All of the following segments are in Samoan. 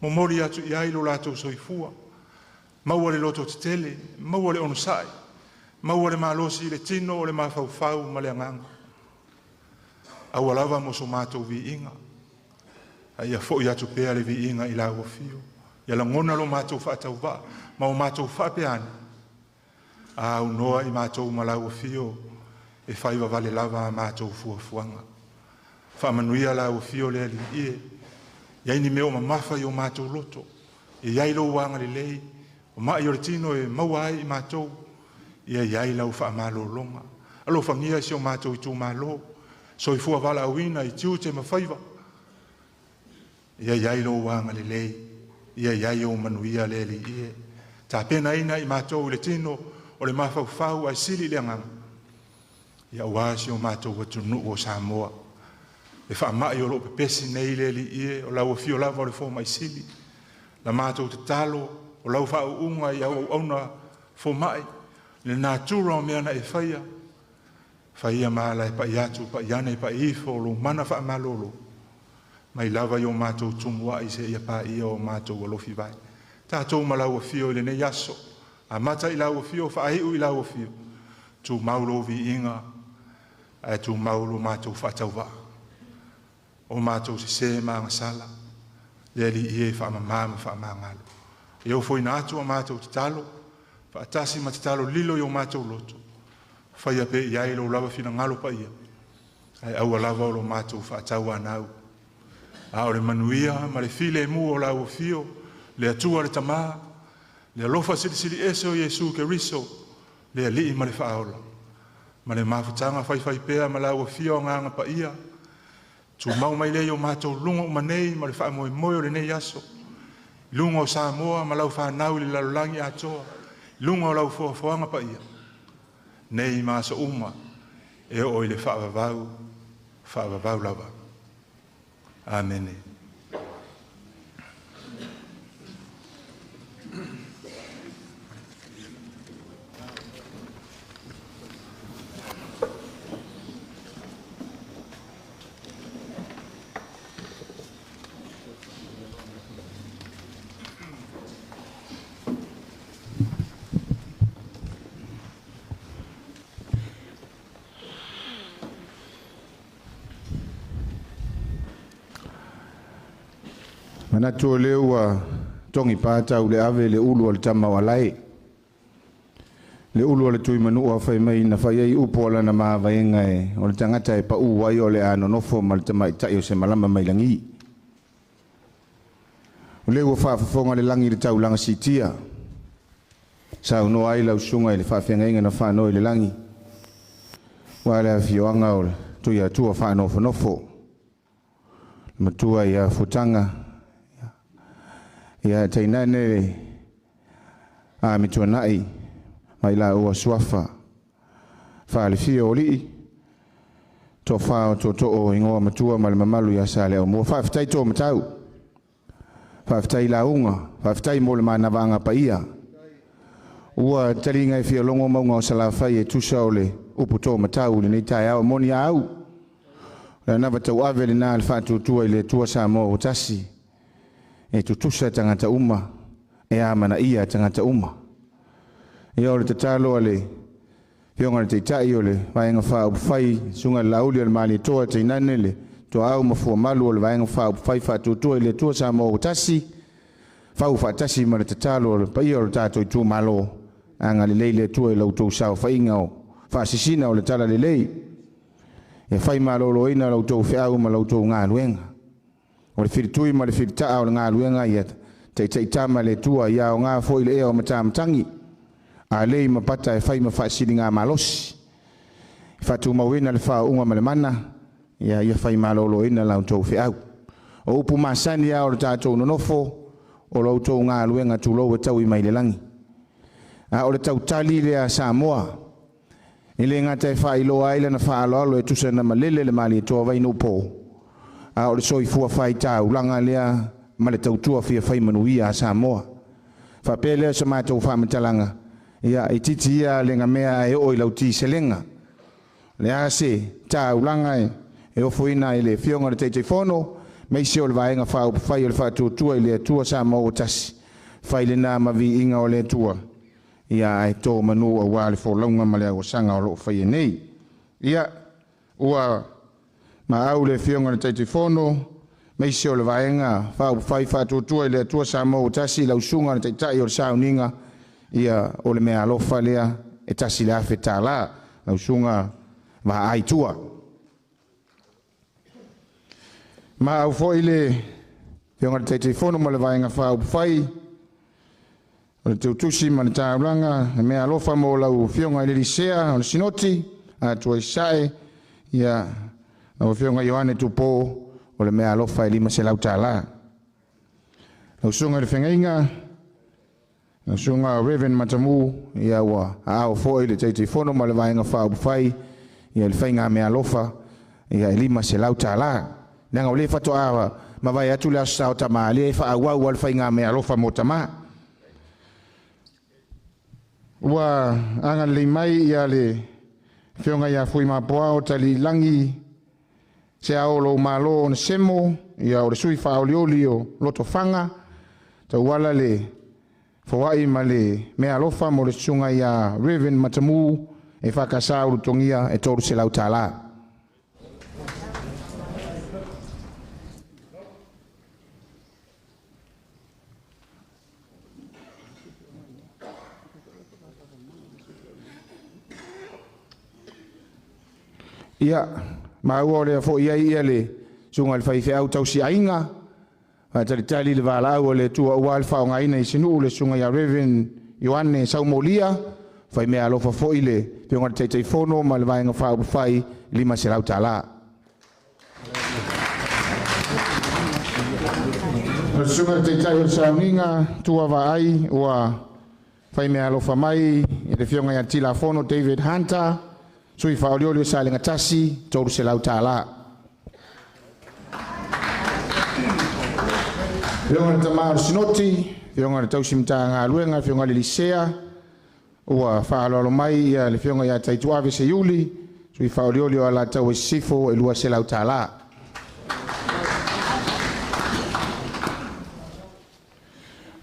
Momoli atu i ai lo latou soifua, maua le lototetele, maua le onosai, maua le malosi i le tino o le mafaufau ma le agaga. Aua lava mo so matou viiga, a ia foi atu pea le viiga i lau afio. Ia lagona lo matou faatauvaa ma o matou faapea ane, a aunoa i matou ma lau afio e fai vavale lava a matou fuafuaga. Faamanuia lau afio le Alii e, i ai ni mea o mamafa i o matou loto, e i ai lou agalelei, o mai o le tino e maua ai i matou, ia i ai lau faamalologa. Alofagia si o matou itumalo, soifua valaauina i tiute ma faiva, ia i ai lou agalelei, ia i ai ou manuia le Alii e. Tapenaina i matou i le tino o le mafaufau ae sili i le agaga, ia aua si o matou atunuu o Samoa. Le faamai o loo pepesi nei le Alii e, o lau afio lava o le fomai sili. La matou tatalo o lau faauuga i au auauna fomai, le natura o mea na e faia, faia ma ala e pai atu, pai ane, pai ifo, o lou mana faamalolo, mai lava i o matou tumuai seia paia o matou alofi vai. Tatou ma lau afio i lenei aso, amata i lau afio, faaiu i lau afio, tumau lou viiga, ae tumau lo matou faatauvaa. O matou sesē ma agasala, le Alii e faamamā ma faamagalo. E ofoina atu a matou tatalo, faatasi ma tatalo lilo i o matou loto, faia pea i ai lou lava finagalo paia, ae aua lava o lo matou faatauanau. A o le manuia ma le filemu o lau afio, le Atua le Tamā, le alofa silisili ese o Iesu Keriso, le Alii ma le Faaola, ma le mafutaga faifaipea ma lau afio Agaga Paia, tumau mai lea i o matou luga uma nei ma le faamoemoe o lenei aso, i luga o Samoa ma lau fanau i le lalolagi atoa, i luga o lau foafoaga paia, nei ma aso uma, e oo i le faavavau, faavavau lava. Amene. Manatu o lea ua togi pā tau le ave le ulu o le tama o Alae. Le ulu o le tui manua fai mai na fai ai upu o lana mavaega e o le tagata e pau ai o le a nonofo ma le tamaitai o se malama mai lagi. O lea ua faafofoga le lagi i le taulaga siitia. Saunoa ai lau susuga i le faafeagaiga na faanoi i le lagi. Ua le afioaga o le Tuiatua faanofonofo. Le matua ia Futaga, ia tainane a mituanai mai la ua suafa. Faalifia o alii, tofa o tootoo ingoa matua ma le mamalu ia Saleaaumua. Faafetai to matau, faafetai lauga, faafetai mo le manavaga paia. Ua taliga e fia logo mauga o Salafai e tusa o le upu to matau i lenei taeao moni a au. Le anava tauave lena le faatuatua i le Atua Samoa ua tasi, e tutusa tagata uma, e amanaia tagata uma. Ia o le tatalo a le Afioga i le Taitai o le Vaega Faaupufai, Susuga i le Laauli o le Malietoa tainane le Toaau ma Fuamalu o le Vaega Faaupufai Faatuatua i le Atua Samoa ua tasi, fau faatasi ma le tatalo o le paia o le tatou itumalo, agalelei le Atua i la outou saofaiga o faasisina o le talalelei, e fai maloloina la outou feau ma la outou galuega. O le filitui ma le filitaa o le galuega ia taitaitama le Atua, ia aoga foi le ea o matamatagi, a lei ma pata e fai ma faasiliga malosi. Faatumauina le faauuga ma le mana, ia ia fai maloloina la outou feau. O upu masani lava o le tatou nonofo, o la outou galuega tulou e taui mai le lagi. A o le tautali lea a Samoa, e le gata e faailoa ai lana faaaloalo e tusa na malele le Malietoa Vainuupo, a o le soifua faitaulaga lea ma le tautua fia fai manuia a Samoa. Faapea lea sa matou faamatalaga, ia itiiti ia le gamea ae oo i lau tiselega. Le a se taulaga e ofoina i le afioga i le Taitaifono maise o le vaega faaupufai o le Faatuatua i le Atua Samoa ua tasi, fai lena ma viiga o le Atua, ia ae tō manu auā le folauga ma le auasaga o loo faia nei. Ia, ua maau le Afioga i le Taitaifono, maise o le vaega faaupufai Faatuatua i le Atua Samoa ua tasi, lau susuga i le Taitai o le sauniga, ia o le meaalofa lea e $1,000, lau susuga Vaai Tua. Ma au foi le Afioga i le Taitaifono ma le vaega faaupufai o le teutusi ma le taulaga, le meaalofa mo lau Afioga i le Lisea o le Sinoti, Atua i Sae, ia lau Afioga Ioane Tupo, o le meaalofa e $500. Lau susuga i le Fegaiga, lau susuga Reverend Matamu, ia ua aao foi le Taitaifono ma le vaega faaupufai, ia le faiga meaalofa, ia e $500. Leaga o le faatoa mavae atu le aso sa o tamā, lea e faaauau le faiga meaalofa mo tamā. Ua agalelei mai ia le Afioga ia Fuimapuao Taliilagi se ao lo malo o Semo, ia o le sui faaolioli o Lotofaga, tauala le foai ma le meaalofa mo le susuga ia Reverend Matamu e whakasa ulutongia e $300. Ia, maua o lea foi ai ia le susuga i le faifeau tausiaiga, faatalitali le valaau o le Atua aua le faaaogaina i se nuu le susuga ia Reverend Ioane Saumolia, fai meaalofa foi le Afioga i le Taitaifono ma le vaega faaupufai $500. O le susuga i le Taitai o le sauniga Tua Vaai ua fai meaalofa mai i le Afioga ia Tilafono David Hunter, sui faaolioli o Salega 1, $300. Afioga i le Tama o le Sinoti, Afioga i le Tausi Matagaluega, Afioga i le Lisea, ua faaaloalo mai ia le Afioga ia Taituave Seiuli, sui faaolioli o Alataua i Sisifo e $200.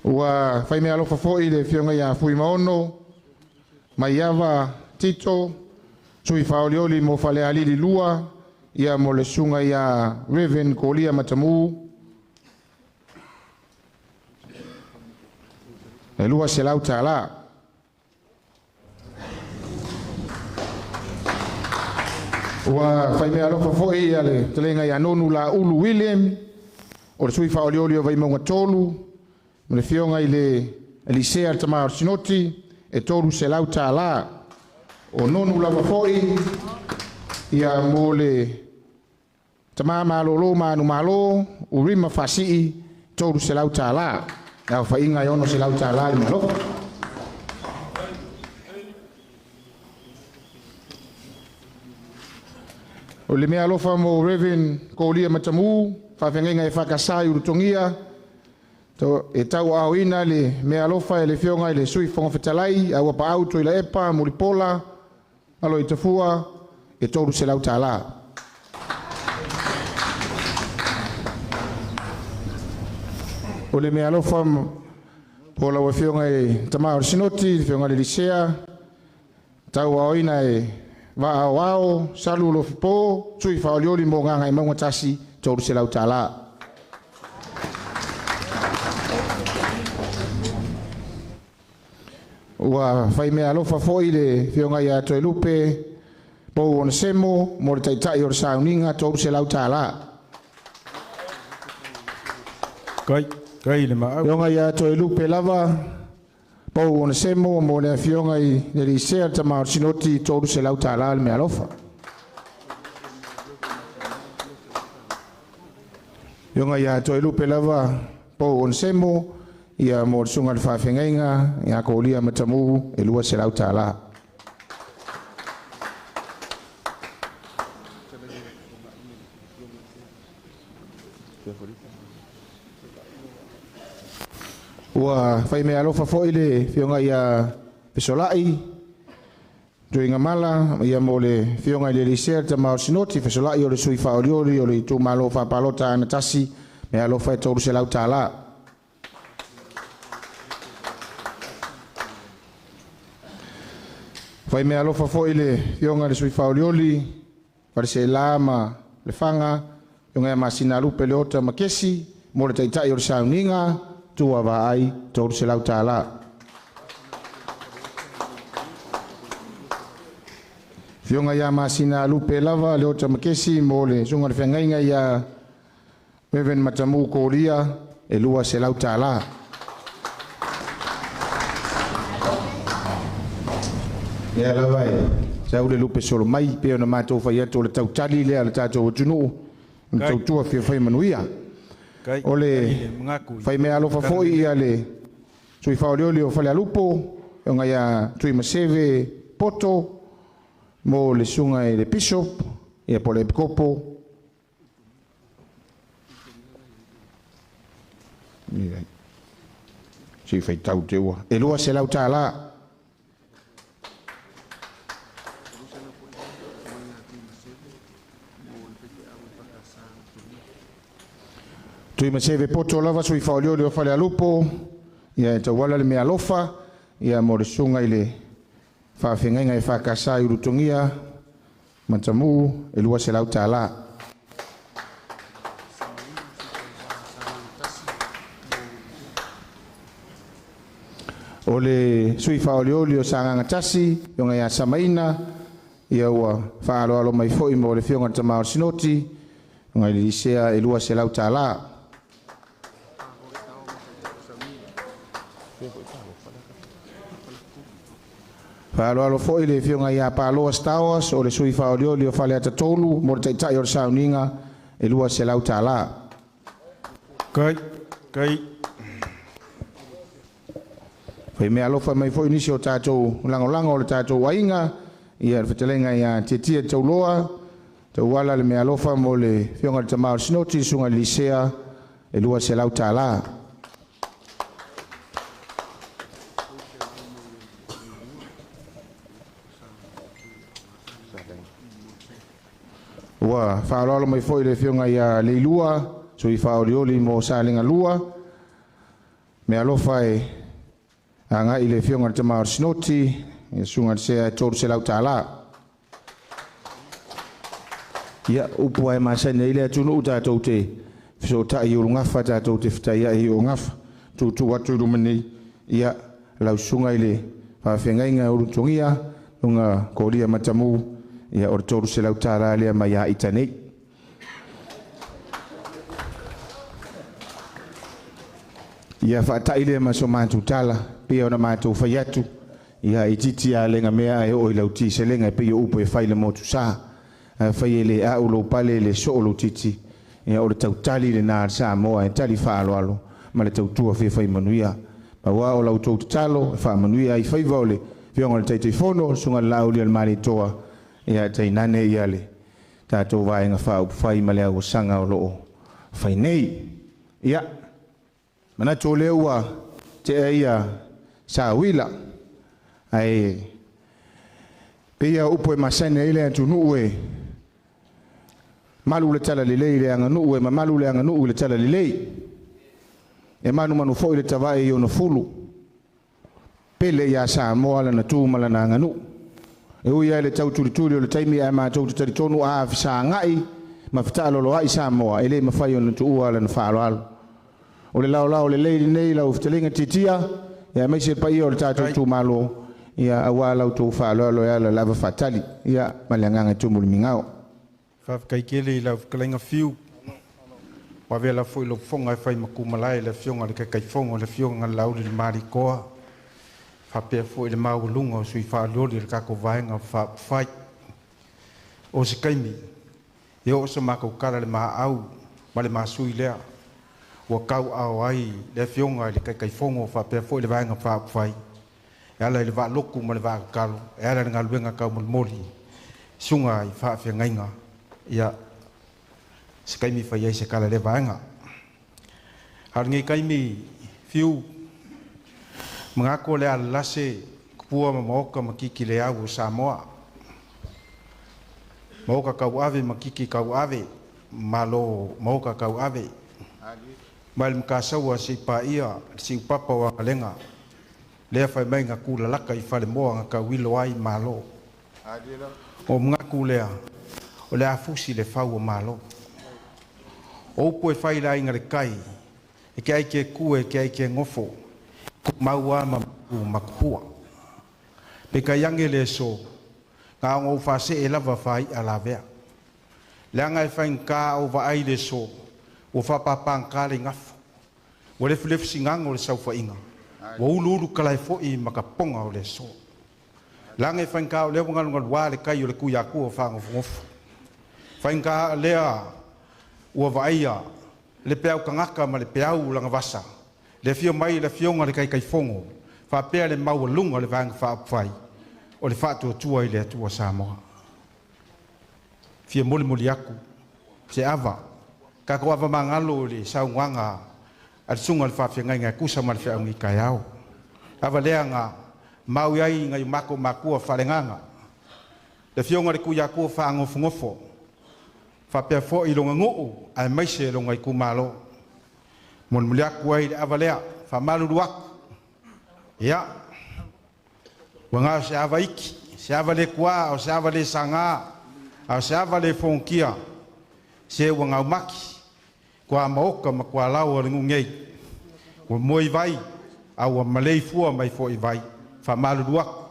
Ua fai meaalofa foi le Afioga ia Fuimaono Maiava Tito, sui faaolioli mo Falealili 2, ia mo le susuga ia Reverend Kolia Matamu, e $200. Ua fai meaalofa foi ia le fetalaiga ia Nonu Laulu William, o le sui faaolioli o Vaimauga 3, ma le Afioga i le Elisea le Tama o le Sinoti, e $300. O Nonu lava foi ia mo le Tama Malolo Manu Malo, Urima Fasii, $300. Le aofaiga e $600 le meaalofa. O le meaalofa mo Reverend Kolia Matamu, faafeagaiga e whakasā i urutogia, e tau aoina le meaalofa e le Afioga i le Sui Fofoga Fetalai, aua paau Tuila Epa, Mulipola, alo i tafua, e $300. O le meaalofa po lau Afioga i Tama o le Sinoti, le Afioga i le Lisea, tau aoina e Vaaoao, Salu Lofipo, sui faaolioli mo Gagaemauga 1, $300. Ua fai meaalofa foi le Afioga ia Toelupe Pou Onesemo mo le Taitai o le sauniga, $300. Kai, kai le maau. Afioga ia Toelupe lava Pou Onesemo mo le Afioga i le Lisea le Tama o le Sinoti, $300 le meaalofa. Afioga ia Toelupe lava Pou Onesemo ia mo le susuga i le faafeagaiga ia Kolia Matamu e $200. Ua fai meaalofa foi le Afioga ia Fesolai Tuigamala ia mo le Afioga i le Elisea le Tama o Sinoti fesolai o le sui faaolioli o le itumalo faapalota Anatasi meaalofa e $300. Fai meaalofa foi le Afioga i le sui faaolioli Faleseela ma Lefaga Afioga ia Masina Lupe Leota Makesi mo le taitai o le sauniga tua vaai $300. Afioga ia Masina Lupe lava Leota Makesi mo le susuga i le feagaiga ia Reverend Matamu Kolia e $200. Ia lava e sau le lupe solo mai pe ona matou fai atu o le tautali lea le tatou atunuu na tautua fia fai manuia. O le fai mea alofa foi ia le sui faaolioli o Falealupo Afioga ia Tuimaseve Poto mo le susuga i le Bishop ia po o le Epikopo. Si faitau te ua. E $200. Tuimaseve Poto lava sui faaolioli o Falealupo ia e tauala le meaalofa ia mo le susuga i le faafeagaiga e faakasa i Ulutogia Matamu e $200. O le sui faaolioli o Sagaga Tasi Afioga ia Samaina ia ua faaaloalo mai foi mo le Afioga i le Tama o le Sinoti Afioga i le Elisea e $200. Faaaloalo foi le Afioga ia Paloa Stowers o le sui faaolioli o Faleata 3 mo le taitai o le sauniga e $200. Kai, kai. Fai mea alofa mai foi nisi o tatou lagolago o le tatou aiga ia le fetalaiga ia Tietie Tauloa tauala le mea alofa mo le Afioga i le Tama o le Sinoti susuga i le Elisea e $200. Ua faaaloalo mai foi le Afioga ia Leilua sui faaolioli mo Salega 2 mea alofa e agai i le Afioga i le Tama o le Sinoti ia susuga i le Sea e $300. Ia upu ai masani ai le atunuu tatou te fesootai i ulugafa tatou te fetaiai i ulugafa tutu atu i luma nei ia lau susuga i le faafeagaiga Ulutogia luga Kolia Matamu ia o le $300 lea mai ia ita nei. Ia faatai lea ma so matou tala pei ona matou fai atu ia itiiti a lenga mea e oo i lau tiselega e pei o upu e fai le motu sa. Fai e le au lou pale le soo lou titi ia o le tautali lena a le Samoa e tali faaaloalo ma le tautua fia fai manuia. Aua o lau tou tatalo e faamanuia ai faiva o le Afioga i le Taitaifono, susuga i le Laauli o le Malietoa, ia tainane ia le tatou vaega faaupufai ma le auasaga o loo fai nei. Ia, manatu o lea ua tea ia sauila, ae pei o upu e masani ai le atunuu e malu le tala lelei le aganuu e mamalu le aganuu i le tala lelei. E manumanu foi le tavae i ona fulu. Pele ia Samoa lana tu ma lana aganuu. E ui ai le tautulituli o le taimi ae matou te talitonu a fesagai ma fetaaloloai Samoa e le mafai ona tuua lana faaaloalo. O le laolao lelei lenei lau fetalaiga Tiatia, ia aemaise le paia o le tatou itumalo, ia aua lau tou faaaloalo e ala lava faatali, ia ma le agaga e tumu i le migao. Faafetai tele i lau fetalaiga Fiu. Ua avea foi lou fofoga e fai ma kumalae le Afioga i le Taitaifono, le Afioga i le Laauli le Malietoa, faapea foi le maualuga o sui faaolioli o le tatou vaega faaupufai. O se taimi e oo se matou tala le maau ma le masui lea ua tauaao ai le Afioga i le Taitaifono faapea foi le vaega faaupufai e ala i le vaalotu ma le vaatatalo e ala i le galuega taumolimoli susuga i faafeagaiga. Ia se taimi fai ai se tala i lea vaega. A o lenei taimi Fiu, manatu o le a lalase Kupua ma maoka ma kiki le au o Samoa. Maoka kauave ma kiki kauave, malo maoka kauave. Mai le makasaua se paia, le siupapa o agalega. Lea fai mai nga kulalaka i falemoa nga kauilo ai malo. O mga lea, o le afusi le fau o malo. O upu e fai la inga le kai, e ke ai ke kue, e ke ai ke ngofo, ku maua ma makupua. Pe kai ange le so, ngā o whase e lava whai a lavea. Leanga e whain ka o vaai le so, o whapapang ka le ngafo. Ua lefu lefu singango le saufainga. Ua ulu ulu kalai foi makaponga o le so. Leanga e whain ka o lea wangalu wā le kai o le kui aku o whangofungofu. Whain ka lea ua vaia le peau kangaka ma le peau langavasa. Le fio mai le fionga le kai kaifongo. Whapea le maua lunga le vanga whaapwhai. O le whaatua tua i le atua Samoa. Fia moli moli aku. Se ava. Kako ava mangalo le saunguanga a le sunga le whaafia ngai kusa ma le whia ungi kai au. Ava lea ngā mau ai ngai mako makua whalenganga. Le fionga le kui akua whaangofungofo. Whapea fo i longa nguu ai maise longa i kumalo. Moli moli aku ai le ava lea. Whamalulu aku. Ia. Ua ngā se ava iki, se ava le kua, o se ava le sanga, o se ava le fonkia, se ua ngau maki, kua maoka ma kua lau o le ngungei. Ua moi vai, a ua malei fua mai fo i vai, wha malulu aku.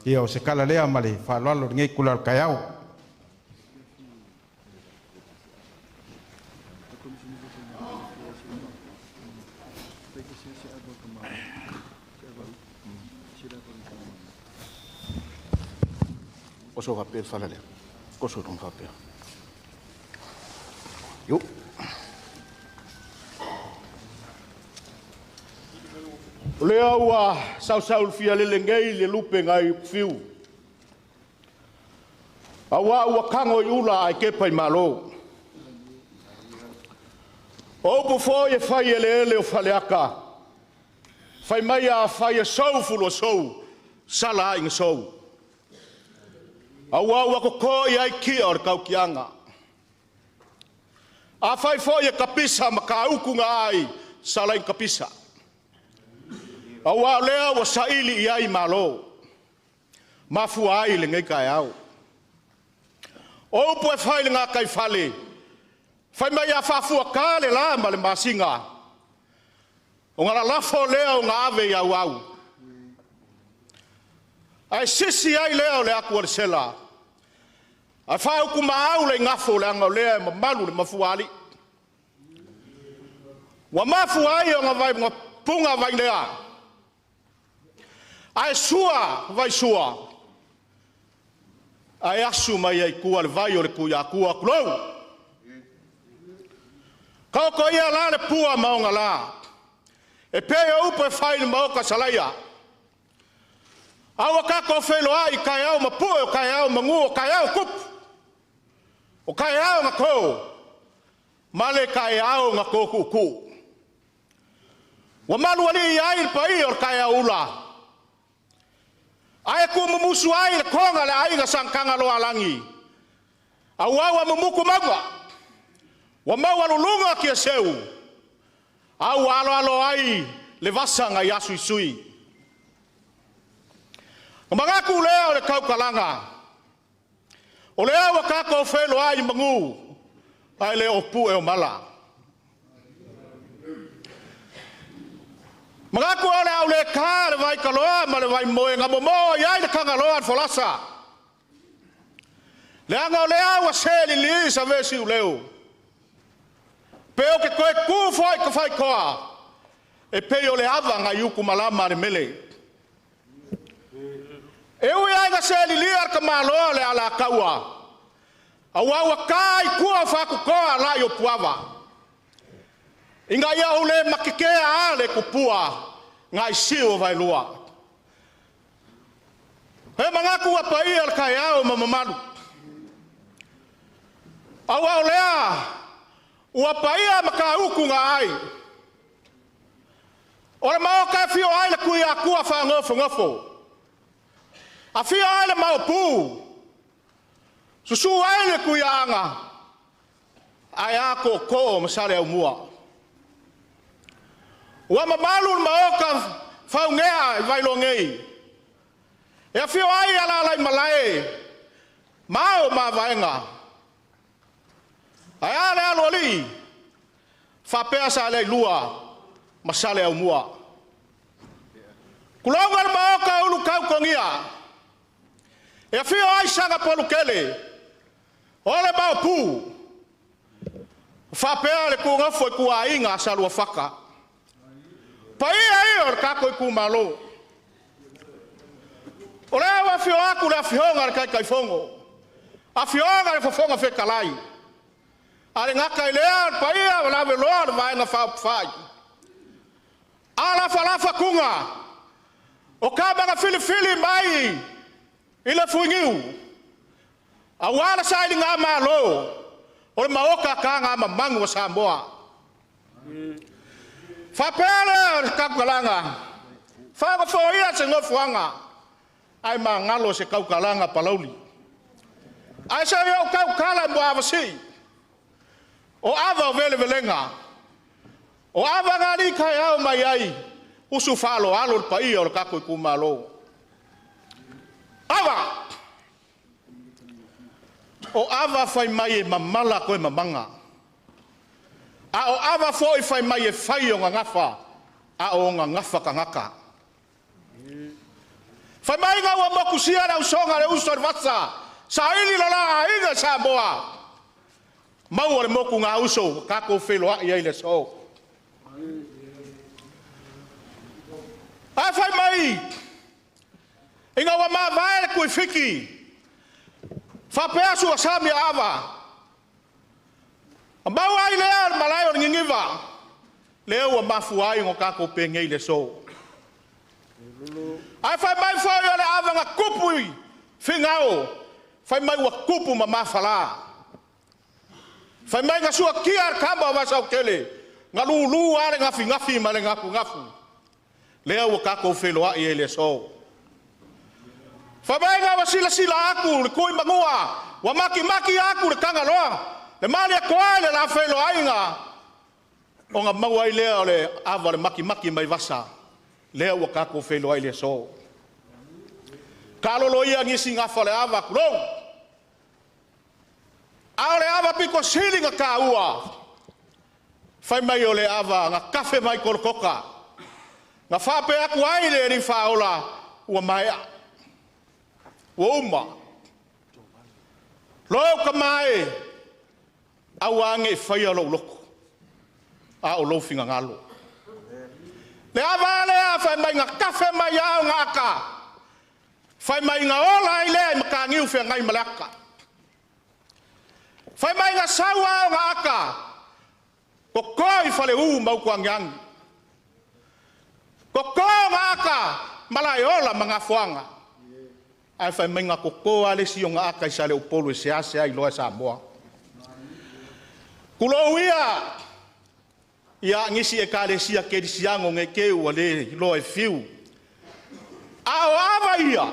Ia o se kala lea ma le whaaloalo le ngei kula o kaiao. Oso papel falale. Koso ton papel. Yo. Lea ua sausau fia lele ngei le lupe ngai fiu. Aua ua kango i ula ai kepa i malo. O upu foi e fai ele ele o faleaka. Fai mai a fai e sou fulo sou. Sala ai sou. Aua ua koko i ai kia o le kaukianga. A fai foi e kapisa ma ka uku ngā ai, sala i kapisa. Aua lea ua saili i ai malo. Mafua ai le ngai kai au. O upu e fai le ngā kai fale. Fai mai a whafua ka le la ma le masinga. O ngā lalafo lea o ngā ave i au au. Ai sisi ai lea o le aku o le sela. Ai whauku maau le ngafo le anga o lea e mamalu le mafuali. Ua mafu ai o ngā vai ngā punga vai lea. Ai sua vai sua. Ai asu mai ai kua le vai o le kuia kua kulou. Kaoko ia la le pua maonga la. E pei o upe whai le maoka salaia. Aua kako whelo ai kai au mapue o kai au mangu o kai au kupu. O kai au ngā kō. Male kai au ngā kō kuku. Wa malu ali i ai le pai o kai au ula. Ai ku mumusu ai le konga le aiga sankanga loa langi. Au au a mumuku maunga. Wa mau alulunga ki a seu. Au alo alo ai le vasanga i asu isui. O magaku lea o le kaukalanga. O lea ua kako whelo ai mangu. Ai le o pu e o mala. Magaku o le au le ka le vai kaloa ma le vai moe ngā momo i ai le kangaloa le folasa. Le anga o lea ua se li sa vesi u leo. Pe o ke koe ku foi ka whai koa. E pe o le ava ngā yuku malama le mele. E ui ai ngā se li ar ka maloa le ala kaua. Aua ua kai kua whaku koa lai o puava. Inga ia ule makikea a le kupua ngai siu vai lua. He mangaku a paia le kai au ma mamalu. Aua o lea ua paia ma ka uku ngā ai. O le maoka e fio ai le kui akua whaangofogofo. A fio ai le maopu. Susu ai le kui anga. Ae a koko masale au mua. Ua mamalu le maoka faugea i Vailogei. E afio ai ala lai malae. Mao mavaenga. Ae a le alo alii. Faapea sa le lua. Masale au mua. Kulonga le maoka ulu kau kongia. E afio ai sanga polukele. O le maopu. Faapea le kungafo i kuainga a salua whaka. Paia ia o le kako i kumalo. O lea afio aku le afioga le kaikaifogo. Afioga le fofoga fetalai. A le gata i lea le paia o laveloa le vaega faaupufai. Alafalafa kuga. O kamaga filifili mai i le fuigiu. Auā le sailiga malo o le maoka taga mamagu a Samoa. Faapea lea o le tautalaga, faagofoia se nofoaga, ae magalo se tautalaga palauli. Ae se i ou tautala i Muavasii, o ava o velevelega, o ava na alii taeao mai ai, usu faaloalo le paia o le tatou itumalo. Ava! O ava fai mai e mamala koe mamaga. A o ava foi fai mai e fai o gagafa, a o gagafa tagata. Fai mai ngā ua mokusia le ausoga le uso le vasa, saili lo la aiga Samoa. Maua le moku ngā uso, kākou wheloai ai le so. A fai mai, i ngā ua mavae le kuifiki, whapea sua sami ava. A mau ai lea le malae o le ngingiva, lea ua mafu ai ngō kākou pengei le so. Ai fai mai foi o le ava ngā kupu i whingao, fai mai ua kupu ma mawhala. Fai mai ngā sua kia ar kama o vasau kele, ngā lūlū ale ngafi ngafi ma le ngafu ngafu. Lea ua kākou wheloai e le so. Fai mai ngā wasila sila aku le kui mangua, wa maki maki aku le kangaloa, le mali a koa le la wheloai ngā. O ngā maua i lea o le ava le maki maki mai vasa. Lea ua kākou wheloai le so. Ka lolo ia ngisi ngā whale ava kurou. A o le ava piko sili ngā kā ua. Whai mai o le ava ngā kafe mai kolokoka. Ngā whape aku ai le eri whaola ua maea. Ua uma. Lou ka mae au ange i whaia lou loko. A o lou finga ngalo. Le ava lea whai mai ngā kafe mai au ngā aka. Whai mai ngā ola i lea i makangiu whia ngai malaka. Whai mai ngā saua au ngā aka. Ko koi whale u mau kua ngiangi. Ko kō ngā aka malai ola ma ngā fuanga. Ai whai mai ngā koko ale si o ngā aka i sale upolu e se ase ai loa Samoa. Kulou ia ia ngisi e kalesia ke disiango nge ke ua le loa e fiu. A o ava ia.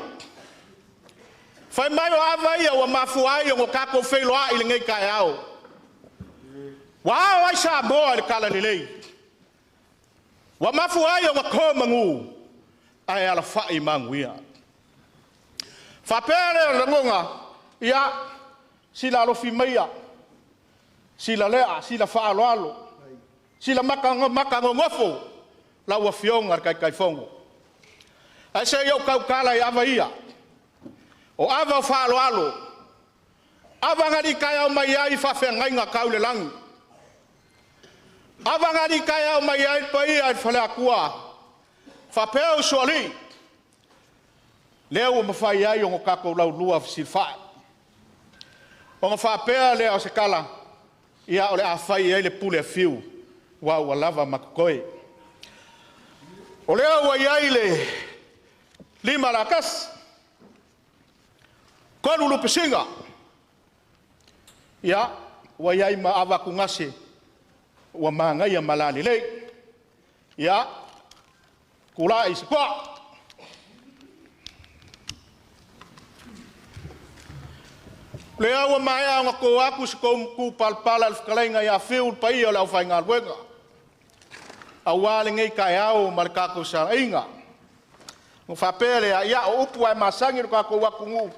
Whai mai o ava ia ua mafu ai o ngō kākou wheiloa i le ngei kai ao. Wa ao ai Samoa i le kala lelei. Ua mafu ai o ngā kō mangu. Ai ala whai mangu ia. Whapea lea o langonga. Ia sila alofi maia. Sila lea, sila whaaloalo. Sila maka ngongofo. La ua fionga le kaikaifongo. Ai se iau kaukala i ava ia. O ava o whaaloalo. Ava ngari kai au mai ai whawhea ngainga kau le langi. Ava ngari kai au mai ai pai ai whale akua. Whapea usuali. Lea ua mawhai ai o ngō kākou lau lua whisilwhai. O ngā whapea lea o se kala. Ia o le awhai ai le pule a whiu. Wa ua lava makokoe. O lea ua iai le lima la kasi. Kolu lupesinga. Ia, ua iai ma awa kungase. Ua maangaia malani lei. Ia, Kula i se koa. Le aua mai au ngā kō aku se kou mkū palpala al whakaleinga i a whiu pai o le au whainga luenga. Au wale ngei kai au ma le kākou sarainga. Ngo whapele a ia o upu ai masangi no kākou aku ngu.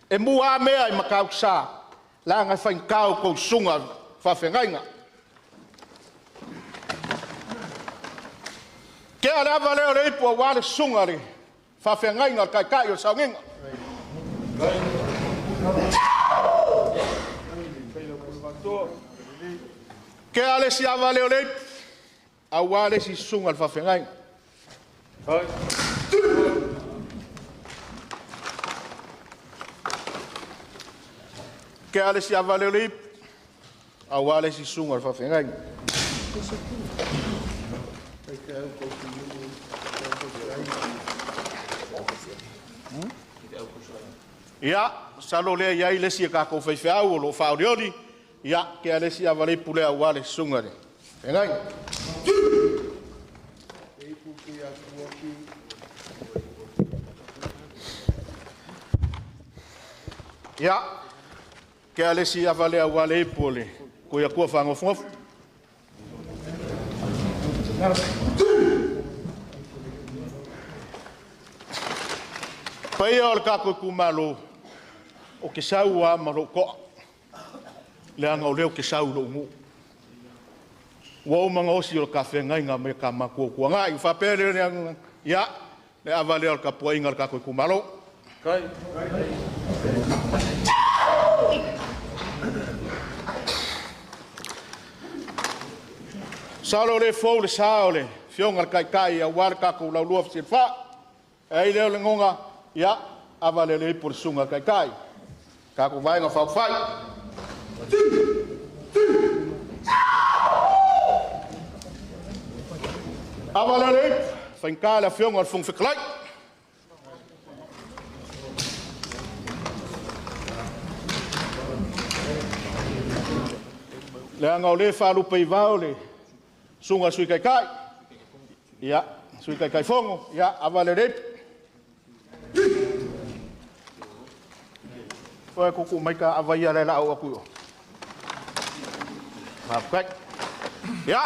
E mua mea i makau sa. La ngai whaingkau kou sunga whawhengainga. Ke a le ava leo le ipu a wale sunga le whawhengainga kai kai o saunginga. Ke a le si ava leo le ipu a wale si sunga le whawhengainga. Ke a le si ava leo le ipu a wale si sunga le whawhengainga. Ia, salo lea iai le si a kākou whaiwheau o lo whaoriori. Ia, ke a le si ava le ipu lea wale sunga le whengainga. Ia, ke a le si ava lea wale ipu o le koia kua whangofungofu. Paia o le kākou kumalo o ke sau a ma lou koa. Leaga o lea o ke sau lou nuu. Ua ou magosi o le kafeagaiga ma ka makuakuagai. Ua faapea lea le ia, le ava lea o le tapuaiga a le kākou itumalo. Salo le fou le sa o le fioga le kaikai auā le kākou laulua fesilafā. E ai lea o le goga, ia, ava le le ipu le suga kaikai. Kākou vaega faufai. Ava le le ipu, faigā le afioga o le Fofoga Fetalai. Leaga o le faalupe i vao le suga sui kaikai. Ia, sui kaikai fogo, ia, ava le le ipu. Oe kuku mai ka ava ia le lau aku yo. Mafkai. Ia.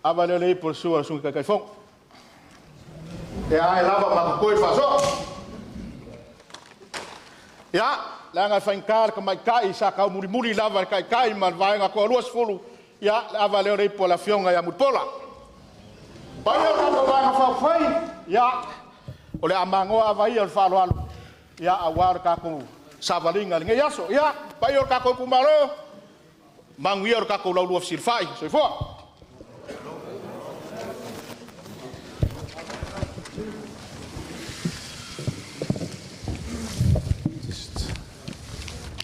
Ava le le ipu le suga sui kaikai fogo. E ae lava ma koi faso. Ia, leaga e faigā le kamaitai sa kau mulimuli lava le kaikai ma le vaega toalua sefulu. Ia, le ava lea o le ipu a le afioga ia Mulipola. Paia o tatou vaega faufai, ia, o le amagoa ava ia o le faaaloalo. Ia, auā o le tatou savaliga i lenei aso. Ia, paia o le tatou itumalo, manuia o le tatou laulua fesilafai. Soifua.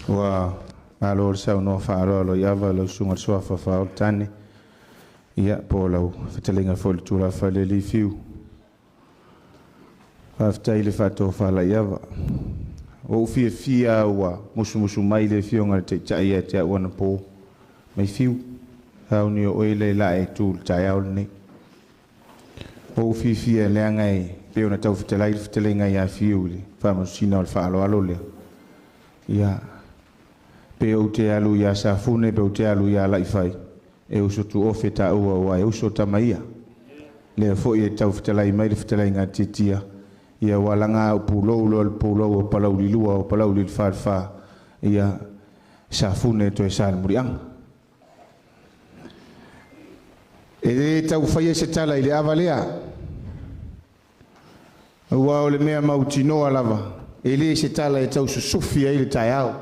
Ua malo le saunoa faaaloalo i ava lau susuga le suafa faaolotane. Ia, po o lau fetalaiga foi le tulafa le lifiu. Faafetai le faatofalai ava. O ou fiafia ua musumusu mai le afioga le taitai ia te au anapo mai fiu. Sauni o oe le la e tu le taeao lenei. O ou fiafia leaga e pei ona tau fetalai le fetalaiga ia fiu i le faamasosina o le faaaloalo lea. Ia, pe ou te alu ia Safune, pe ou te alu ia Laifai, e uso tu ofe tāua ua e uso tamaia. Lea foi e tau fetalai mai le fetalaiga tiatia. Ia ua laga au pulou loa le pulou o Palauli lua o Palauli le falefa. Ia Safune toe sa le muliaga. E le tau faia se tala i le ava lea. Ua o le mea mautinoa lava. E le se tala e tau susufi ai le taeao.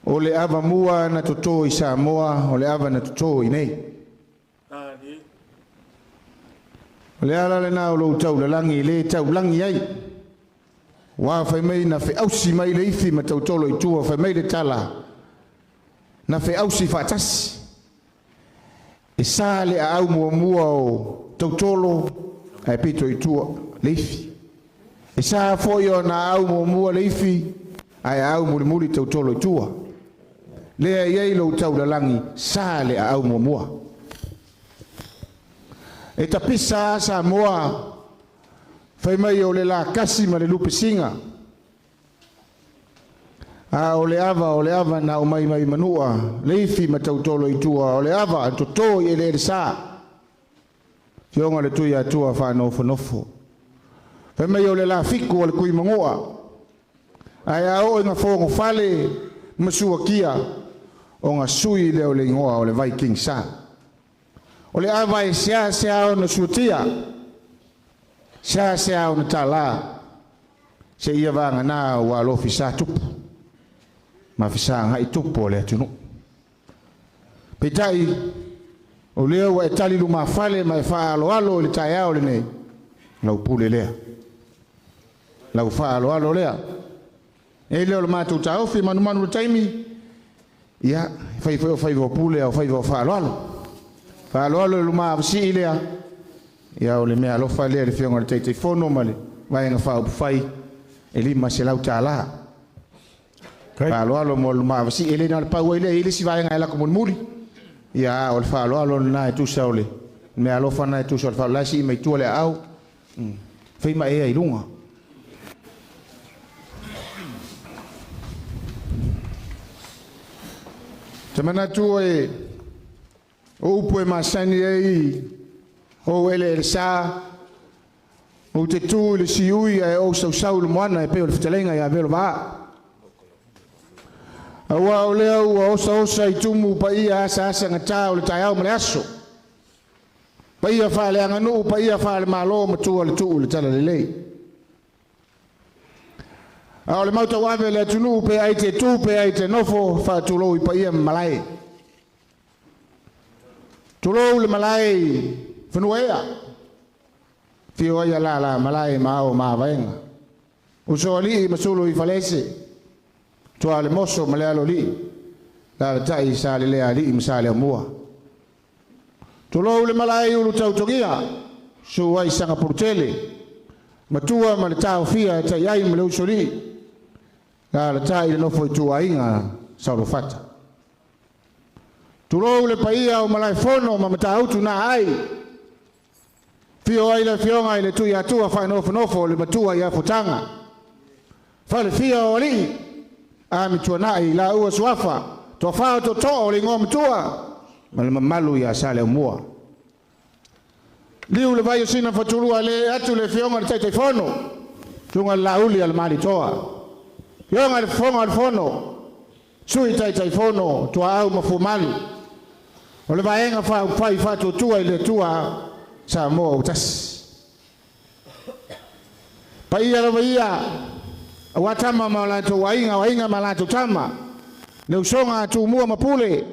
O le ava mua na totō i Samoa, o le ava na totō i nei. O le ala lena o lou taulalagi le taulangi ai. Ua fai mai na feausi mai le ifi ma tautolo i tua, fai mai le tala. Na feausi faatasi. E sa le aau muamua o tautolo ae pito i tua le ifi. E sa foi o na aau muamua le ifi ae aau mulimuli tautolo i tua. Lea i ai lou taulalagi sa le aau muamua. E tapisa a Samoa fai mai o le lakasi ma le lupesiga. A o le ava na o mai mai manua, leifi ma tautolo i tua, o le ava toto i ele sa. Fionga le tui atua whaanofonofo. Fai mai o le la fiku o le kui mangoa. Ai a o inga whongo fale masua kia o ngā sui leo le ingoa o le Viking sa. O le ava e sea sea o na suatia, sea sea o na tālā, se ia vanga nā ua alofi sa tupu, ma fisa ngai tupu o le atunu. Peitai, o lea ua e tali luma fale ma e whaaloalo i le taeao le nei, lau pule lea. Lau whaaloalo lea. E leo le mātou taofi manumanu le taimi, ia, fai fai o fai o pule au fai o whaaloalo. Whaaloalo le luma awasi lea, ia o le mea alofa lea le fionga le teitei fono ma le vaenga whaupufai, e lima se lau tālā. Whaaloalo mo luma awasi, e le na le pau ai lea, i le si vaenga e lako mulimuli. Ia, o le whaaloalo na e tusa o le mea alofa na e tusa o le whaaloalo, si i mai tua le au, fai ma ea i lunga. Te manatu e o upu e masani ei o ele ele sa o te tū i le siui e o sausau le moana e peo le fitalenga i a velo vaa. Aua o lea ua osa osa i tumu pa ia asa asa ngata o le taeao ma le aso. Pa ia whaale anganuu, pa ia whaale malo matua le tuu le tala lelei. A o le mauta wave le atunuu pe ai te tū pe ai te nofo whaatulou i pa ia malae. Tulou le malae whanua ea. Whio ai la la malae maao maa vaenga. Uso alii masulu i falese. Tua le moso ma le alo lii. La le tai sa le lea alii ma sa le mua. Tulou le malae ulu tautogia. Su ai sanga purutele. Matua ma le taofia e tai ai ma le uso lii. La le tai le nofo i tuainga saulofata. Tulou le paia o malae fono ma matautu na ai. Fio ai le fionga i le tui atua whainofonofo le matua i afutanga. Fale fia o alii. A mituanai la ua suafa. Toa whao to too le ingoa matua. Ma le mamalu ia sale o mua. Liu le vai o sina fatulua le atu le fionga le taitai fono. Tunga le lauli al mali toa. Fionga le fonga le fono. Sui taitai fono tua au mafumalu. O le vaenga wha upai whatutua i le tua sa moa utasi. Paia lava ia, awa tama ma latou aiga, o aiga ma latou tama. Le usoga a Tumua ma Pule,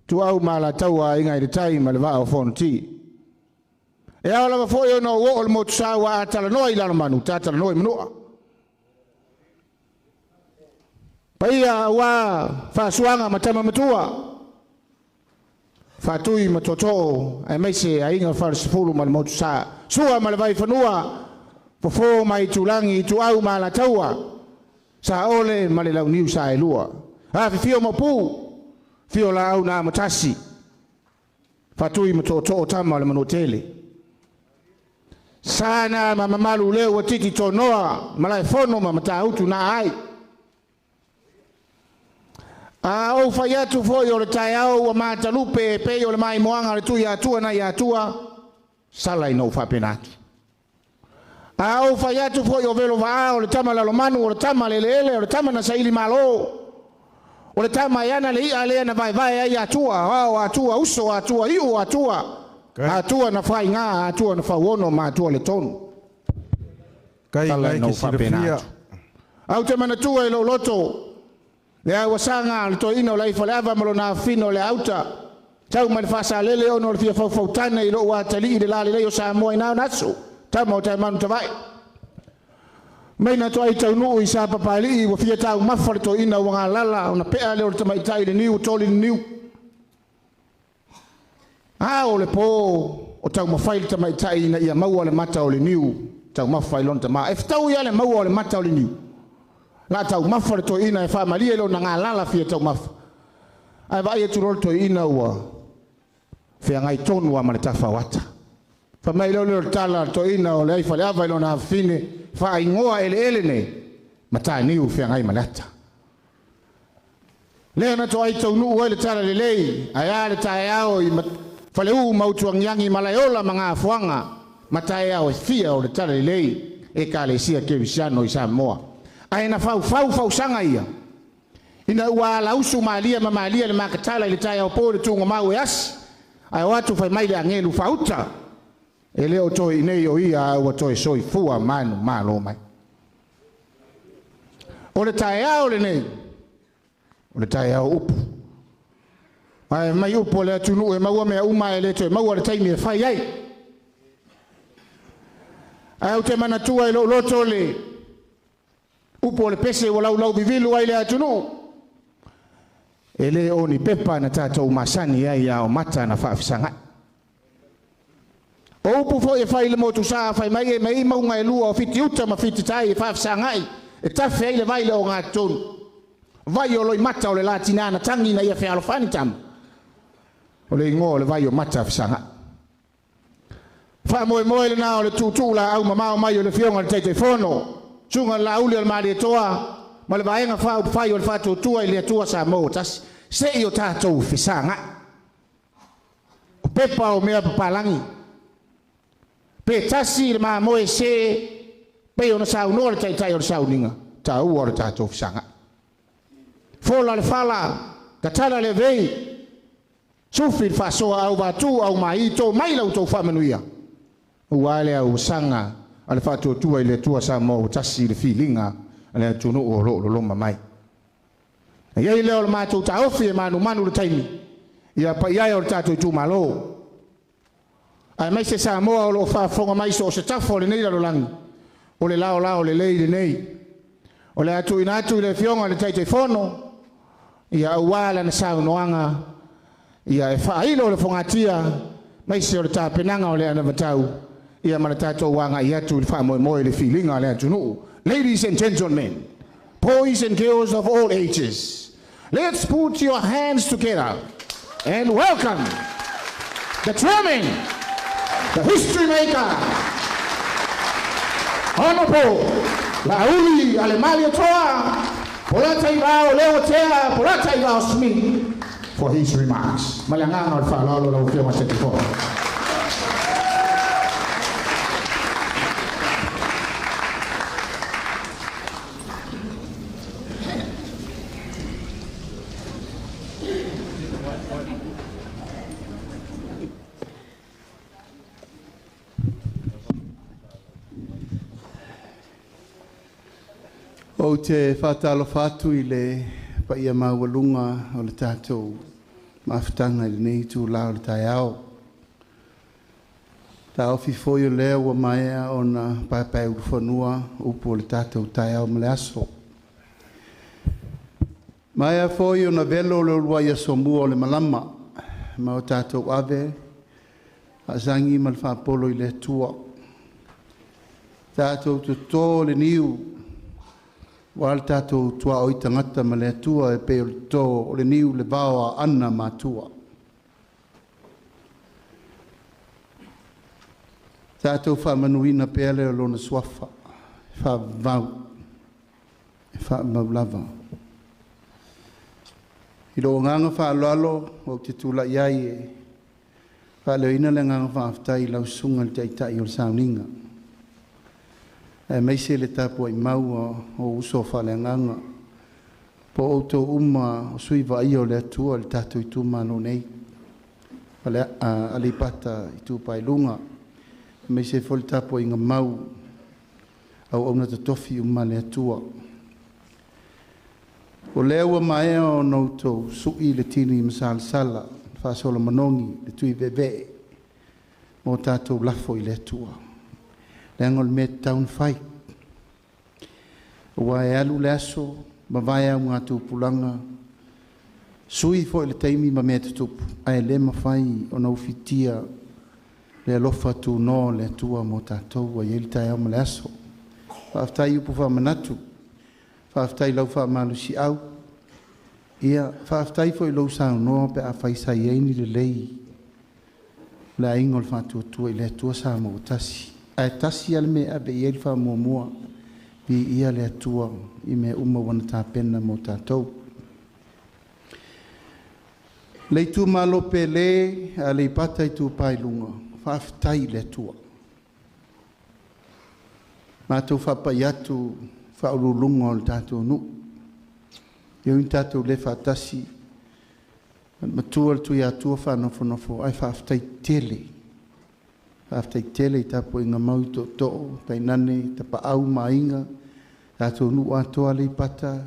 tuau ma latou aiga i le tai ma le vaa o Fonoti. E ao lava foi ona o oo le motu sa ua a talanoa i lalo manu, ta talanoa i manua. Paia ua whaasuanga ma tama matua. Whātui ma tōtō, ai meise a inga wharesefulu ma le motu sa. Sua ma le vai whanua, fofo mai tūlangi, tuau ma la taua. Sa ole ma le launiu sa e lua. A whio mapu, whio la au nā matasi. Whātui ma tōtō tama le manotele. Sana ma mamalu leo wa titi tōnoa, malae fono ma matautu nā ai. A o whai atu foi o le taeao ua mātalupe e pei o le mai moanga le tui atua na i atua, sala i nau whapena atu. A o whai atu foi o velo vaa o le tama lalomanu, o le tama leleele, o le tama na saili malo. O le tama e ana le ia lea na vaevae ai atua, o atua uso, atua iu, atua. Atua na whai ngā, atua na whauono, ma atua le tonu. Kai Sala i nau ke whapena silafia. atu. Au te manatua e loloto, le au wasanga le toina o laifa le ava ma lona afino le auta. Tau mai le whasalele ono le fia faufautane i lou atali i le lale lei o Samoa i nao naso. Tau mau tai manu tawai. Mai na toa i taunuu i sa papalii ua fia tau mafa le toina ua ngā lala ona pea leo le tamaitai le niu, toli le niu. A o le pō o tau mawhai le tamaitai ina ia maua le mata o le niu, tau mafa i lona tamā. E whitau ia le maua o le mata o le niu. La tau mafa le toina e whaamalia lona ngā lala fia tau mafa. Ai vai e turolo toina ua whiangai tonu a ma le tawha wata. Fa mai leo le tala toina o le ai fale ava i lona afafine faaigoa eleele nei Mataniu Feagai ma le Ata. Lea na toai taunuu ai le tala lelei, ae a le taeao i Faleu ma Utuagiagi ma Laeola ma Gafoaga ma taeao e fia o le tala lelei e Ekalesia Kerisiano i Samoa. Ae na faufau fausaga ia, ina ua alausu Malia ma Malia le Makatala i le taeao po i le tuugamau e asi, ae o atu fai mai le agelu faauta, e le o toe i nei o ia a ua toe soifua manumalo mai. O le taeao lenei, o le taeao upu. Ae mai upu o le atunuu e maua mea uma e le toe maua le taimi e fai ai. Ae ou te manatua i lou loto le upu o le pese ua laulau vivilu ai le atunuu. E le o ni pepa na tatou masani ai a o mata na faafesagai. O upu foi e fai i le motu sa fai mai e mai mauga e lua o Fitiuta ma Fititai e faafesagai e tafe ai le vai le ogatotonu. Vai o Loimata o le latina na tagi na ia fealofani tama. O le igoa o le vai o mata fesagai. Faamoemoe lena o le tuutuu laau mamao mai o le Afioga i le Taitaifono, susuga i le Laauli o le Malietoa ma le Vaega Faaupufai o le Faatuatua i le Atua Samoa ua Tasi. Se i o tatou fesagai. O pepa o mea papalagi. Pe tasi le mamoe se pei ona saunoa le taitai o le sauniga, taua o le tatou fesagai. Fola le fala, tatala le vei, sufi le faasoa au vatu au mai to mai lau tou faamanuia. Ua le au saga a le Faatuatua i le Atua Samoa ua Tasi i le filiga a le atunuu o loo loloma mai. E i ai lea o le matou taofi e manumanu le taimi, ia paia o le tatou itumalo. Ae mai se Samoa o loo faafofoga mai so o se tafa o lenei lalolagi, o le laolao lelei lenei. O le a tuuina atu i le Afioga i le Taitaifono, ia aua lana saunoaga, ia e faailo le fogatia, maise o le tapenaga o le anavatau, ia ma le tatou agai atu i le faamoemoe i le filiga a le atunuu. Ladies and gentlemen, boys and girls of all ages, let's put your hands together and welcome the chairman, the history maker, Honorable Laauli Alemalietoa Polataivao Leuatea Polataivao Smith for his remarks. Ma le agaga o le faaaloalo lau Afioga Taitaifono. Ou te faatalofa atu i le paia maualuga o le tatou mafutaga i lenei itulā o le taeao. Taofi foi o lea ua maea ona paepaeulufanua upu o le tatou taeao ma le aso. Maea foi ona velo le uluai asomua o le malama, ma o tatou ave faasagi ma le faapolo i le Atua. Tatou totō le niu, ua le tatou tuaoi tagata ma le Atua e pei o le tō o le niu le vao a ana matua. Tatou faamanuina pea lea o lona suafa, faavavau, e faamau lava. I lou agaga faaaloalo ou te tulai ai e faaleoina le agaga faafetai i lau susuga i le taitai o le sauniga. Aemaise le tapuai mau o uso faaleagaga po o outou uma o sui vaaia o le Atua i le tatou itumalo nei. Aleipata Itupa i Luga, aemaise foi le tapuaiga mau auauna totofi uma a le Atua. O lea ua maea ona outou sui le tini masalasala, faasola manogi, le tui veevee, mo tatou lafo i le Atua. Leaga o le mea tatau ona fai. Ua e alu le aso, mavae augatupulaga, sui foi le taimi ma mea tutupu, ae le mafai ona ufitia le alofa tunoa o le Atua mo tatou ua i ai le taeao ma le aso. Faafetai upu faamanatu, faafetai lau faamalosiau, ia faafetai foi i lou saunoa pe afai sa i ai ni lelei. Le aiga o le faatuatua i le Atua sa mo tasi. Ae tasi ale me ave i ai le faamuamua, viia le Atua i mea uma ua na tapena mo tatou. Le itumalo pele Aleipata Itupa i Luga, faafetai i le Atua. Matou faapai atu faauluuluga o le tatou nuu. E ui ina tatou le faatasi, matua le Tuiatua faanofonofo, ae faafetai tele. Faafetai tele i tapuaiga mau i tootoo, tainane tapaau ma aiga, tatou nuu atoa Aleipata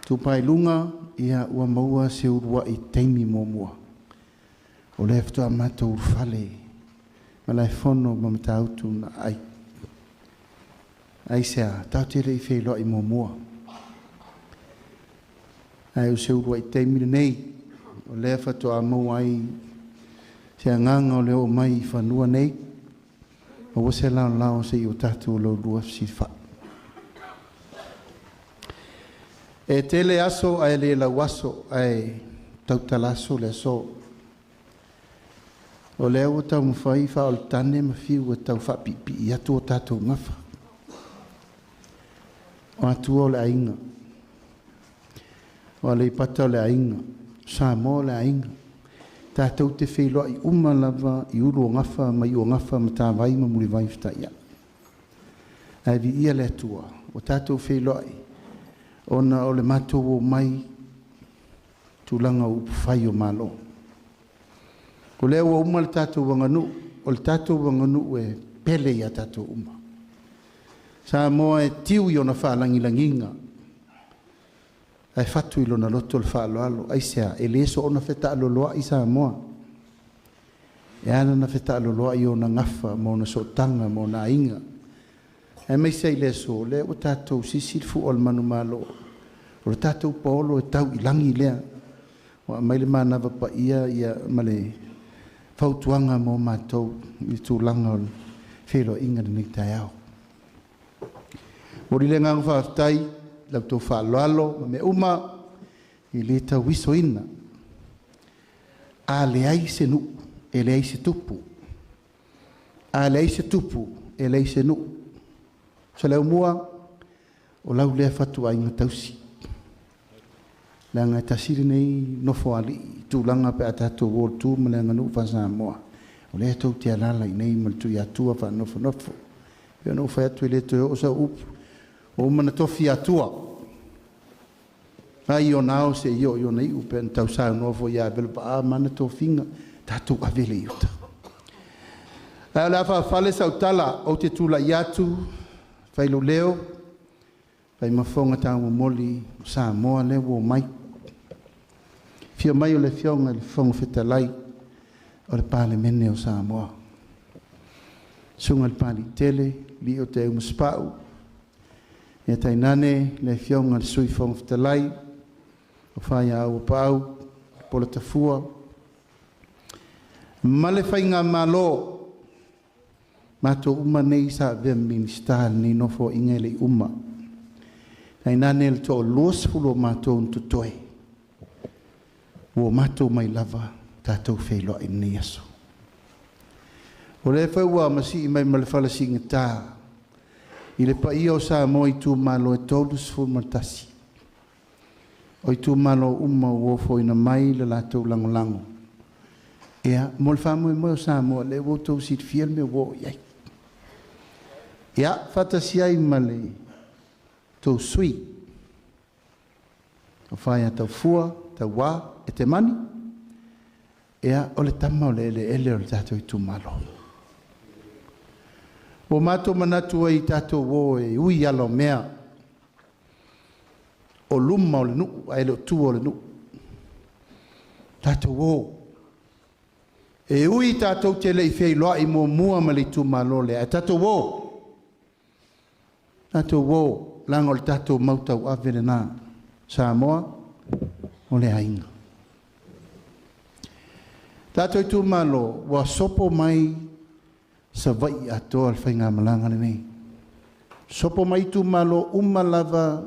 Itupa i Luga, ia ua maua se uluai taimi muamua. O lea faatoa matou ulufale Malaefono ma Matautu na ai. Aisea, tatou te le i feiloai muamua. Ae o se uluai taimi lenei, o lea faatoa maua ai se agaga o le oo mai i fanua nei, maua se laolao se i o tatou laulua fesilafai. E tele aso ae le lau aso, ae tautala aso le aso. O lea ua taumafai faaoletane ma fiu e tau faapiipii atu o tatou gafa. O Atua o le aiga, o Aleipata o le aiga, Samoa o le aiga. Tatou te feiloai uma lava i ulu o gafa ma iu o gafa ma matavai ma mulivai fetaia. Ae viia le Atua, o tatou feiloai, ona o le matou o mai tulaga o upufai o Malo. O lea ua uma le tatou aganuu, o le tatou aganuu e pele ia tatou uma. Samoa e tiu i ona faalagilagiga, ae fatu i lona loto le faaaloalo. Aisea, e le soona fetaaloloai Samoa. E ala na fetaaloloai ona gafa ma ona sootaga ma ona aiga. Ae maise ai le aso, lea ua tatou sisi le fua o le manumalo. O le tatou paolo e tau i lagi lea. Ua aumai le manava paia ia ma le fautuaga mo matou i tulaga o le feiloaiga lenei taeao. Moli le agaga faafetai lau tou faaaloalo ma mea uma i le tauisoina. A leai se nuu, e leai se tupu. A leai se tupu, e leai se nuu. Saleaaumua, o lau lea fatuaiga tausi. Leaga e tasi lenei nofoalii tulaga pe a tatou o tu ma le aganuu faa-Samoa. O lea tou te alaala i nei ma le Tuiatua faanofonofo. Pe ona ou fai atu e le toe oo sau upu. O uma na tofi Atua. Ai ona ao se i o i ona iu pe na tausaunoa foi ia velo paa mana tofiga tatou ave le iuta. Ae o le a faafale sautala ou te tulai atu fai lou leo fai mafoga taumomoli o Samoa lea ua omai. Fia mai o le Afioga i le Fofoga Fetalai o le Palemene o Samoa. Susuga i le Papaliitele, Lio Te Umasipau, ia tainane le Afioga i le Sui Fofoga Fetalai, o Faiaua Paau, Polatafua, ma le Faigamalo, matou uma nei sa avea Minisita lenei nofoaiga e le i uma. Tainane le 20 o matou na totoe, ua matou mai lava tatou feiloai lenei aso. O lea foi ua masii mai ma le falasigata i le paia o Samoa itumalo e 31. O itumalo uma ua ofoina mai le latou lagolago. Ia, mo le faamoemoe o Samoa, lea ua outou silafia le mea ua oo i ai. Ia, faatasi ai ma le tou sui. O whaia tau fua, tau wā, e te mani. Ia, o le tama o le ele ele o le tātou itumalo. O mātou manatu ai tātou o e ui ala o mea. O luma o le nuu, ae le o tua o le nuu. Tātou o. E ui tātou te le i feiloai muamua ma le itumalo lea. E tātou o. Tātou o, langa o le tātou mautau ave lena. Samoa, o le aiga. Tātou itumalo, ua sopo mai Savaii atoa le faigamalaga lenei. Sopo mai itumalo uma lava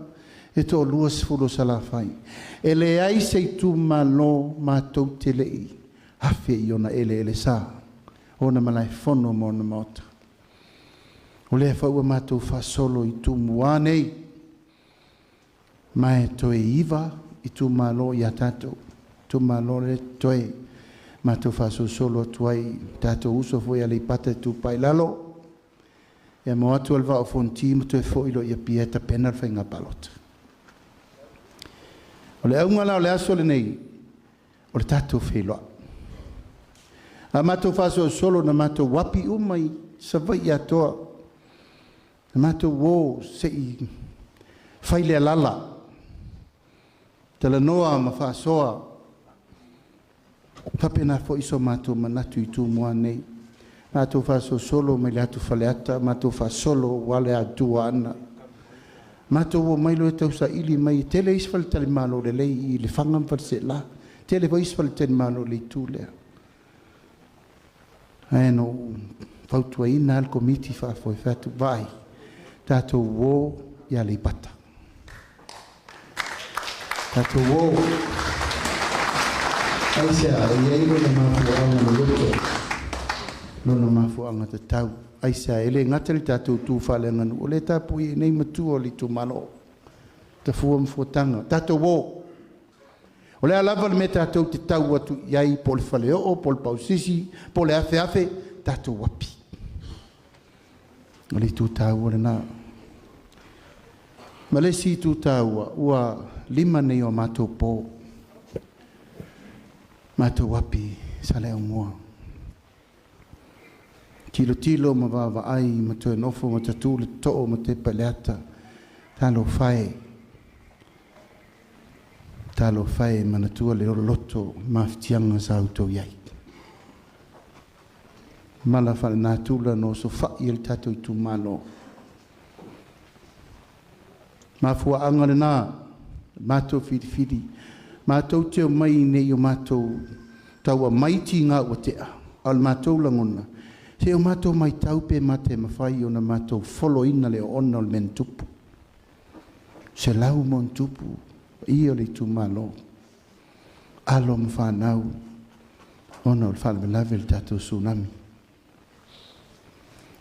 e 20 o Salafai. E leai se itumalo matou te le i Afe i ona eleelesa, ona malaefono ma ona maota. O lea foi ua matou faasolo i Tumua nei, ma e toe 9 itumalo ia tatou. Itumalo le toe matou faasolosolo atu ai, tatou uso foi Aleipata Itupa i Lalo. Ia mo atu o le Vaa o Fonoti ma toe foi lo ia pia e tapena le faiga palota. O le auga la o le aso lenei, o le tatou feiloai. A matou faasolosolo na matou api uma i Savaii atoa, na matou o sei fai le alala, talanoa ma faasoa, faapena foi so matou manatu i Tumua nei. Matou faasolosolo mai le atu Faleata, matou faasolo ua le atua ana. Matou o mai loa e tausaili mai, e tele isi faletalimalo lelei i Lefaga ma Faleaseela, tele foi isi faletalimalo i le itu lea. Ae na ou fautuaina lava le komiti faafoe fai atu, vaai, tatou o i Aleipata. Tatou o. Aisea, e i ai lona mafuaaga loloto, lona mafuaaga tatau. Aisea, e le gata le tatou tu faaleaganuu, o lea e tapuai nei matua o le itumalo, tafua ma fuataga, tatou o. O le a lava le mea tatou te tau atu i ai, po o le faleoo, po o le pausisi, po o le afeafe, tatou api. O le itu taua lena. Ma le isi itu taua, ua 5 nei o matou po, matou api Saleaaumua. Tilotilo ma vaavaai ma toe nofo ma tatu le too ma te paleata. Talofa e, talofa e manatua le loloto mafatiaga sa outou i ai. Mala faalenatura na osofai e le tatou itumalo. Mafuaaga lena, matou filifili, matou te omai nei o matou tau aumai tiga ua tea, a o le matou lagona, se o matou matau pe mate mafai ona matou foloina le oona o le mea na tupu. 100 ma ono tupu, ia o le itumalo, alo ma fanau, ona o le faalavelave le tatou tsunami.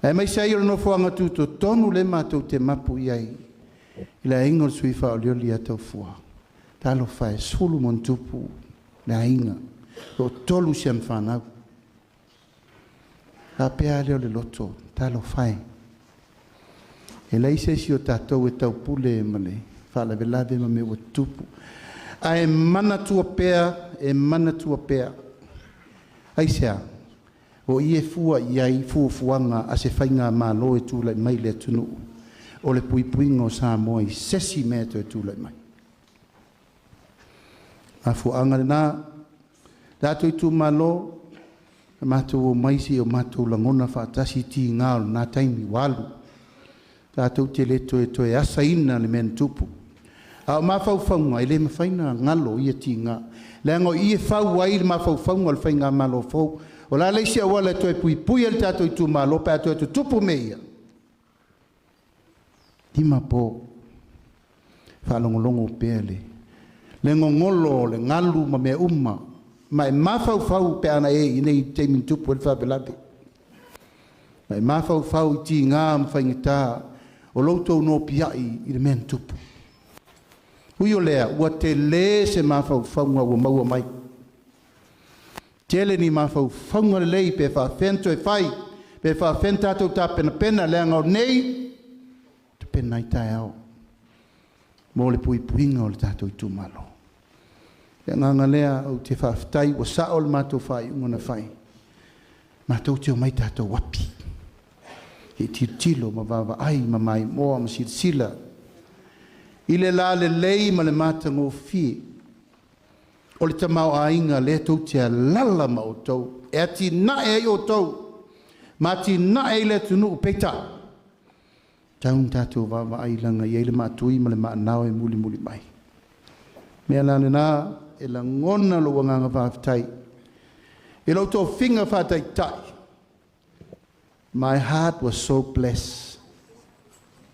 Ae mai ai o le nofoaga tutotonu le matou te mapu i ai, i le aiga o le sui faaolioli ia Taufua. Talofa e 10 ma ono tupu le aiga, o 3 si ana fanau. Faapea lea o le loto, talofa e. E leai se isi o tatou e taupule ma le faalavelave ma mea ua tutupu. Ae manatua pea, e manatua pea. Aisea, o i e fua i ai fuafuaga a se faigamalo e tulai mai le atunuu, o le puipuiga o Samoa i se isi mea e toe tulai mai. Mafuaaga lena, tatou itumalo, na matou omai seia o matou lagona faatasi tiga o lena taimi ua alu. Tatou te le toe asaina le mea na tupu. A o mafaufauga, e le mafai ona galo ia tiga. Leaga o i e fau ai le mafaufauga o le faigamalo fou. O le a le isi auala e toe puipui ai le tatou itumalo pe a toe tutupu mea ia? 5 po, faalogologo pea le gogolo o le galu ma mea uma, ma e mafaufau pe ana e i nei taimi na tupu ai le faalavelave. Ma e mafaufau i tiga ma faigata o lo outou nopiai i le mea na tupu. Ui o lea, ua tele se mafaufauga ua maua mai. Tele ni mafaufauga lelei pe faafea ona toe fai, pe faafea ona tatou tapenapena, leaga o nei, tapena ai taeao mo le puipuiga o le tatou itumalo. Le agaga lea ou te faafetai ua sao le matou faaiuga na fai. Matou te omai tatou api. E tilotilo ma vaavaai ma maimoa ma silasila i le lalelei ma le matagofie o le tamaoaiga lea tou te alala ma outou e atinae ai outou ma atinae ai le atunuu peita. Tau na tatou vaavaai laga i ai le maatui ma le maanao e mulimuli mai. Mea la lena e lagona lou agaga faafetai i lou tofiga faataitai. My heart was so blessed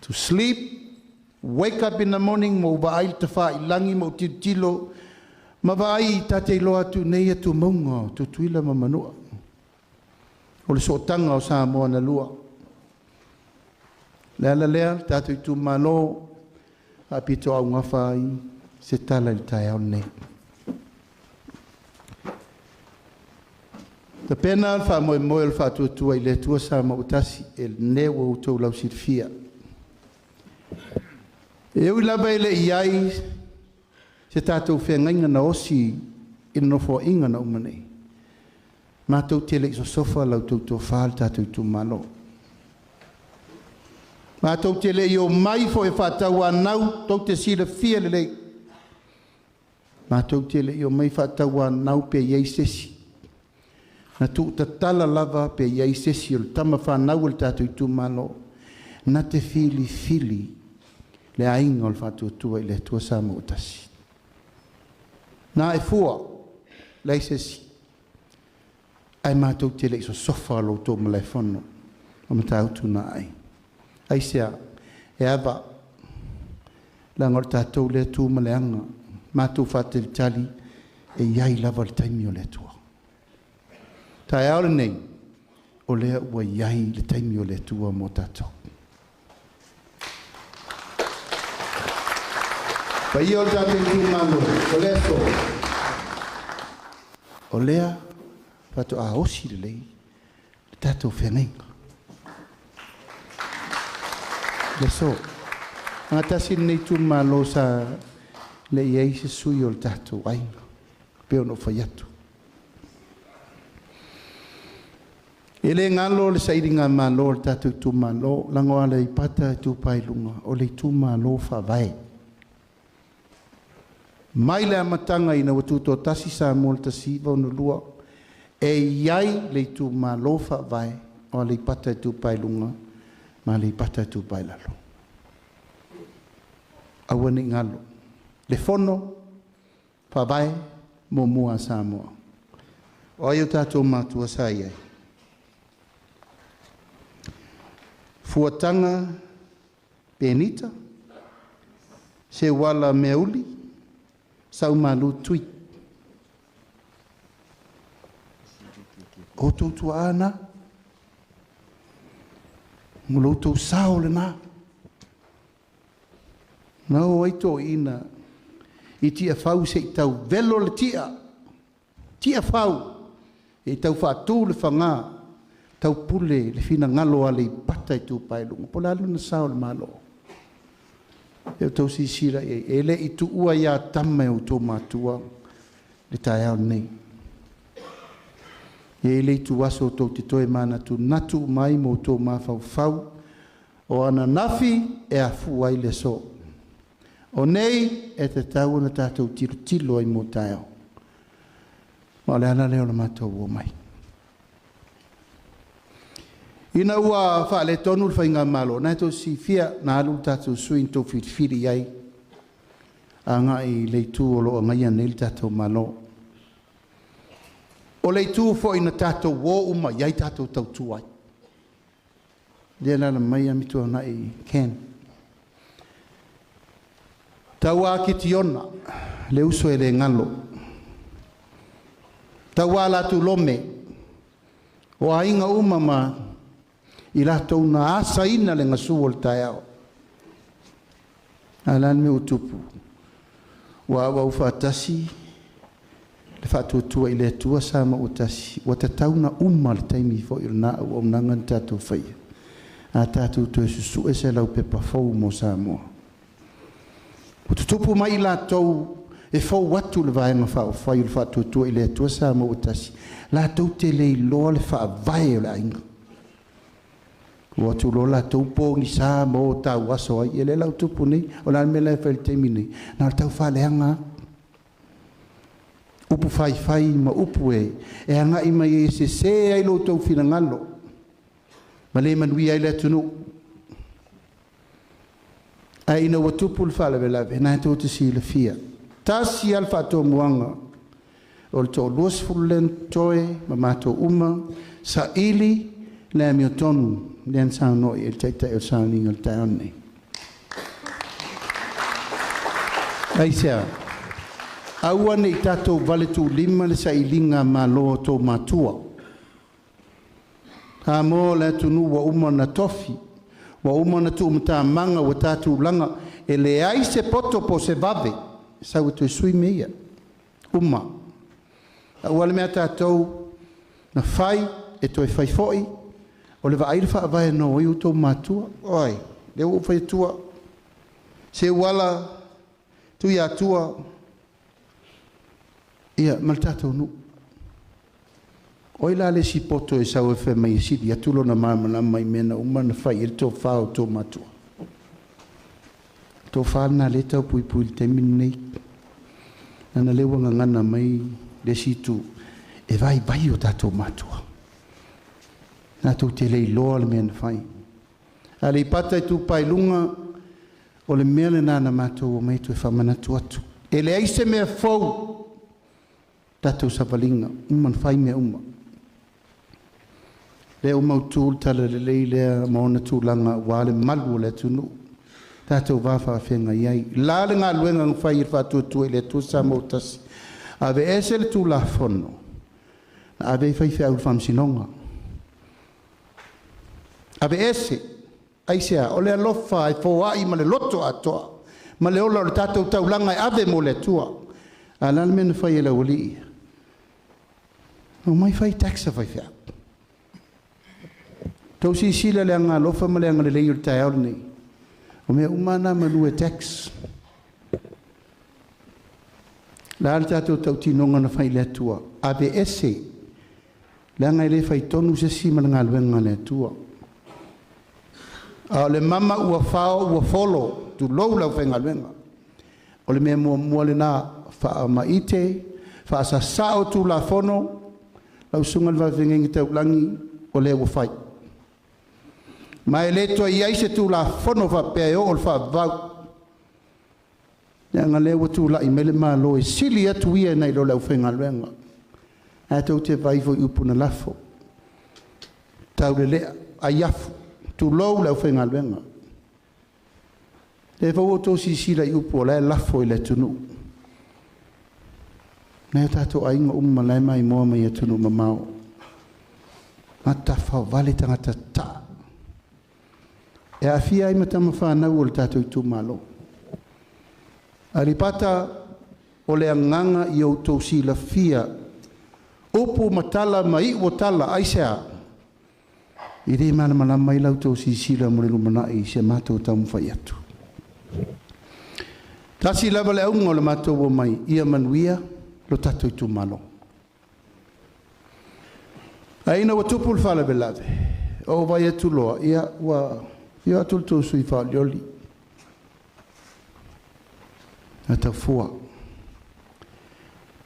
to sleep, wake up in the morning, ma ou vaai le tafailagi ma ou tilotilo. Ma vaai ta te iloa atu nei atumauga o Tutuila ma Manua. O le sootaga o Samoa na lua. Le ala lea, le tatou itumalo, faapito augafa ai se tala i le taeao lenei. Tapena le faamoemoe o le faatuatua i le Atua Sa ma ua tasi e lenei ua outou lausilafia. E ui lava e le i ai se tatou feagaiga na osi i le nofoaiga na uma nei. Matou te le i sosofa lau tautofa le tatou itumalo. Matou te le i o mai foi e faatauanau tou te silafia lelei. Matou te le i o mai faatauanau pe i ai se isi. Na tuutatala lava pe i ai se isi o le tama fanau o le tatou itumalo. Na te filifili le aiga o le faatuatua i le Atua sa ma ua tasi. Na e fua, leai se isi. Ae matou te le i sosofa lo outou malaefono o Matautu na ai. Aisea, e ava, leaga o le tatou lea tu ma le aga, matou faatalitali e i ai lava le taimi o le Atua. Taeao lenei, o lea ua i ai le taimi o le Atua mo tatou. Paia o le tatou itumalo, o lea so. O lea faatoa osi lelei le tatou feagaiga. Le so. Agatasi lenei itumalo sa le i ai se sui o le tatou aiga, pe ona ou fai atu. E le galo le sailiga malo o le tatou itumalo, lago ala i pata e tupa i luga, o le itumalo faavae. Mai le amataga ina ua tutoatasi Samoa i le 1962, e i ai le itumalo faavae o Aleipata e tupa i luga ma Aleipata e tupa i lalo. Aua ne i galo. Le fono faavae muamua a Samoa. O ai o tatou matua sa i ai? Fuataga Penita, Seuala Meauli, Saumalu Tui. O outou tuaa na, mo lo outou sao lena. Na o ai toina i tia fau se i tau velo le tia, tia fau, e tau faatu le fagā, tau pule le finagalo a le ipata i tupa i luga. Po o le a lona sao o le Malo. E o tau sisila i ai. E le i tuua ia tama e outou matua le taeao lenei. E le i tuaso o tou te toe manatu natu mai mo outou mafaufau o ananafi e afua ai le aso. O nei e tatau ona tatou tilotilo ai mo taeao. Ma o le ala lea o le matou o mai. Ina ua faaletonu le faigamalo, na e tou silafia na alu le tatou sui na tou filifili i ai agai i le itu o lo o agaia nei le tatou Malo. O le itu foi na tatou o uma i ai tatou tautua ai. Lea la mai Amituanai Ken. Tauā Kitiona, le uso e le galo. Tauā Latu Lome, o aiga uma ma i latou na asaina le gasu o le taeao. A la le mea ua tupu. Ua auau faatasi le faatuatua i le Atua sa ma ua tasi. Ua tatau na uma le taimi foi o lena auaunaga na tatou faia. A tatou toe susue se laupepa fou mo Samoa. Ua tutupu mai i latou e fou atu le vaega faaufai o le faatuatua i le Atua sa ma ua tasi. Latou te le iloa le faavae o le aiga. Ua atu loa latou pogisa ma o tau aso ai. E le lau tupu nei, o le a le mea la e fai i le taimi nei. Na o le tau faaleaga. Upu faifai ma upu e agai mai e sese ai lo outou finagalo. Ma le manuia ai le atunuu. Ae ina ua tupu le faalavelave, na e tou te silafia. Tasi lava le faatomuaga o le toa-20 lea na totoe ma matou uma, saili le amiotonu lea na saunoa i ai le Taitai o le sauniga o le taeao lenei. Aisea? Aua nei tatou vale tūlima le sailiga malo o tou matua. Samoa o le atunuu ua uma ona tofi, ua uma ona tuumatamaga ua tatulaga, e leai se poto po o se vave e sau e toe sui mea ia uma. Aua le mea a tatou na fai e toe fai foi, o le vaai i le faavae na o ai outou matua. Oi, lea ua ou fai atua, Seuala, Tuiatua, ia ma le tatou nuu. O ai la le isi poto e sau e fai mai e sili atu lona malamalama i mea na uma ona fai i ai le tofa o outou matua? Tofa lena lea e tau puipui i le taimi lenei. Leaga lea ua gagana mai le isi itu, e vaivai o tatou matua. Tatou te le iloa le mea na fai. Aleipata Itupa i Luga, o le mea lena na matou omai toe faamanatu atu. E leai se mea fou tatou savaliga, uma ona fai mea uma. Lea ua mautu le tala lelei lea ma ona tulaga aua le malu o le atunuu. Tatou va faafeagai ai. La le galuega na fai e le Faatuatua i le Atua Samoa ua tasi. Aveese le Tulafono, na ave ai faifeau i le Faamasinoga. Aveese, aisea? O le alofa e foai ma le loto atoa ma le ola o le tatou taulaga e ave mo le Atua. A o le a le mea na fai e le aualii ia? Na omai fai tax a faifeau. Tou silasila i le agaalofa ma le agalelei o le taeao lenei. O mea uma lava na manu e tax. O le a le tatou tautinoga na fai i le Atua? Aveese, leaga e le faitonu se isi ma le galuega a le Atua. A o le mama ua fao ua folo, tulou le aufaigaluega. O le mea muamua lena, faamaite, faasasao Tulafono, lau susuga i le Vaifeagaiga Taulagi, o lea ua fai. Ma e le toe i ai se Tulafono faapea e oo i le faavavau. Leaga lea ua tulai mai le Malo e sili atu ia nai lo le aufaigaluega. Ae tou te vaai foi i upu na lafo. Taulelea, aiafu, tulou le aufaigaluega. Lea foi ua outou silasila i upu o la e lafo i le atunuu. Nai o tatou aiga uma la e maimoa mai i atunuu mamao. Matafaovale tagata tataa. E aafia ai ma tama fanau o le tatou itumalo. Aleipata, o le agaga ia outou silafia upu ma tala ma iu o tala, aisea? E le malamalama ai la outou silasila mo le lumanai i si a matou taumafai atu. Tasi lava le auga o le matou omai, ia manuia lo tatou itumalo. Ae ina ua tupu le faalavelave, ou vaai atu loa, ia ua afio atu le tou sui faaolioli. A Taufua.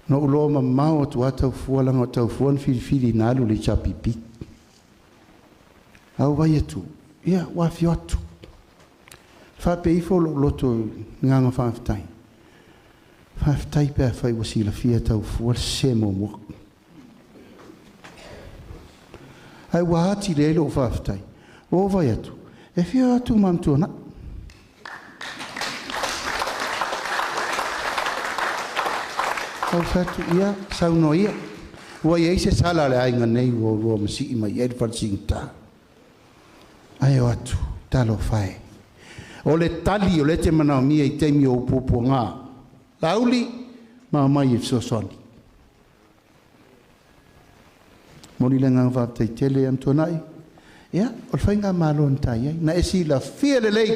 Na ou loa mamao atu lava Taufua, leaga o Taufua na filifili na alu i le HRPP. A ou vaai atu, ia ua afio atu. Faapea ifo lou loto i le agaga faafetai. Faafetai pe afai ua silafia Taufua le sese muamua. Ae ua atili ai lou faafetai. Ua ou vaai atu, e afio atu ma Amituanai. Ou fai atu, ia, saunoa ia. Ua i ai se sala a le aiga nei ua oulua masii mai ai le fale sigata. Ae o atu, talofa e. O le tali o lea e te manaomia i taimi o upuupuaga. Laauli, ma omai e fesoasoani. Momoli le agaga faafetai tele Amituanai. Ia, o le faigamalo na ta i ai. Na e silafia lelei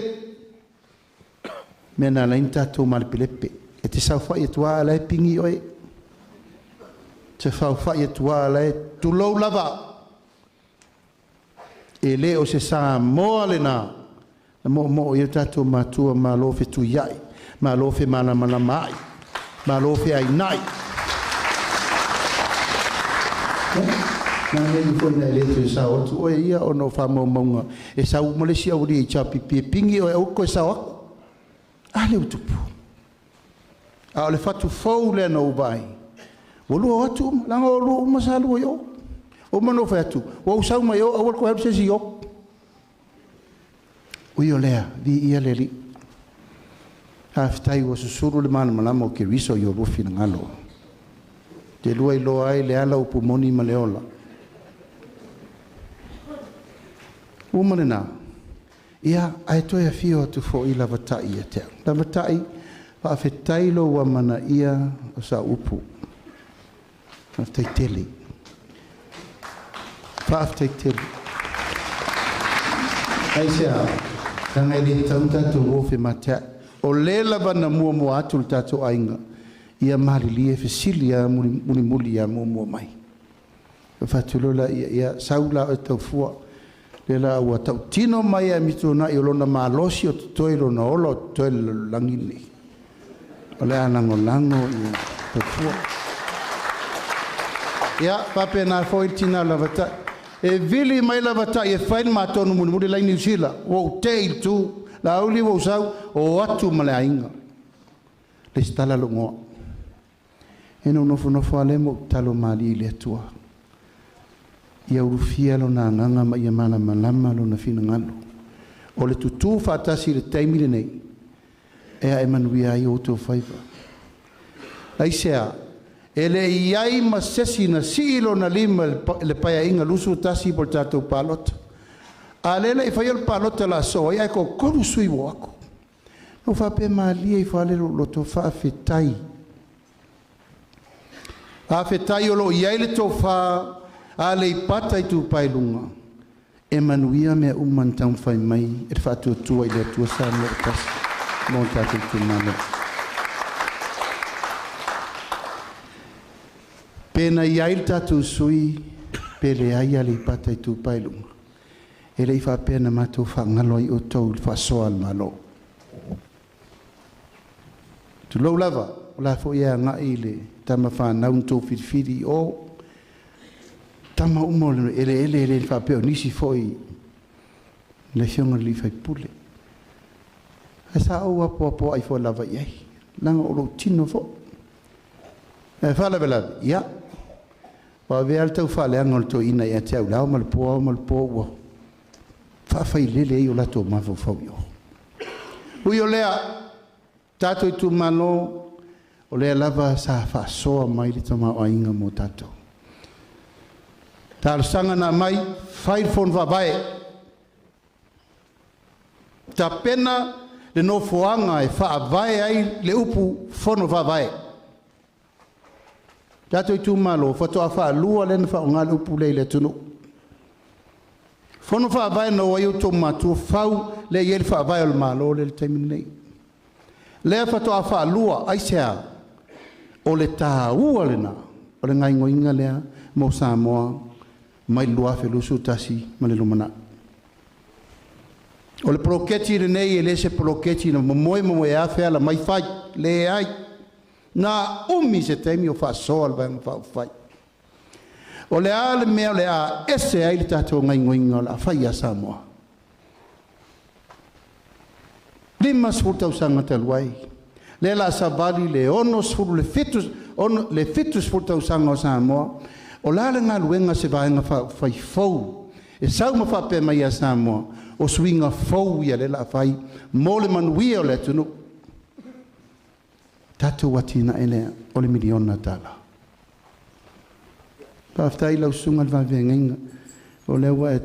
mea na ala ai ona tatou malepelepe. E te saofai atu lava a o la e pigi oe. E te saofai atu lava a o la e tulou lava. E le o se Samoa lena na moomoo i ai o tatou matua, malo fetuiai, malo femalamalamaai, malo feainai. Na mea foi na e le toe sao atu oe ia ona o faamaumauga e sau uma le isi aualii HRPP e pigi oe aua te toe sao atu. A lea ua tupu. A o le fatu fou lea na ou vaai, ua lua o atu uma, leaga o lua uma sa lua i o. Ua uma ona ou fai atu, ua ou sau mai o, aua le toe alu se isi i o. Ui o lea, viia le Alii. Faafetai ua susulu le malamalama o Keriso i oulua finagalo. Te lua iloa ai le ala upu moni ma le ola. Ua ma lena. Ia, ae toe afio atu fo'i Lavatai ia te au. Lavatai, faafetai lou amanaia o sau upu. Faafetai tele. Faafetai tele. Aisea, leaga e le tatau ona tatou o femateai. O le lava na muamua atu le tatou aiga, ia malilie fesili lava mulimuli ia muamua mai. Ona fai atu loa lea, ia sau la oe taufua. Lea la ua tautino mai e Amituanai o lona malosi o totoe i lona ola o totoe i le lalolagi lenei. O le a lagolago ia taufua. Ia, faapena foi le tina o Lavatai. E vili mai Lavatai e fai le ma tonu mulimuli la i Niu Sila. Ua ou tei i le tu. Laauli ua ou sau, o atu ma le aiga. Lesitala lou igoa. Ia na ou nofonofo lava lea ma ou tatalo malie i le Atua. Ia ulufia lona agaga ma ia malamalama lona finagalo. O le tutū faatasi i le taimi lenei, e ae manuia ai outou faiva. Aisea? E le i ai ma sesi na sii lona lima i le Paeaiga 21 po o le tatou palota. A lea e le i faia le palota o le a sosoo ai ae toatolu sui usufono ua o atu. Na ou faapea malie ifo lava lea i lou loto, faafetai. Faafetai o lo o i ai le tofa a Aleipata Itupa i Luga e manuia mea uma na taumafai mai e le Faatuatua i le Atua Samoa ua Tasi mo le tatou itumalo. Pe na i ai le tatou sui pe leai Aleipata Itupa i Luga, e le i faapea na matou faagalo ai outou i le faasoa a le Malo. Tulou lava, o la foi e agai i le tama fanau na outou filifili i o, tama uma o le eleele e le faapea o nisi foi le afioga i le sui usufono. Ae sa ou apoapoai foi lava i ai, leaga o lou tino foi. Ae faalavelave, ia, ua avea le taufaaleaga o le toeaina ia te au i le ao ma le po, ao ma le po, ua faafailele ai o latou mafaufau i o. Ui o lea, tatou itumalo, o lea lava sa faasoa mai le tamaoaiga mo tatou. Talosaga na aumai, fai le fono faavae. Tapena le nofoaga e faavae ai le upu fono faavae. Tatou itumalo, faatoa faalua lea ona faaaoga le upu lea i le atunuu. Fono faavae na o ai outou matua fau lea e i ai le faavae o le Malo lea i le taimi lenei. Lea faatoa faalua, aisea? O le taua lena o le gaoioiga lea mo Samoa mai le 2021 ma le lumanai. O le poloketi lenei e le se poloketi na momoe momoeafe ala mai fai, leai. Na umi se taimi o faasoa le Vaega Faaupufai. O le a le mea o le a ese ai le tatou gaoioiga o le a fai ia Samoa? 50 tausaga talu ai, lea o le a savali le 60, le 70, le 70 tausaga o Samoa. O le a le galuega a se Vaega Faaupufai fou e sau ma faapea mai ia Samoa, o suiga fou ia lea o le a fai mo le manuia o le atunuu. Tatou atinae lea o le miliona tala. Faafetai lau susuga i le vaveagaiga, o lea ua e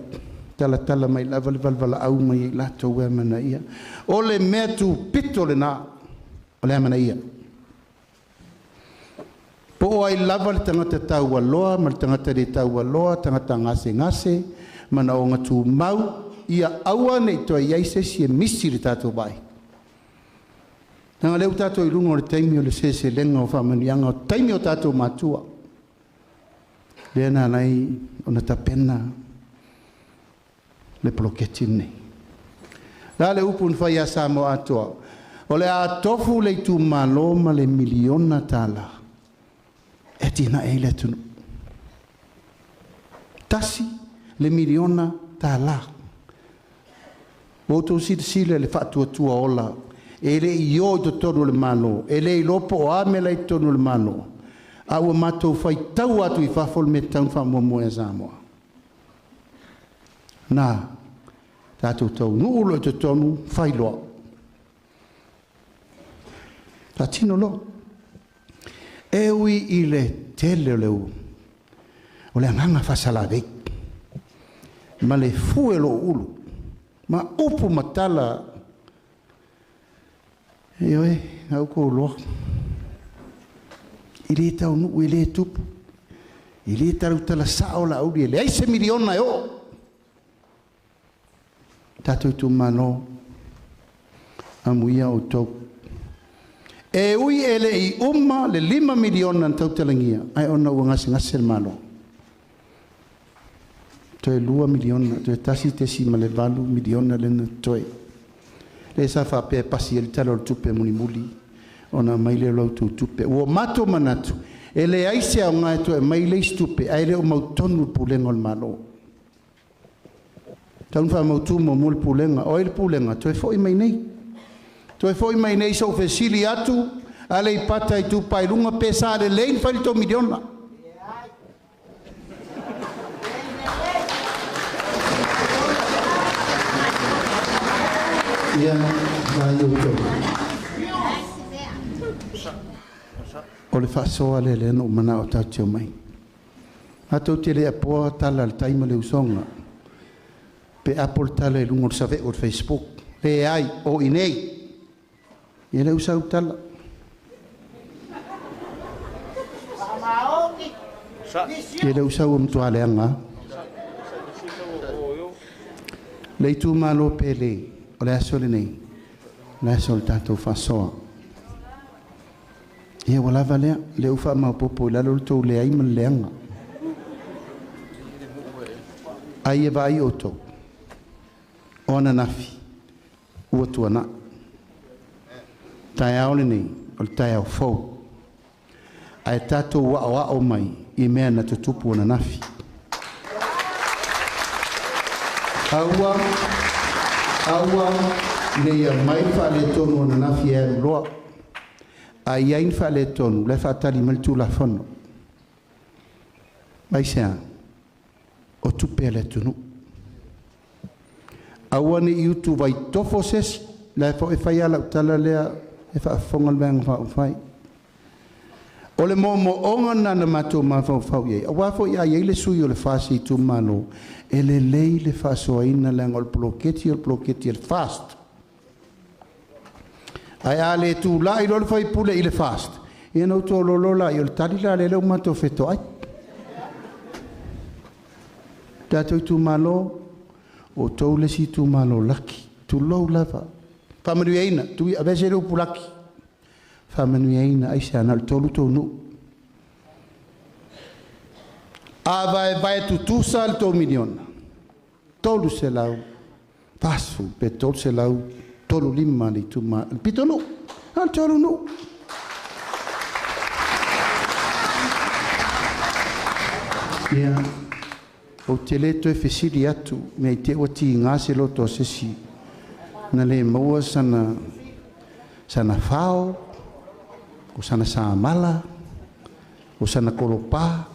talatala mai lava le valevalaau mai i latou e amanaia. O le mea tupito lena o le amanaia. Po o ai lava le tagata taualoa ma le tagata le taualoa, tagata gasegase, manaoga tumau, ia aua ne i toe i ai se isi e misi le tatou vaai. Leaga o lea ua tatou i luga o le taimi o le seleselega o faamanuiaga, o taimi o tatou matua. Lea na ala ai ona tapena le poloketi lenei. O le a le upu na fai ia Samoa atoa? O le a tofu le itumalo ma le miliona tala e atinae ai le atunuu. 1 le miliona tala. Ua outou silasila i le faatuatua ola e le i o i totonu o le Malo, e le iloa po o a mea la i totonu o le Malo, a ua matou faitau atu i fafo le mea e tatau ona faamuamua ia Samoa. Na, tatou taunuu loa i totonu, fai loa. Faatino loa. E ui i le tele o le o le agaga faasalavei ma le fue o lou ulu ma upu ma tala ioe na oukou loa i lē taunuu e lē tupu i lē talautala sao laauli e leai se miliona e oo tatou itumalo amuia outou e ui e le'i uma le 5 miliona na tautalagia ae ona ua gasegase le Malo toe 2 miliona toe 1.8 miliona lena totoe lea sa faapea e pasi ai le Tala o le Tupe mulimuli ona aumai lea o la outou tupe. Ua matou manatu e leai se aoga e toe aumai le isi tupe ae le o mautonu le pulega o le Malo. Tatau ona faamautu muamua le pulega. O ai le pulega? Toe foi mai nei. Toe foi mai nei sou fesili atu Aleipata Itupa i Luga pe sa lelei ona fai le tou miliona. Ia, vaai outou. O le faasoa lea lea na ou manao tatou te omai. Matou te le apoa tala a le tai ma le usoga. Pe apo le tala i luga o le saveu o le Facebook. Leai, o i nei. Ia lea ua sau tala. Ia lea ua sau ua matua leaga lava. Le itumalo pele, o le aso lenei, o le aso o le tatou faasoa. Ia ua lava lea, lea ua faamaopoopo i lalo le tou leai ma le leaga. Ai e vaai outou, o ananafi ua tuanai. Taeao lenei, o le taeao fou. Ae tatou aoao mai i mea na tutupu ananafi. Aua, aua ne i aumai le faaletonu o ananafi e alu loa. A i ai ni faaletonu, la e faatali mai le Tulafono. Aisea? O tupe a le atunuu. Aua ne i utuvai tofo se isi, la e foi fai lava lau tala lea e faafofoga le Vaega Faaupufai. O le moomooga lena na matou mafaufau i ai, aua foi a i ai le sui o le FAST i itumalo, e lelei le faasoaina leaga o le poloketi o le poloketi a le FAST. Ae a le tulai loa le faipule i le FAST, ia ona ou tololo lea, o le tali la lea ua matou fetoai. Tatou itumalo, o outou le isi itumalo laki, tulou lava. Faamanuiaina, tui aveese le upu laki. Faamanuiaina, aisea, na o le 3 tou nuu. A vaevae tutusa le tou miliona, 340 pe 335 le itumalo. Le pitonuu, na o le 3 nuu. Ia, ou te le toe fesili atu, mea i te ua tiga se loto o se isi na le maua sana fao, o sana samala, o sana kolopa,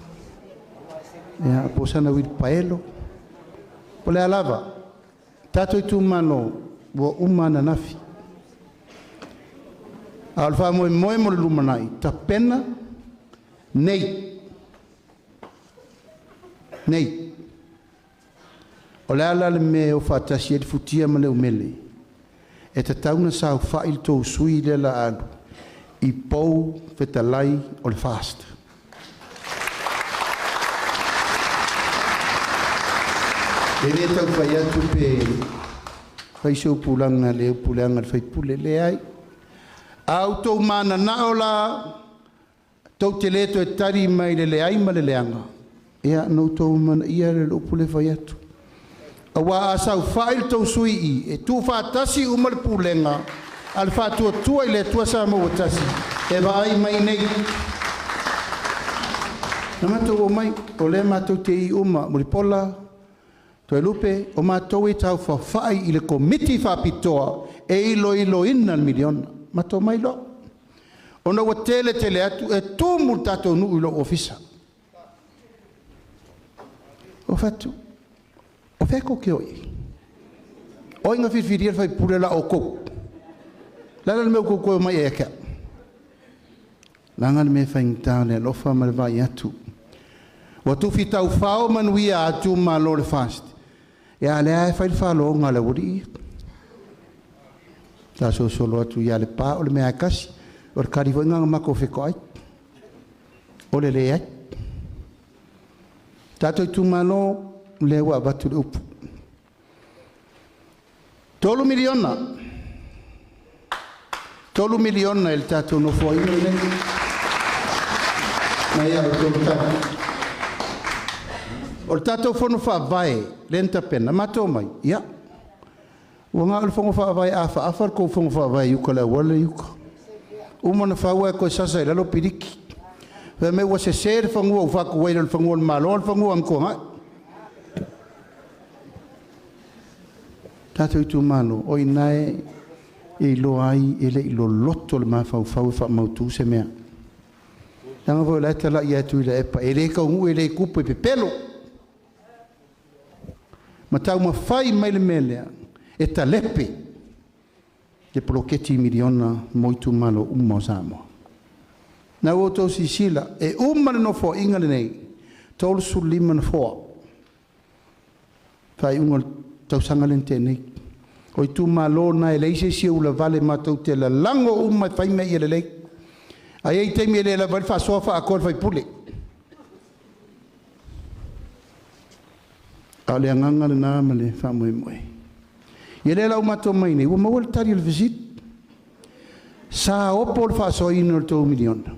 ia, po o sana uilipaelo. Po o le a lava, tatou itumalo ua uma ananafi. A o le faamoemoe mo le lumanai, tapena nei. Nei. O le ala le mea e o faatasi ai le futia ma le umele, e tatau ona saofai le tou sui lea la alu i pou fetalai o le FAST. E le tau fai atu pe fai se upulaga le upuleaga le faipule, leai. A outou mananao la, tou te le toe tali mai le leai ma le leaga, ia na outou manaia le upu le fai atu. Aua a saofai le tou sui i, e tuufaatasi uma le pulega a le faatuatua i le Atua Samoa ua tasi, e vaai mai nei. Na matou omai, o lea matou te i uma, Mulipola, Toelupe, o matou e taufaafai i le komiti faapitoa e iloiloina le miliona. Matou mai loa. Ona ua tele tele atu e tumu le tatou nuu i lou ofisa. O fatu, o fea kou te o i? O ai na filifilia le faipule la outou? Le ala le mea ua outou toe omai ai ia te au? Laga le mea faigata o le alofa ma le vaai atu. Ua tufi taufao manuia atu malo le FAST. Ia lea e fai le faaloga a le aualii ia. Ta solosolo atu ia le pa o le mea e kasi. O le kali foi nganga mako feko ai. O le leai. Tātou itumalo le ua avatu le upu. 3 miliona. 3 miliona i le tatou nofoaiga lenei. Na ia o tolu tali. O le tatou fono faavae, le na tapena, matou mai, ia. Ua ngā o le fono faavae a faafa le kou fono faavae i uka le auala i uka. Uma na faua e koe sasa i lalo piliki. Fai mai ua sese le fagua ua faakuai le fagua o le Malo le fagua o Amituanai. Tatou itumalo, o ina e iloa ai e le i loloto le mafaufau e faamautu se mea. Leaga foi o la e talai atu i le epa, e le kaunuu e le kupu e pepelo. Ma taumafai mai le mea lea, e talepe le poloketi miliona mo itumalo uma o Samoa. Na ua outou sisila, e uma le nofoaiga lenei, 35 nofoa. Faaiuga o le tausaga lea na tea nei. O itumalo na e leai se isi e ulavale matou te lalago uma e fai mea ia lelei. Ae i ai taimi e le lava ai le faasoa faaatoa le faipule. A o le agaga lena ma le faamoemoe. Ia lea la ua matou mai nei, ua maua le tali o le fesili. Sa opo le faasoaina o le 3 miliona.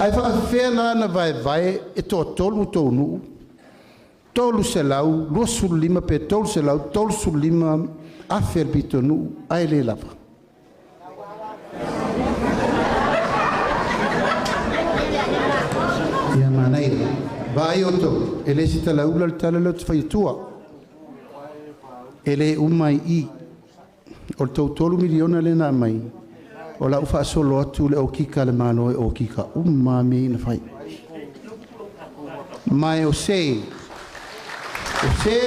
Ae faafefea la na vaevae e toatolu tou nuu, 325 pe 335 afe le pitonuu ae le lava. Ia manaia. Vaai outou, e le se talaula le tala lea ou te fai atua. E le uma ai i. O le tou 3 miliona lea na aumai, o lau faasolo atu le okika a le Malo e okika uma mea ia na fai. Ma e o se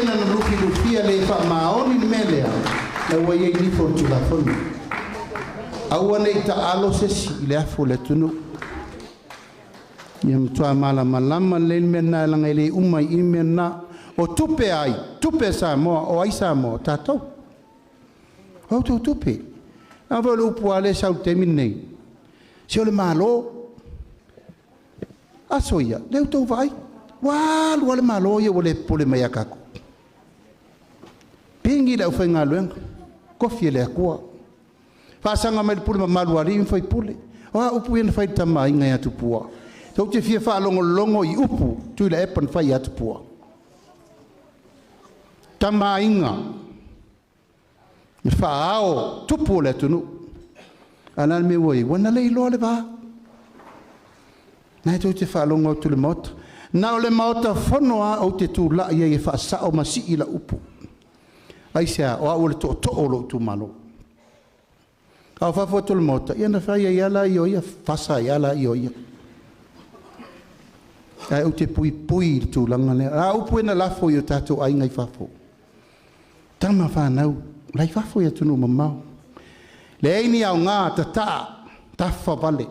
na na lufilufia le faamaoni le mea lea, na ua iai nifo o le Tulafono. Aua nei taalo se isi i le afu o le atunuu. Ia matua malamalama lelei le mea lena leaga e le uma i i mea na. O tupe ai, tupe a Samoa, o ai Samoa, o tatou. O outou tupe. A foi o le upu lava lea e sau i le taimi lenei. Se o le Malo. Aso ia, lea ua outou vaai. Ua alu lava le Malo ia ua le popole mai ia tatou. Pigi le aufaigaluega, tofi e le Atua. Faasaga mai le pule mamalu a alii ma faipule. O a upu ia na fai i le tamaaiga ia Tupua. Tou te fia faalogologo i upu Tuilaepa na fai ia Tupua. Tamaaiga, le faaao tupu o le atunuu. A le a le mea ua i ai? Ua na le iloa le va. Na e tou te faalogo atu le Maota. Na o le Maota fono lava ou te tulai ai e faasao ma sii lau upu. Aisea, o au o le tootoo o lou itumalo. A o fafo atu o le Maota, ia na fai ai lava ia o ia, fasa ai lava ia o ia. Ae ou te puipui i le tulaga lea. A upu e na lafo i o tatou aiga i fafo. Tama fanau, la i fafo i atunuu mamao. Leai ni aoga tataa, tafa vale.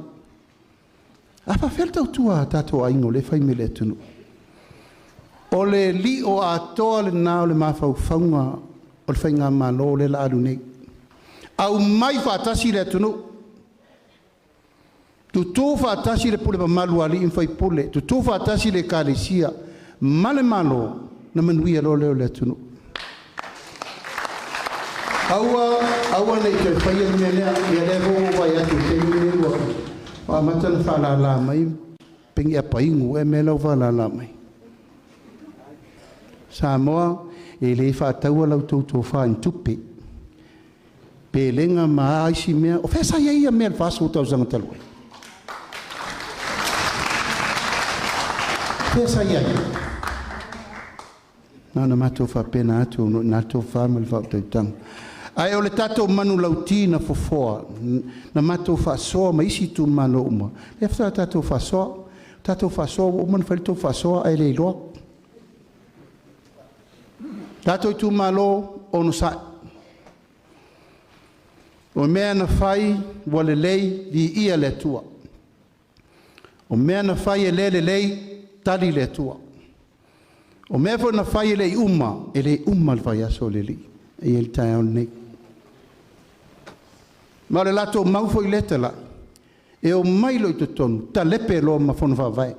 A faafefea le tautua a tatou aiga o lea e fai mai le atunuu. O le lio atoa lena o le mafaufauga o le faigamalo o lea la alu nei. Aumai faatasi le atunuu. Tutu faatasi le pule mamalu a alii ma faipule, tutu faatasi le ekalesia ma le Malo, na manuia loa lea o le atunuu. Aua, aua ne i toe faia le mea lea, ia lea foi ua ou vaai atu i le taimi lenei ua amata ona faalala mai pegi apaigu ea mea la ua faalala mai. Samoa, e le faataua la outou tofa i tupe. Pelega ma a isi mea, o fea sa i ai ia mea i le 40 tausaga talu ai? Fea sa i ai? Na ona matou faapena atu ona o i ina le tofa ma le faautautaga. Ae o le tatou manulauti na fofoa, na matou faasoa ma isi itumalo uma, lea faatoa tatou faasoa. Tatou faasoa ua uma ona fai le tou faasoa ae le iloa. Tatou itumalo, onosai. O mea na fai ua lelei viia le Atua. O mea na fai e le lelei tali le Atua. O mea foi na fai e le uma, e le uma le vaiaso o le Alii e i ai le taeao lenei. Ma o le latou mau foi lea talai, e omai loa i totonu, talepe loa ma fono faavae.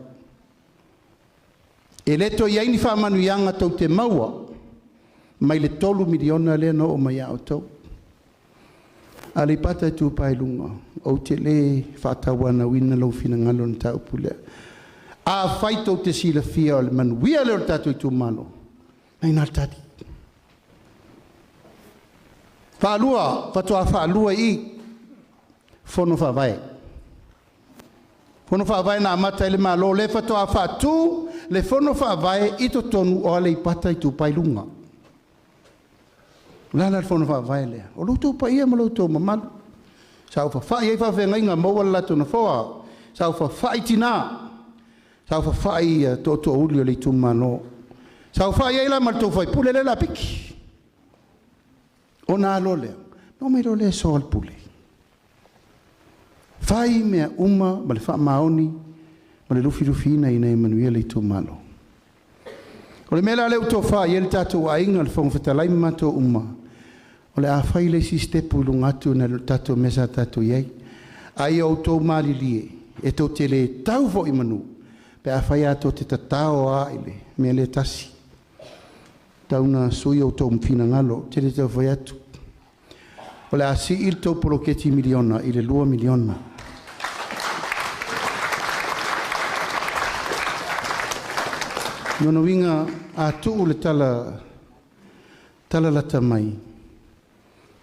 E le toe i ai ni faamanuiaga tou te maua mai le $3 miliona lea na oo mai ia outou. Aleipata Itupa i Luga, ou te le faatauanauina lou finagalo i le mataupu lea. Afai tou te silafia o le manuia lea o le tatou itumalo, o lena e i ina le tali. Faalua, faatoa faalua i i Fono Faavae. Fono Faavae na amata ai le Malo, lea faatoa faatu le Fono Faavae i totonu o Aleipata Itupa i Luga. O le a la le Fono Faavae lea? O lo outou paia ma lo outou mamalu. Saofafai ai faafeagaiga maua le latou nofoa, saofafai tina, saofafai tootoouli o le itumalo, saofai ai la ma le tou faipule lea o le a piki. Ona alo lea, ona omai loa lea e soalaupule. Fai mea uma ma le faamaoni ma le lufilufiina ina ia manuia le itumalo. O le mea la lea ua tofa i ai le tatou aiga, le Fofoga Fetalai ma matou uma, o le a fai le isi sitepu i luga atu nai lo tatou mea sa tatou i ai. A ia outou malilie, e tou te le tau foi i manu pe afai lava tou te tatao lava i le mea lea e tasi. Tau ina sui outou finagalo, ou te le tau fai atu. O le a sii le tou poloketi miliona i le $2 miliona. Lona uiga a tuu le tala tala lata mai,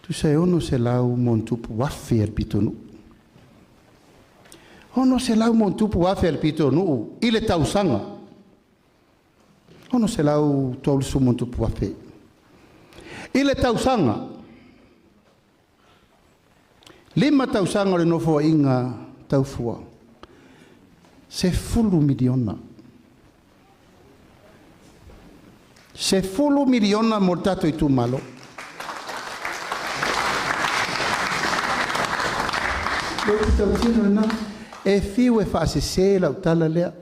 tusa e 600+ afe a le pitonuu. 600+ afe a le pitonuu i le tausaga. 630+ afe i le tausaga. 5 tausaga o le nofoaiga taufua, $10 miliona. $10 miliona mo le tatou itumalo. Le upu tautino lena, e fiu e faasese lau tala lea,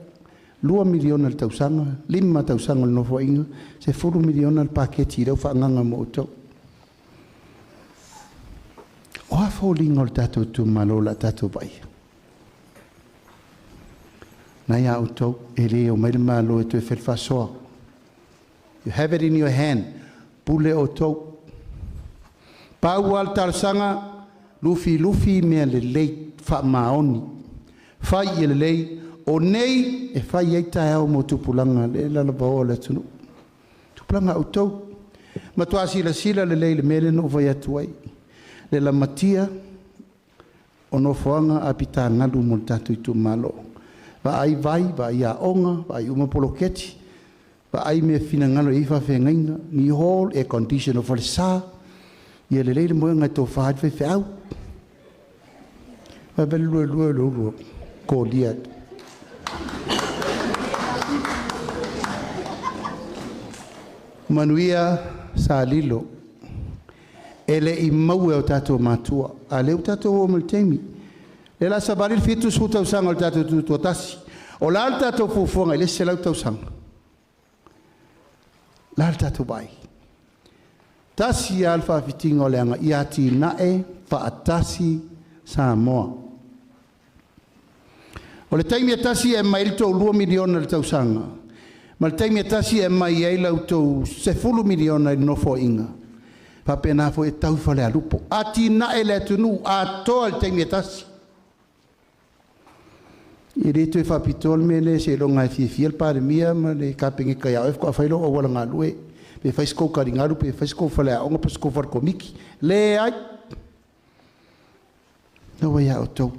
$2 miliona i le tausaga, 5 tausaga o le nofoaiga, $10 miliona le paketi lea ua faaagaaga mo outou. O a foliga o le tatou itumalo o le a tatou vaaia? Na ia outou, e le omai le Malo e toe fai le faasoa. You have it in your hand. Pule outou. Pau lava le talosaga, lufilufi mea lelei, faamaoni. Fai ia lelei, o nei e fai ai taeao mo tupulaga le lalovaoa o le atunuu. Tupulaga a outou. Matua silasila lelei i le mea lea na ou fai atu ai. Le lamatia o nofoaga apitagalu mo le tatou itumalo. Vaai vai, vaai aoga, vaai uma poloketi, vaai mea finagalo i ai faafeagaiga, ni hall, air condition o falesa, ia lelei le moega e tofa ai le faifeau. Vae lua lua lua lua kolia. Manuia sa lilo. E le i maua e o tatou matua. A lea ua tatou oo mai i le taimi. Lea o le a savali le 70 tausaga o le tatou Tutoatasi. O le a le tatou fuafuaga i le isi 100 tausaga? O le a le tatou vaai? Tasi lava le faafitiga o le aga ia atinae faatasi Samoa. O le taimi e tasi e aumai ai le tou $2 miliona i le tausaga, ma le taimi e tasi e aumai ai la outou $10 miliona i le nofoaiga, faapena foi e tau i Falealupo. Atinae le atunuu atoa i le taimi e tasi. E le toe faapitoa le mea lea seiloga e fiafia le Palemia ma le Kapeneta ia oe faatoa fai lou auala galue, pe fai se tou taligalu, pe fai se tou faleaoga po o se tou falekomiti. Leai! Lena ua ia outou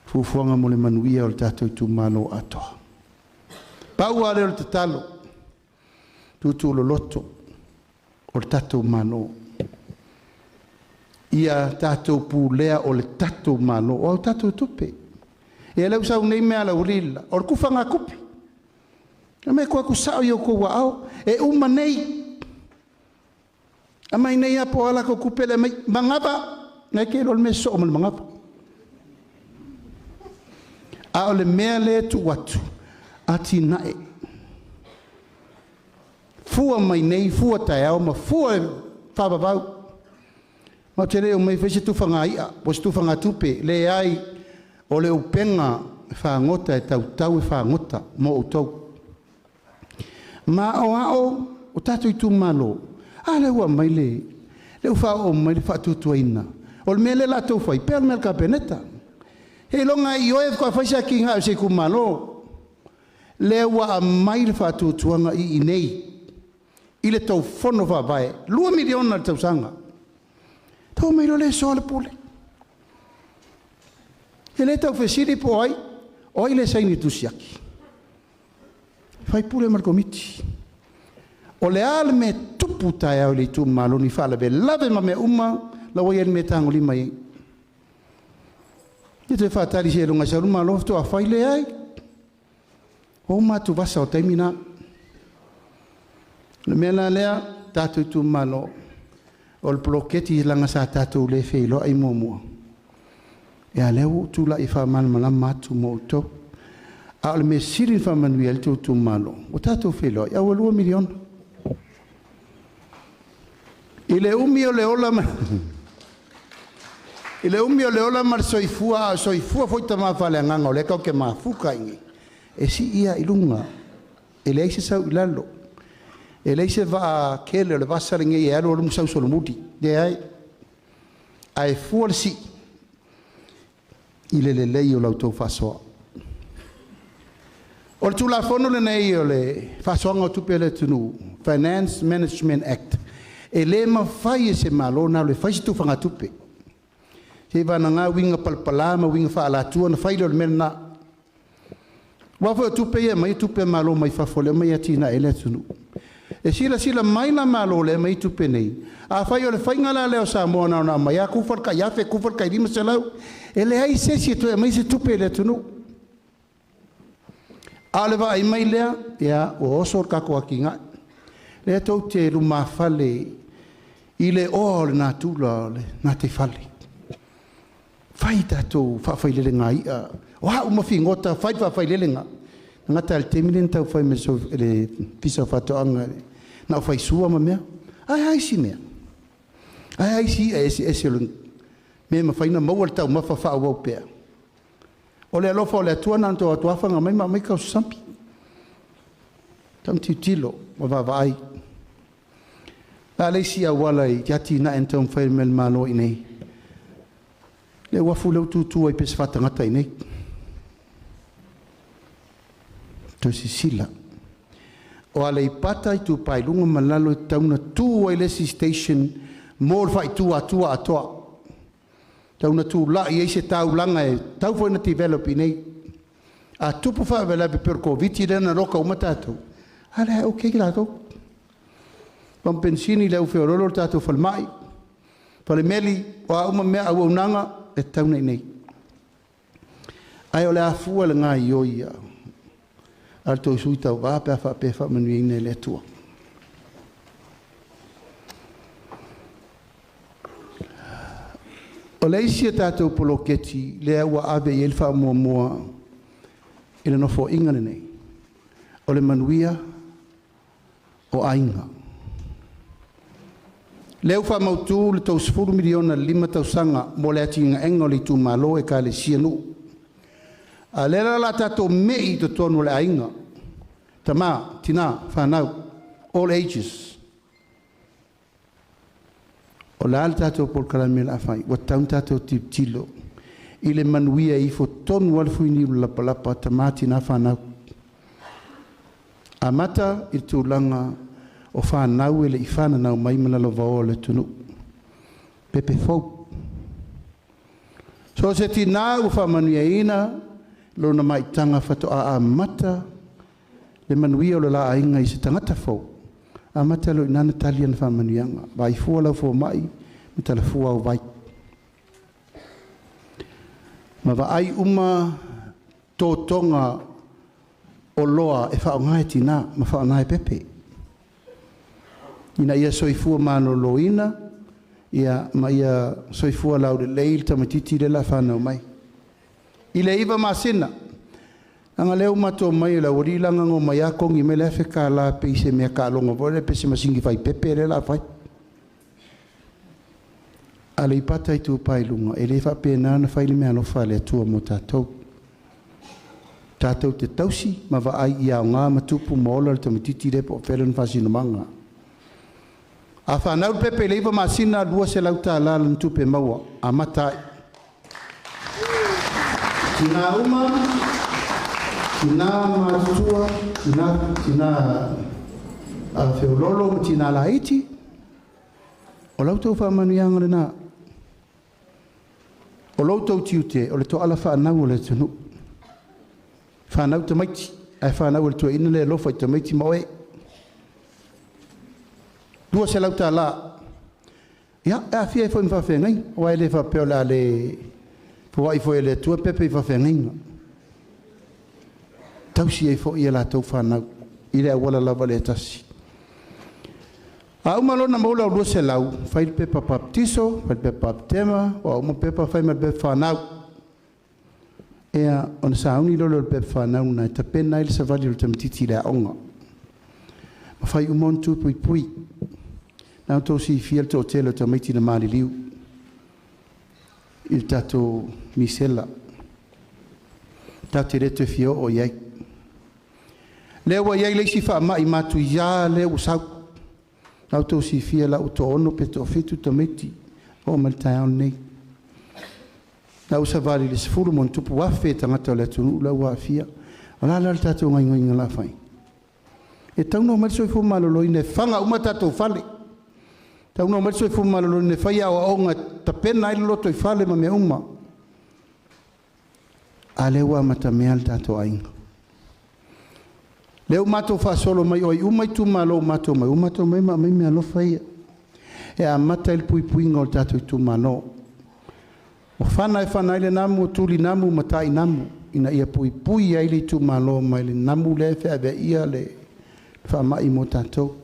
fuafuaga mo le manuia o le tatou itumalo atoa. Pau lava lea o le tatalo, tuutuuloloto o le tatou Malo. Ia tatou pulea o le tatou Malo, o au tatou tupe. Ia lea ua sau nei mea a le aualii le la, o le tufagatupe. Na mea atu sao i outou aao, e uma nei. Aumai nei lava po o a latou tupe lea e aumai, manava, na e te iloa le mea e soo ma le manava. A o le mea lea e tuu atu, atinae. Fua mai nei, fua taeao ma fua faavavau. Matou te le omai e fai se tufaga i'a po o se tufaga tupe, leai, o le upega e fagota e tautau e fagota mo outou. Ma o ao o tatou itumalo, a lea ua aumai le lea ua faaoo mai le faatuatuaina. O le mea lea la tou fai, pei o le mea a le Kapeneta. Seiloga e ioe faatoa fai se atinae o se itumalo. Lea ua aumai le faatuatuaga i inei i le tou Fono Faavae, $2 miliona i le tausaga. Tou omai loa lea e soa le pule. E le tau fesili po o ai, o ai le saini i le tusi siaki. Sui usufono ma le Komiti. O le a le mea e tupu taeao i le itumalo, ni faalavelave ma mea uma, la ua i ai le mea e tagolima i ai. E toe faatali seiloga e sau le Malo faatoa fai, leai. Ua uma atuvasa o taimi na. O le mea la lea, tatou itumalo, o le poloketi leaga sa tatou le feiloai muamua. Ia lea ua ou tulai e faamalamalama atu mo outou. A o le mea sili ona faamanuia ai le tou itumalo, ua tatou feiloai, ae ua $2 miliona. I le umi o le ola ma i le umi o le ola ma le soifua, a o soifua foi tama faaleagaga o lea tatou te mafuta i inei, e sii lava i luga, e leai se sau i lalo. E leai se vaa tele o le vasa lenei e alu alu ma sau solomuli, leai. Ae fua le sii i le lelei o la outou faasoa. O le Tulafono lenei o le Faasoaga o Tupe a le atunuu, Finance Management Act, e le mafai e se Malo ona alu e fai se tufaga tupe. Seiavagana uiga palapala ma uiga faaalatua ona fai lea o le mea lena. Aua foi o tupe ia e aumai o tupe a Malo mai fafo lea e omai e atinae ai le atunuu. E silasila mai la Malo lea e aumai tupe nei, afai o le faiga la lea o Samoa na ona aumai lava tufa le tai $1,000, tufa le tai $500, e leai se isi e toe aumai se tupe i le atunuu. A o le vaai mai lea, ia ua oso le tatou atinae. Lea tou te lumafale i le oa o le natura o le gataifale. Fai tatou faafailelega i'a, o a uma figota, fai faafailelega. E gata lava i le taimi lea na tau fai mai e le Ofisa o Faatoaga na o faisua ma mea. Ae a isi mea? Ae a isi i'a eseese o le mea e mafai ona maua le taumafa faaauau pea? O le alofa o le Atua na ona tou o atu lava fana mai ma aumai taososampi. Tau tilotilo ma vaavaai. O le a le isi auala i atinae na taumafai mai e le Malo i inei? Le uafu lea ua tutu ai pei o se faatagata i inei. Toe silasila. O Aleipata, Itupa i Luga ma Lalo e tatau ona tu ai le isi station mo le faaitu Atua atoa. Tatau ona tulai ai se taulaga e tatau foi ona develop i inei. A tupu faalavelave pei o le Koviti lea na loka uma tatou, a lea e okay latou. Pamu penisini, le au feoloolo, le tatou falemai, falemeli, o a uma mea auaunaga e tatau ona i inei. Ae o le a fua le gaoioi a le tou sui tauva pe a faapea e faamanuiaina e le Atua. O le isi a tatou poloketi lea ua ave i ai le faamuamua i le Nofoaiga lenei, o le manuia o aiga. Lea ua faamautu le $30 miliona i le 5 tausaga mo le atinaeina o le itumalo, ekalesia, nuu. A o lea la o le a tatou mei i totonu o le aiga, tama, tina, fanau, all ages. O le a le tatou polokalame o le a fai? Ua tatau ona tatou tilotilo i le manuia e ifo tonu lava le fuiniu lapalapa, tama, tina, fanau. Amata i le tulaga o fanau e le i fananau mai ma lalovaoa o le atunuu. Pepe fou. So o se tinā ua faamanuiaina lona maitaga faatoa amata le manuia o le la aiga i se tagata fou, amata loa i ina ona tali ana faamanuiaga. Vaai fua lau fomai ma talafua au vai. Ma vaai uma totoga o loa e faaaoga e tina ma faaaoga e pepe. Ina ia soifua malōlōina, ia ma ia soifua laulelei le tamaititi lea o le a fanau mai. I le 9 masina, aga lea ua matou omai e le aualii laga na omai lava togi mai le $1,000 pei se meataaloga foi lea pe se masini faipepe lea o le a fai. Aleipata Itupa i Luga, e le faapena ona fai le meaalofa a le Atua mo tatou. Tatou te tausi ma vaai ia aoga ma tupu ma ola le tamaititi lea po o fea lona faasinomaga. A fanau le pepe i le 9 masina, $200 lana tupe maua, amata ai. Tina uma, tina matutua, tina feololo ma tina laiti, o lau tau faamanuiaga lena. O lou tau tiute, o le toala whaanau o le tunu. Whanau tamaiti, ai whanau o le tuaina le alofa i tamaiti ma oe. $200. Ia, e afia e foi mwawhengai, o ai le whapeo le ale puai foi le tua pepe i whawhengainga. Tausi ai foi e la tau whanau, i le awala lava le tasi. A uma lona maula o 200, fai le pepa baptiso, fai le pepa baptema, o uma pepa fai ma le pepa whanau. Ea, ona sauni lolo le pepa whanau na e tapena ai le savali o le tamatiti le aonga. Ma fai uma ona tū pui pui. Nā tō si fia le tō tele o tamaiti na maliliu. I le tātou misela. Tātou te reto e fia o iai. Lea ua iai leisi wha mai mātu ia lea ua sau. Nā tō si fia la u tō ono pe tō fitu tamaiti o ma le taeao nei. Nā u savali le 10 mo tupu afe tangata o le atunu la ua afia. O la la le tātou ngai ngai ngā la whai. E tau no mai soifua malōlōina e whanga uma tātou fale. Tau no mai soifua malōlōina e whai au aonga tapena ai le loto i fale ma mea uma. A lea ua matamea le tātou aiga. Lea ua matou faasolo mai oi uma i tumalo matou mai, uma matou mai ma mai mea alofa ia. E amata i le puipuiga o le tātou itumalo. O whana e whana ai le namu, o tuli namu, matai namu. Ina ia puipui ai le itumalo mai le namu le whaavea ia le whaamai mo tātou.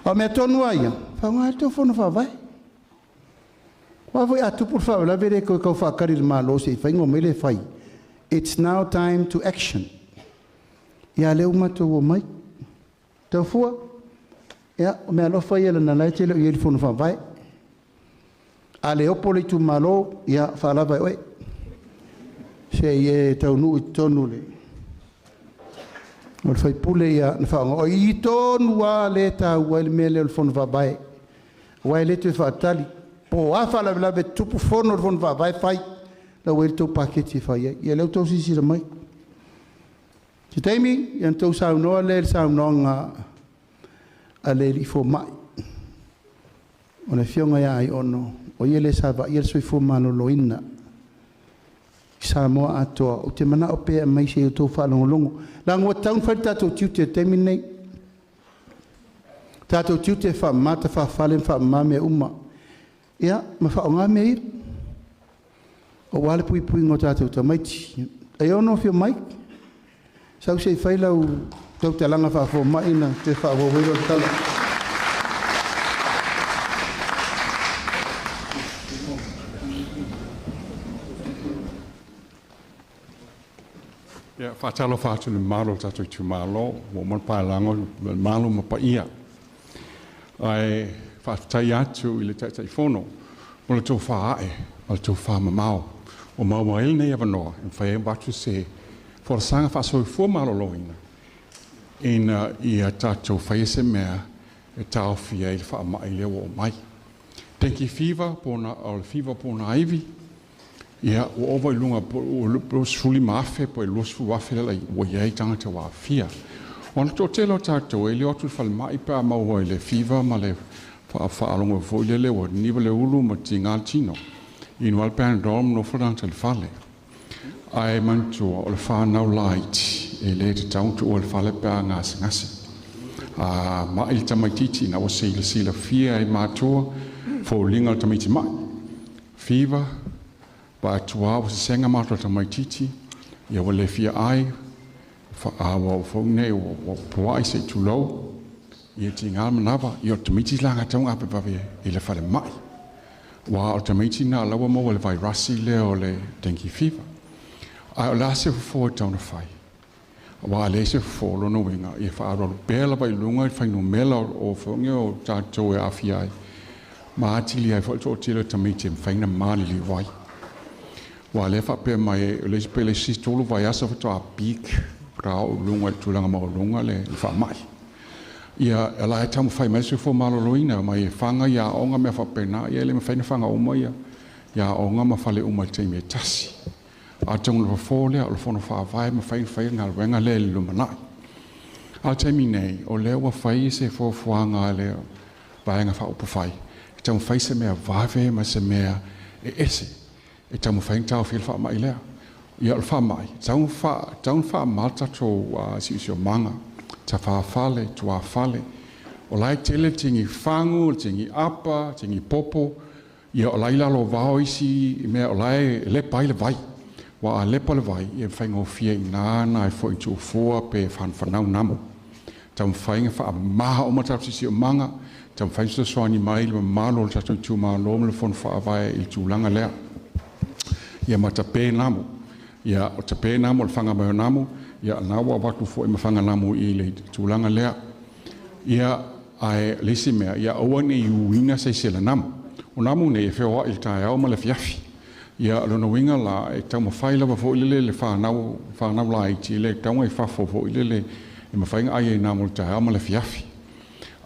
O mea tonu ai ia, whaonga ai tō whono whaavai. Wā foi a tupu whaavai, la vere koe kau whaakari le malo se i whaingo mai le whai. It's now time to action. Ia leo matou o mai. Tau fua, ia, o mea alofa ia lana lai tele o ia le whono whaavai. A le opo le itumalo, ia whaalava e oe. Se i e tau nuu i tonu le. O le whaipule ia na whaonga. O i tonu a le tāua i le mea lea o le whono whaavae. Wai le tue whaatali. Po a whaalawelawe tupu whono le whono whaavae whai. La wei le tau paketi e whai ai. Ia leo tau sisira mai. Te taimi, ia na tau saunoa le saunoanga a le li fo mai. O le fionga ia ai ono. O ia le sawa, ia le soifua malōlōina. I Samoa atoa. O te mana o pea mai se o tō whaalongolongo. La ngua taun whai tātou tiute taimi nei. Tātou tiute wha mata wha whale wha mame uma. Ia, ma wha o ngā mea ia. O wale pui pui ngō tātou tamaiti. E ono whio mai. Sau se i whai lau tau te alanga wha whao mai na te wha wawero tala. Ia, whaatalo whaatu le malo tātou i tūmalo, mo mana paelango, le malo ma paia. Ai whaatai atu i le taitai fono, mo le tō whaae, mo le tō whaamamao. O maua ele nei avanoa, e whai e watu se whorasanga whaasoifua malōlōina. Ina ia tātou whai se mea e tāwhia i le whaamai lea o mai. Dengue fever, pōna, o le fever pōna aivi, ia, o ova i lunga, o suli maafe, po e losu wafe lala i o iai tangata wā fia. O na tō tēlo tātou, e le otu whale mai pā maua i le fever ma le whaalongo fo i le lewa, niwa le ulu ma ti ngā tino. Inu al Panadol no whananga le fale. Ai mantua o le whanau laiti, e le te tauntu o le fale pā ngase ngase. A ma il tamaititi na o se i le fia e mātua, fo linga le tamaiti mai. Fever, pa tua o se senga mātua tamaititi, ia o le fia ai, wha awa o fau nei o poai se tulou, Ia tiga manawa, ia o tamaiti la ngā ape vave i le whare mai. Wa o tamaiti nā lawa maua le vairasi lea o le dengue fever. Ai o la se fofo e tauna whai. Wa le se fofo lono winga, ia whaarwaru pēr lava i lunga i whainumela o whaonge o tātou e awhi ai. Ma atili ai whaoto o tele tamaiti e mwhaina mālili wai. Wa le whapea mai, le se pele si tolu vai asa whato a pik, rā o lunga, tūlanga ma o lunga le wha mai. Ia, ala e tamu whai mai se fo maloloina, mai e whanga ia onga mea whapena, ia le mawhaina whanga uma ia, ia onga ma whale uma i teime tasi. A tonga le fo lea, o le fono whaawai, ma whai whai ngā wenga le le lumanai. A taimi nei, o lea ua whai se fo fuanga lea, vaenga wha upu whai. E tamu whai se mea vave ma se mea e ese. E tamu whai ngā tau whil wha mai lea. Ia o le wha mai, tau wha maltato si usio manga. Ta whaafale, tuafale. O lai tele tingi whangu, tingi apa, tingi popo. Ia o lai lalo vao isi, mea o lai lepa i le vai. Wa a lepa le vai, ia whainga fia i nāna e fo i tūfua pe whanwhanau namo. Tau whainga wha maha o matau sisi o manga, tau whainga sosoani mai le malo le tātou tū malo le fono whaavae i tūlanga lea. Ia ma tape namo. Ia o tape namo le whanga mai o namo. Ia nā wa watu fo i mawhanga namo i le tūlanga lea. Ia ai lesi mea, ia aua nei uina se sela namo. O namo nei e whioa i le tae au ma le fiafi. Ia lona winga la e tau mawhai lava fo i lele le whanau la iti le taunga i whafo fo i lele e mawhainga ai e namo le tae au ma le fiafi.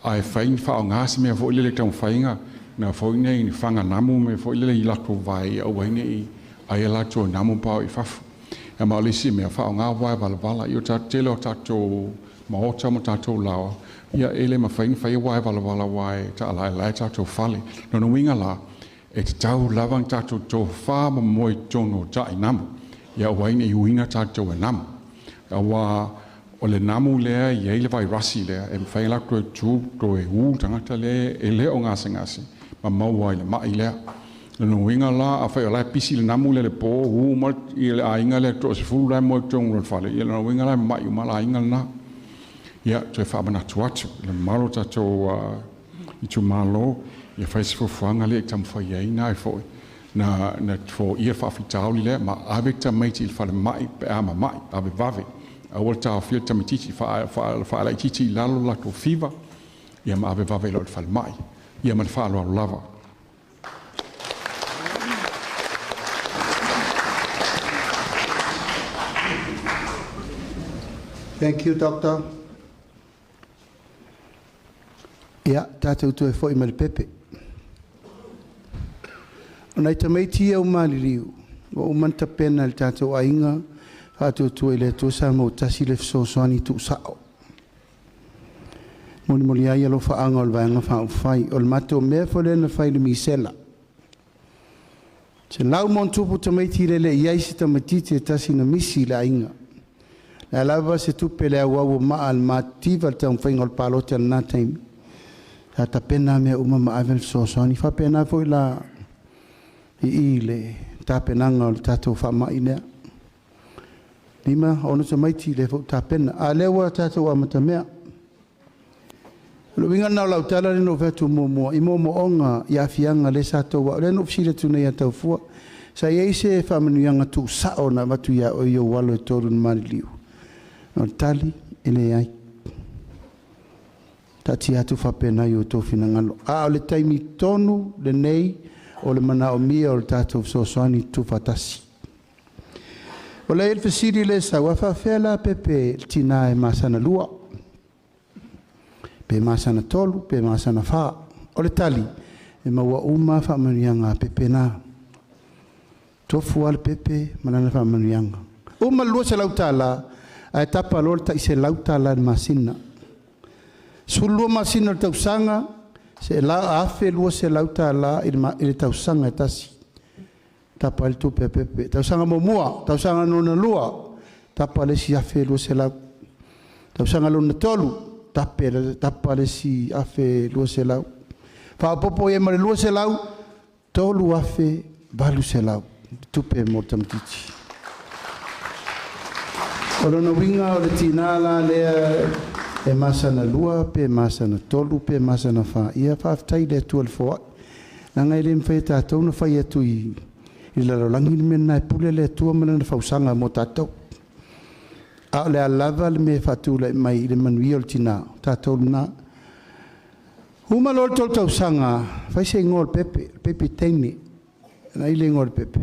Ai whain wha o ngā se mea fo i lele tau mawhainga na fo i nei ni whanga namo me fo i lele i lako vai aua hine i ai e lato namo pao i whafo. E ma lisi mea wha o ngā wai wala wala, i o tātou tele o tātou maota mo tātou lawa, ia ele ma whainga whai wai wala wala wai ta alai lai tātou whale. Nono winga la, e te tau lawang tātou tō whā ma moi tono tai namo. Ia waina i uina tātou e namo. A wā o le namo lea, ia i le vai rasi lea, e mwhai la toe tū, toe ū tangata lea, e lea o ngase ngase, ma maua i le mai lea. Lona winga la, a whai o lai pisi le namu le le pō, ū ma i le ainga le tō se fulu lai moi tōngu le whale. Ia lona winga lai mai uma la ainga na. Ia, toe whaamanatu atu, le malo tātou i tū malo, ia whai se fufuanga le e tamu whai ai nā e fo. Na fo ia whaafitauli lea, ma ave tamaiti i le whale mai, pe ama mai, ave vave. Aua le tāwhia tamatiti, whaala i titi i lalo lato fiva, ia ma ave vave i lo le whale mai. Ia ma le whaaloalo lava. Thank you, Doctor. Ia, tātou toe foi ma le pepe. O nai tamaiti au maliliu, wa umanta pena le tātou ainga, tātou toe le tō sa mau tasi le fesoasoani tuusao. Molimoli ai alofa anga o le vaega faaufai, o le matou mea foi lea na fai le misela. Se lau montupu tamaiti le le iai se tamatiti e tasi na misi le aiga. Le lava se tupe le auau o maa le mativa le taumafaiga o le palota lenā taimi. Sa tapena mea uma ma ave le fesoasoani. Faapena foi la i le tapenaga o le tatou faama'i lea. Lima ono tamaiti le fo'u tapena. A lea ua tatou amatamea. O le uiga lena o lau tala le no featu muamua i moomooga i aafiaga le sa tou a'o lea na ou fesili atu nei ia taufua. Sa iai se faamanuiaga tuusa'o na avatu iā oe i ou alo e tolu na maliliu. O le tali e leai. Taatia atu faapena i outou finagalo. A o le taimi tonu lenei o le manaomia o le tatou fesoasoani tufatasi. O le fesili le sau, a faafea la pepe le tinā e masana lua, pe masana tolu, pe masana fā. O le tali, e maua uma faamanuiaga a pepe nā. Tofu a le pepe ma lana faamanuiaga. Uma le 200 tālā, ae tapa loa le 100 tālā le masina. 12 masina o le tausaga, se la 1200 tālā i le tausaga e tasi. Tapa le tupe a pepe. Tausaga muamua, tausaga lona lua, tapa le isi 1200. Tausaga lona tolu, tape, tapa le isi 1200. Faaopoopo i ai ma le 200, 3800 tupe mo le tamatiti. O lona uiga o le tinā la lea E masana 2 pe masana 3 pe masana 4. Ia faafetai le Atua i le foai. Leaga e le mafai e tatou ona fai atu i le lalolagi le mea lena e pule le Atua ma lana fausaga mo tatou. A o le a lava le mea e faatulai mai i le manuia o le tina, o tatou lena. Uma loa le 3 tausaga, fai se igoa o le pepe, pepe teine. Na i le igoa o le pepe.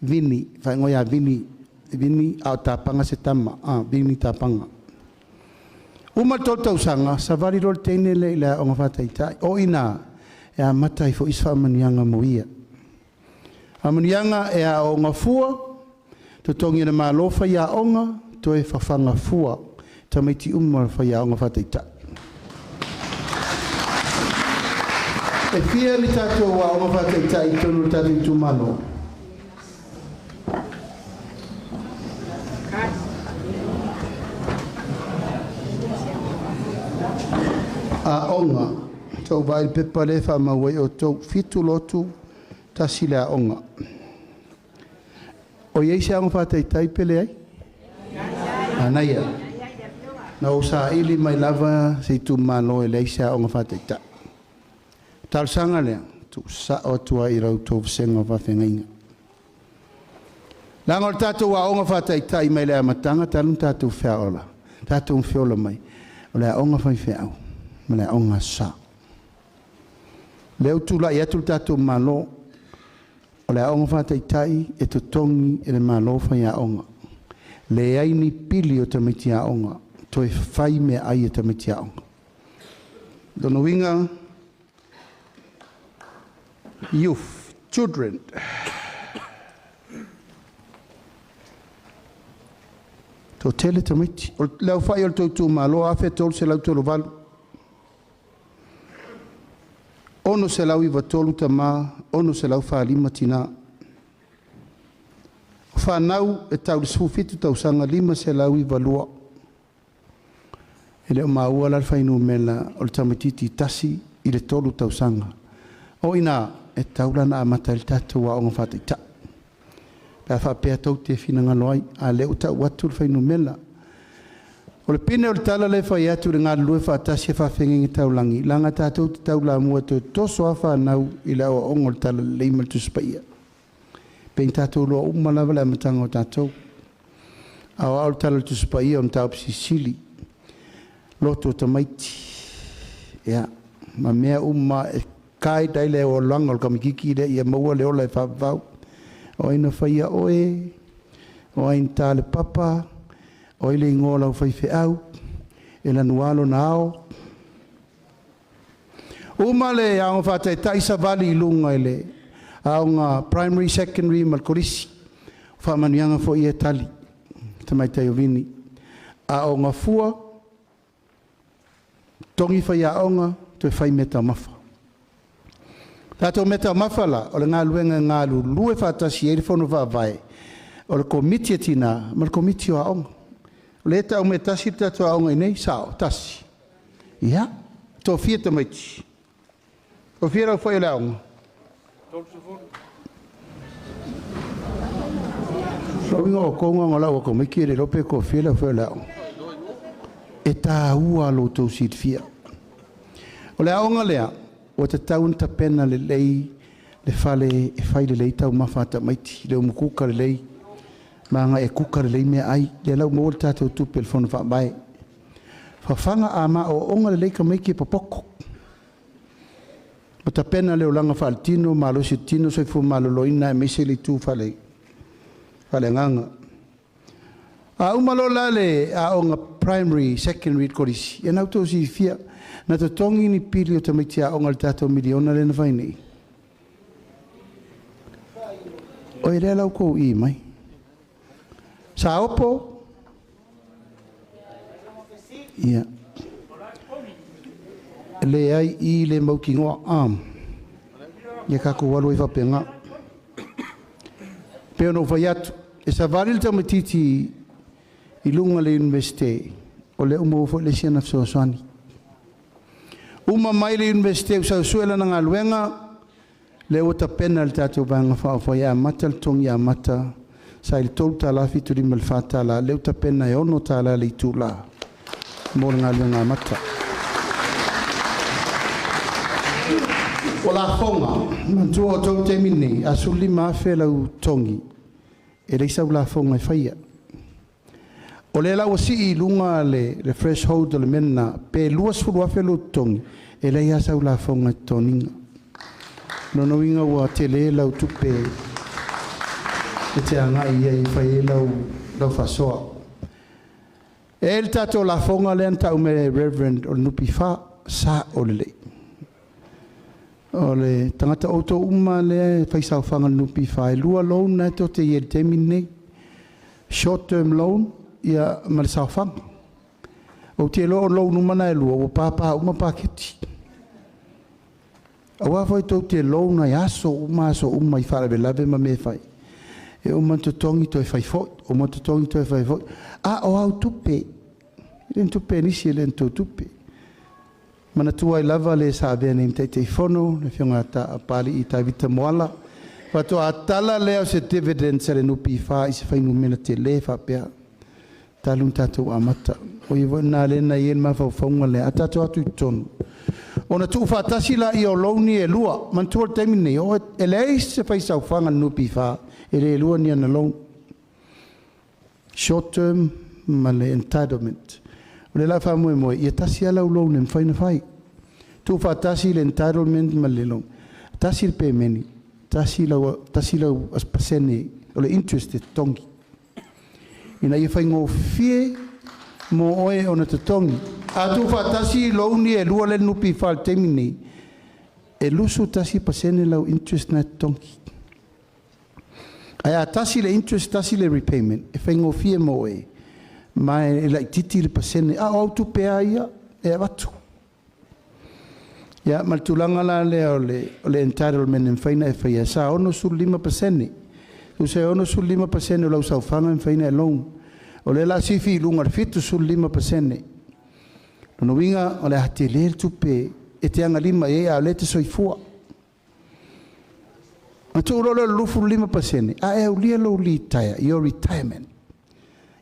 Vini, faaigoa ia Vini, Vini a o Tapaga se tama, Vini Tapaga. Uma le 3 tausaga, savali loa le teine lea i le aoga faataitai. O i ina, e amata ai foi se faamanuiaga mo ia. Faamanuiaga e aoga fua, totogi e le Malo fai aoga, toe fafaga fua, tamaiti uma fai aoga faataitai. E fia ni tatou aoga faataitai i totonu o le tatou itumalo? Aoga, tau vaai le pepa lea e faamau ai outou, 7 lotu, 1 le aoga. O i ai se aoga faataitai pe leai? Anaia. Na ou saili mai lava se itumalo e leai se aoga faataitai. Talosaga lea, tuusao atu ai i lau outou vasega o faafeagaiga. Leaga o le tatou aoga faataitai mai le amataga talu ona tatou feaola, tatou feola mai, o le aoga faifeau ma le aoga aso Sa. Lea ua tulai atu le tatou Malo, o le aoga faataitai e totogi e le Malo faiaoga. Leai ni pili o tamaiti aoga, toe fai meaai e tamaiti aoga. Lona uiga, youth, children. Toatele tamaiti. O le aufai o le tou itumalo, 1,338. 693 tama, 645 tina. O fanau e tau le 17 tausaga, 592. E le o maua la le fuainumera o le tamaitiiti 1 i le 3 tausaga. O ina e tau lana amata ai le tatou aoga faataitai. Pe a faapea tou te finagalo ai, a lea ua tau atu le fuainumera. O le pine o le tala lea e fai atu i le galulue faatasi e faafeagaiga taulagi, leaga tatou te taulamua toe toso lava fanau i le aoaoga o le Talalelei ma le Tusi Paia. Pe tatou iloa uma lava le amataga o tatou. Aoao le tala o le Tusi Paia o mataupu silisili, loto o tamaiti, ia, ma mea uma e guide ai le olaga o le kamititi lea ia maua le ola e faavavau. O ai na faia oe, o ai na ta le papa, o ai le igoa o lau faifeau, e lanu alo na ao. Uma le aoga faataitai savali i luga i le aoga primary, secondary ma le kolisi. Faamanuiaga foi e tali, tamaitai o Vini. Aoga fua, togi fai aoga, toe fai mea taumafa. Tatou mea taumafa la, o le galuega e galulue faatasi ai le fono faavae, o le komiti e tina ma le komiti o aoga. O le tau mea tasi le tatou aoga i nei, sao, tasi. Ia, tofia tamaiti. Tofia lau fai o le aoga. Lauiga o konga ngā lau akomiki e le lope kofia lau fai o le aoga. E tāua lo tau silfia. O le aoga lea, o te tau na tapena le lei, le fale e fai le lei tau mafa tamaiti, le umukuka le lei, maanga e kuka le lei mea ai, le lau maua le tātou tupe le fono faavae. Fafaga a ma o onga le lei ka maiki e papoko. O tapena le olaga faaletino, malosi tino, soifua maloloina e maise le itu fale agaga. A uma loa la le aoga primary, secondary kolisi, ia na outou silafia, na totogi ni pili o tamaiti aoga i le tatou miliona lea na fai nei. O e lea lau kou i mai. Sa opo? Ia. Le ai i le maukingoa am. Ia kako walu i whapenga. Pe ono whai atu. E savali le tamaitiiti i lunga le universite. O le uma ufo le sia na fesoasoani. Uma mai le universite usau sue lana galuega, le ua tapena le tatou vaega faaofai e amata le togi amata sa i le $3.75 le $4, le ua tapena e $6 le itulā. Mo le galuega amata. O lafoga, manatua outou taimi lenei, a 15,000 lau togi, e leai sau lafoga e faia. O lea la ua sii i luga le threshold o le mea lena, pe 20,000 lou totogi, e leai lava sau lafoga e totogiina. Lona uiga ua tele lau tupe e te agai i ai e fai ai lau faasoa. E i ai le tatou lafoga lea na tau mai e Reverend o le NPF, sa o lelei. O le tagata outou uma lea e faisaofaga i le NPF, e lua loan na e tou te i ai i le taimi lenei. Short term loan ia ma le saofaga. Ou te iloa o loan uma na e lua, ua pāpā uma paketi. Aua foi tou te loan ai aso uma aso uma i faalavelave ma mea e fai. E uma ona totogi toe fai foi, uma ona totogi toe fai foi. A o au tupe, e le ni tupe a nisi, e le ni tou tupe. Manatua ai lava le sa avea nei ma Taitaifono, le Afioga ia Papalii Tavita Moala, faatoa tala lea o se dividends a le NPF i se fuainumera tele faapea talu ona tatou amata. O ia foi lena lea na i ai le mafaufauga lea, a tatou atu i totonu, ona tuufaatasi laia o loan ia e lua. Manatua le taimi lenei, e leai se faisaofaga a le NPF e le lua ni ana loan. Short term ma le entitlement. O le la faamoemoe, ia tasi lava lau loan e mafai ona fai. Tuufaatasi le entitlement ma le loan. Tasi le pemeni, tasi lau pasene o le interest e totogi. Ina ia faigofie mo oe ona totogi. A tuufaatasi loan ia e lua lea e NPF i le taimi lenei, e 21% lau interest na e totogi. Ae a tasi le interest, tasi le repayment, e faigofie mo oe, ma e laitiiti le pasene. A o au tupe lava ia e avatu. Ia, ma le tulaga la lea o le entitlement e mafai ona e faia, sa 65%. Tusa e 65% o lau saofaga e mafai ona e loan. O lea o le a sifi i luga i le 75%. Lona uiga o le a tele le tupe e te agalima i ai a o lea e te soifua. Ona tuu loa lea o le 25%, a e aulia lou retire, your retirement,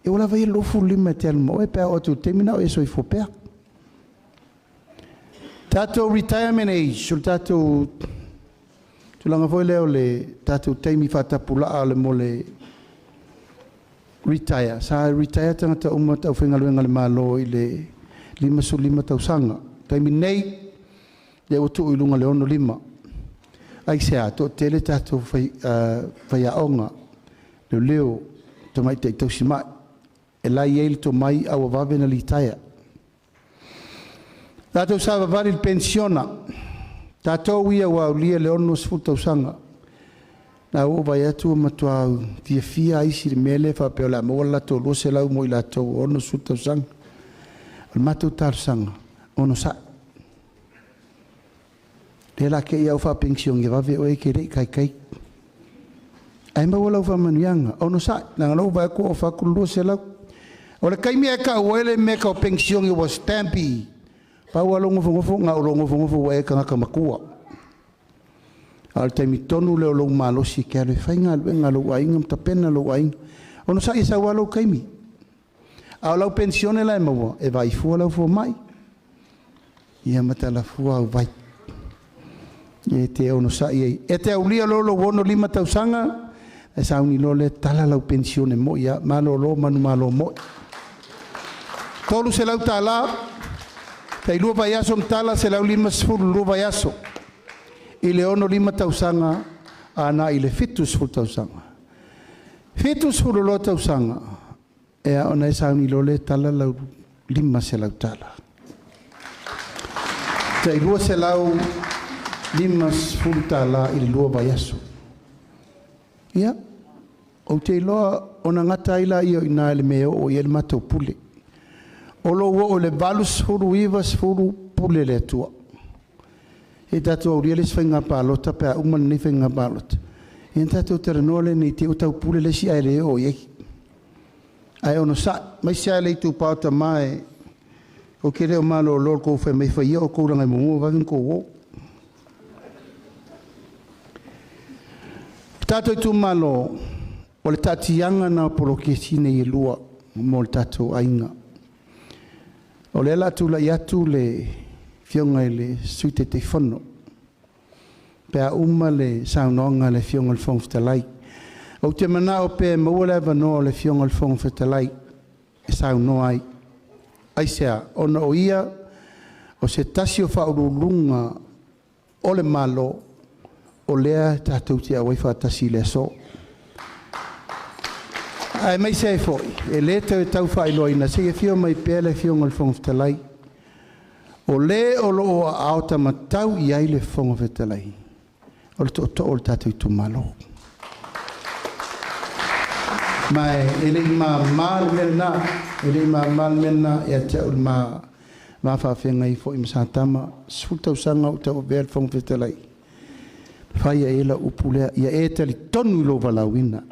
e ua lava ia le 25 e te alu ma oe pe a oo atu i le taimi lena o e soifua pea. Tatou retirement age, o le tatou tulaga foi lea o le tatou taimi faatapulaa o le mo le retire. Sa retire tagata uma aufaigaluega a le Malo i le 55 tausaga. Taimi nei, lea ua tuu i luga i le 65. Aisea? Toatele tatou faiaoga, leoleo, tamaitai tausimai, e la e i ai le tomai a ua vave ona litaea. Tatou savavali i le penisiona, tatou ia ua aulia le 60 tausaga. Na ua ou vaai atu ua matua fiafia isi i le mea lea faapea o le a maua le latou 200 mo i latou 60 tausaga. O le matou talosaga, onosai. Lea la te i au faapenisione vave oe e te le i taitai. Ae maua lau faamanuiaga, onosai, leaga lou vaai atu ua ofa atu le 200. O le taimi e tau ai le mea tau penisione ua stamp i, pau lava lou nofonofo, na o lou nofonofo ua e tagata matua. A o le taimi tonu lea o lou malosi e te alu e fai galuega a lou aiga ma tapena lou aiga. Onosai e sau lava lou taimi. A o lau penisione la e maua, e vaai fua lau fomai. Ia ma talafua au vai. E te onosai ai. E te aulia loa lou 65 tausaga, e sauni loa lea tala lau penisione moi ia, malolo manumalo moi. $300, tai lua vaiaso ma tala, 150 lua vaiaso. I le 65 tausaga, ana i le 70 tausaga. 72 tausaga, e a ona e sauni loa lea tala lau $500. Tai $250 i le lua vaiaso. Ia, ou te iloa ona gata ai laia o i ina i le mea e oo i ai le matou pule. O lou oo i le 80, 90 pule le Atua. E tatou aulia le isi faiga palota pe a uma lenei faiga palota. Ia tatou talanoa lea nei te i ua taupule le isi ae le oo i ai. Ae onosai, aemaise lava le itupa o tama e ou te le o malolo i le tou fai mai faia outou leaga e muamua vave ona tou o. O tatou itumalo, o le taatiaga lena o poloketi nei e lua mo le tatou aiga. O lea la tula'i atu le Afioga i le Sui Taitaifono pe a uma le saunoaga a le Afioga i le Fofoga Fetalai. Ou te manao pea e maua le avanoa o le Afioga i le Fofoga Fetalai e saunoa ai. Aisea? Ona o ia o se tasi o faauluuluga o le Malo o lea tatou te auai faatasi i le aso. Aemaise ai foi e lē toe tau faailoaina, se i afio mai pea le Afioga i le Fofoga Fetalai. O le o loo aao taumatau i ai le Fofoga Fetalai o le Tootoo o le tatou itumalo. Ma e le'i mamā le mea lena, e le'i mamā le mea lena ia te a'u i le ma faafeagai foi ma Satama, 10 tausaga o ou tauavea le Fofoga Fetalai. Fai ai lau upu lea, ia e talitonu i lou valaauina.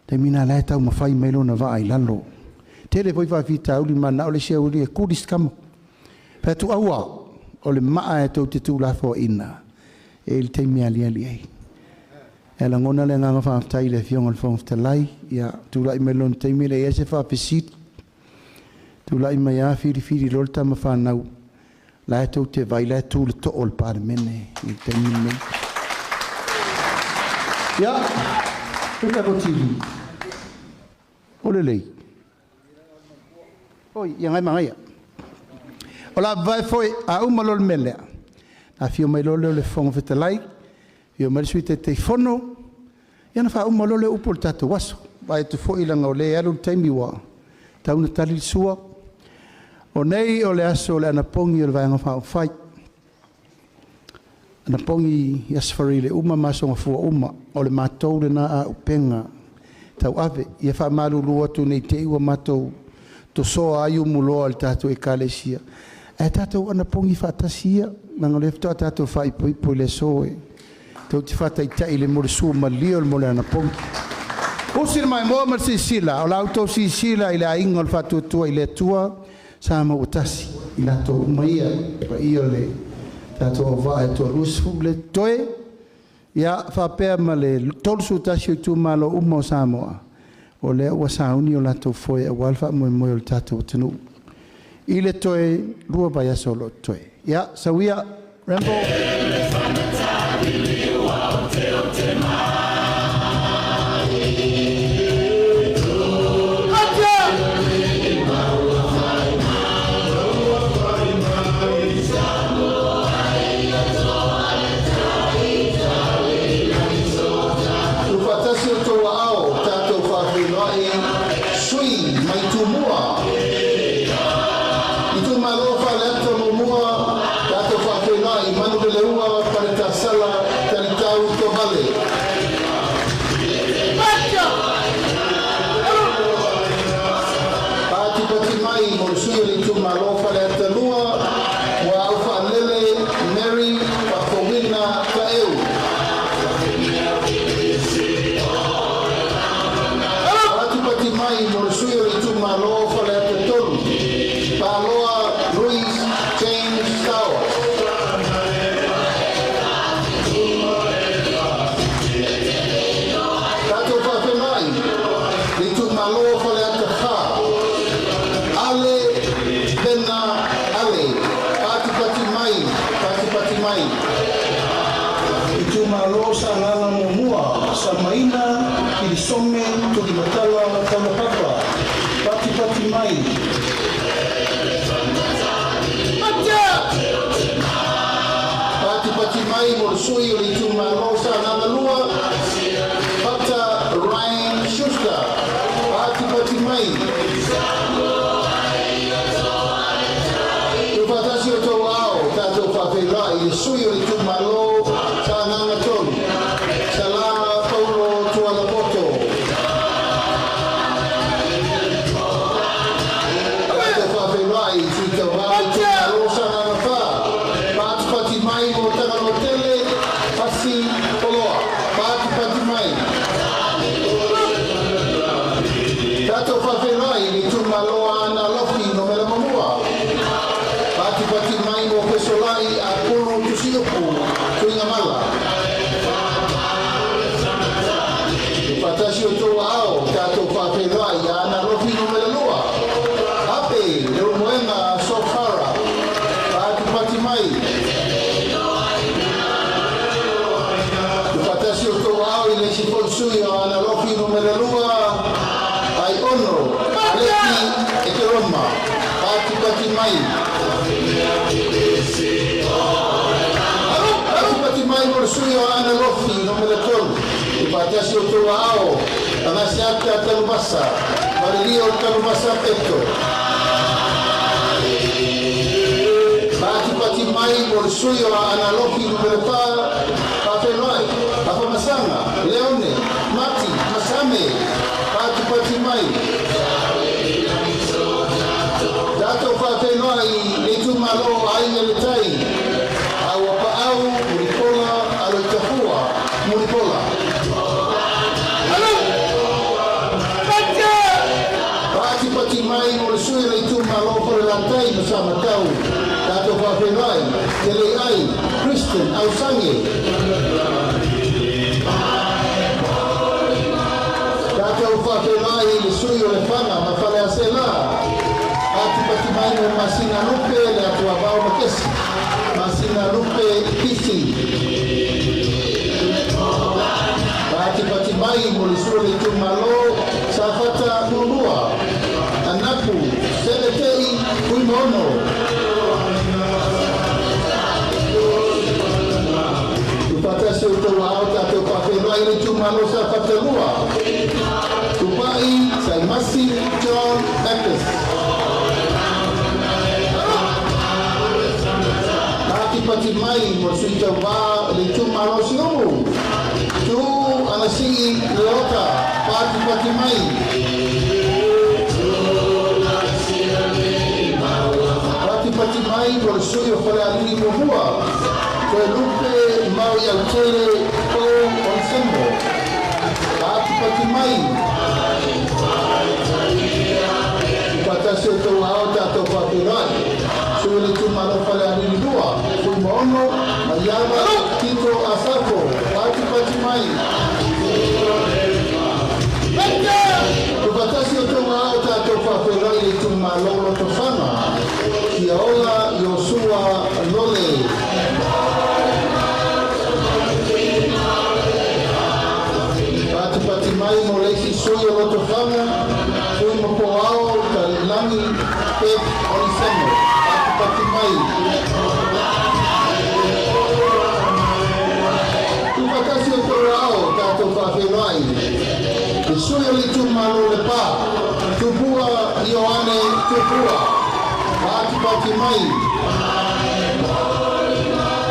Taimi lena la e taumafai mai lona vaa i lalo. Tele foi faafitauli, mananao le isi aoauli e kuli si tama. Fai atu, aua, o le maa e tou te tuulafoaiina, e i ai le taimi e aliali ai. E lagona le agaga faafetai i le Afioga i le Fofoga Fetalai, ia tulai mai lona taimi e leai se faafesili. Tulai mai lava filifili loa le tama fanau, la e tou te vaai la e tu le too o le Palemene i le taimi lenei. Ia, le tatou TV, o lelei. Oi, ia ngai magaia. O la vae foi a uma loa le mea lea, afio mai loa lea o le Fofoga Fetalai, afio mai le Sui Taitaifono, ia ona faauma loa lea o upu o le tatou aso. Vaai atu foi leaga o lea e alu le taimi ua tau ona tali le sua. O nei o le aso o le anapogi o le Vaega Faaupufai, anapogi i Aso Faraile uma ma aso Gafua uma. O le matou lena auupega tauave. Ia faamalulu atu nei te i ua matou tosoa ai umuloa i le tatou Ekalesia, ae tatou anapogi faatasi ia, leaga o lea faatoa tatou faaipoipo i le aso e tou te faataitai i le mo le sua malie o le mo le anapogi. Usi le maimoa ma le silasila, o la outou silasila i le aiga o le Faatuatua i le Atua sa maua tasi i latou uma ia, paia o le tatou auvaa e toa-20 le totoe, ia faapea ma le 31 o itumalo uma o Samoa, o lea ua sauni o latou foe aua le faamoemoe o le tatou atunuu i le toe 2 vaiaso o lo o totoe. Ia, sau ia, Rambo. Tuufaatasi o outou aao, tatou faafeiloai sui mai Tumua. Itumalo Faleata 1, tatou faafeiloai Manuleleua Paletasala Talitau Tovale. Patipati mai mo le sui o le itumalo Faleata 2, ua au faalele Mary Faafouina Taeu. Patipati mai mo le sui o le itumalo Faleata 3, Paloa Louis James Tower. Tatou faafeiloai le itumalo Faleata 4, Ale Vena Ale. Patipati mai, patipati mai. Itumalo Sagaga 1, Samaina Kirisome Tulimatala Taulapapa. Patipati mai. Patipati mai mo le sui o le itumalo Sagaga 2, Pata Ryan Schuster. Patipati mai. Tuufaatasi o tou ao, tatou faafeiloai le sui o le itumalo Sagaga 3, Sala Paulo Tualapoto. Tatou faafeiloai sui tauvā o le itumalo Sagaga 4, patipati mai mo Tagaloa Tele Pasi Poloa. Patipati mai. Tatou faafeiloai le itumalo Aana Alofi Nomela 1. Patipati mai mo Fesolai Apulu Tusiupu Tuigamala. Tuufaatasi o tou aao, tatou faafeiloai Aana Alofi Numera 2, Ape Leulumoega. mai. Patipati mai mo le sui o Aana Alofi numera 3, i faatasi o tou aao, Agaseata Tanuvasa, Valeria o Tanuvasa Peto. Patipati mai mo le sui o Aana Alofi numera 4, Faafeiloai, Afamasaga, Leone, Mati, Masame, patipati mai. Tatou faafeiloai le itumalo o Aiga i le Tai, Auapaau, Mulipola, Aloitafua, Mulipola. Patipati mai mo le sui o le itumalo o Falelatai ma Samatau, tatou faafeiloai, Teleiai, Christian Ausange. Tatou faafeiloai le sui o Lefaga ma Faleaseela, patipati mai mo Masina Lupe le Atuavao Makesi, Masina Lupe Pisi. Patipati mai mo le sui o le itumalo Safata Muamua, Anapu, Seletei, Fuimaono. Tufatasi o tou aao tatou faafeiloai le itumalo Safata 2, Tupai, Saimasi, John Eppes. Patipati mai mo le sui tauvā le itumalo Siumu, Tu Anasii Leota, patipati mai. Patipati mai mo le sui o Falealili Muamua, Toelupe Maui Autele Paul Onsemo. Patipati mai. Tufatasi o tou aao tatou faafeiloai, sui le itumalo Falealili 2, Fuimaono, Maiava, Tito Asafo, patipati mai. Tufatasi o tou aao tatou faafeiloai le itumalo Lotofaga, Fiaola Iosua Lole. Patipati mai mo le isi sui o Lotofaga, Fuimapoao Talilangi Pep Onisemo, patipati mai. Tufatasi o tou aao tatou faafeiloai, le sui o le itumalo Lepa, Tupua Ioane Tupua, patipati mai.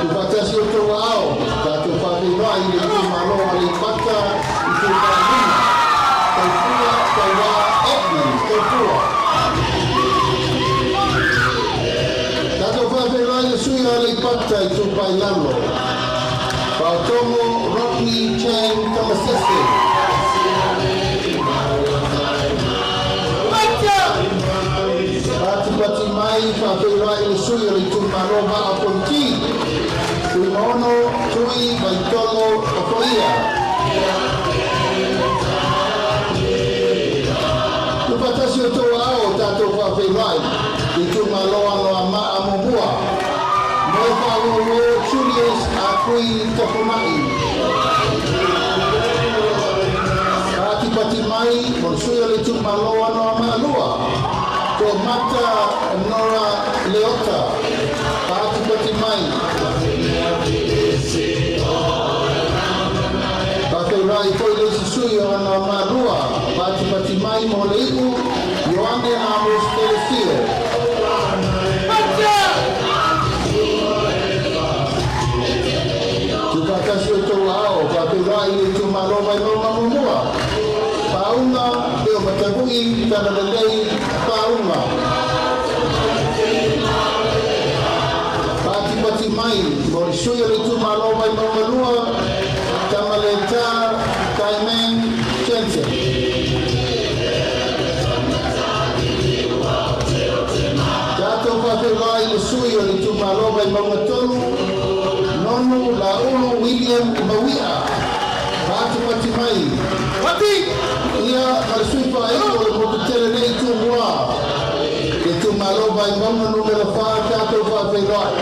Tufatasi o tou aao tatou faafeiloai le itumalo Aleipata Itupa i Luga, Taufua Tauā Edwin Taufua. Tatou faafeiloai le sui o Aleipata Itupa i Lalo, Faotogo Rodney Chang Tamasese. Patipati mai faafeiloai le sui o le itumalo Vaa o Fonoti, Fuimaono Tui Vaitolo Ofoia. Tufatasi o tou aao tatou faafeiloai le itumalo Anoamaa Muamua, Moefaagogo Julius Akui Tafunai. Patipati mai mo le sui o le itumalo Anoamaa 2, Toamata Nora Leota, patipati mai. Faafeiloai foi le isi sui o Anoamaa 2, patipati mai mo le iu Ioane Amos Telesio. Tufatasi o tou aao faafeiloai le itumalo Vaimauga Muamua, Paauga Leo Matavu'i Talalelei Paauga. Patipati mai mo le sui o le itumalo Vaimauga 2, Tamaleta Taimeng Jensen. Tatou faafeiloai le sui o le itumalo Vaimauga 3, Nonu Laulu William Maui'a, patipati mai. Ia ma le sui faaiu o le motu tele nei Tumua, le itumalo Vaimauga numera 4, tatou faafeiloai.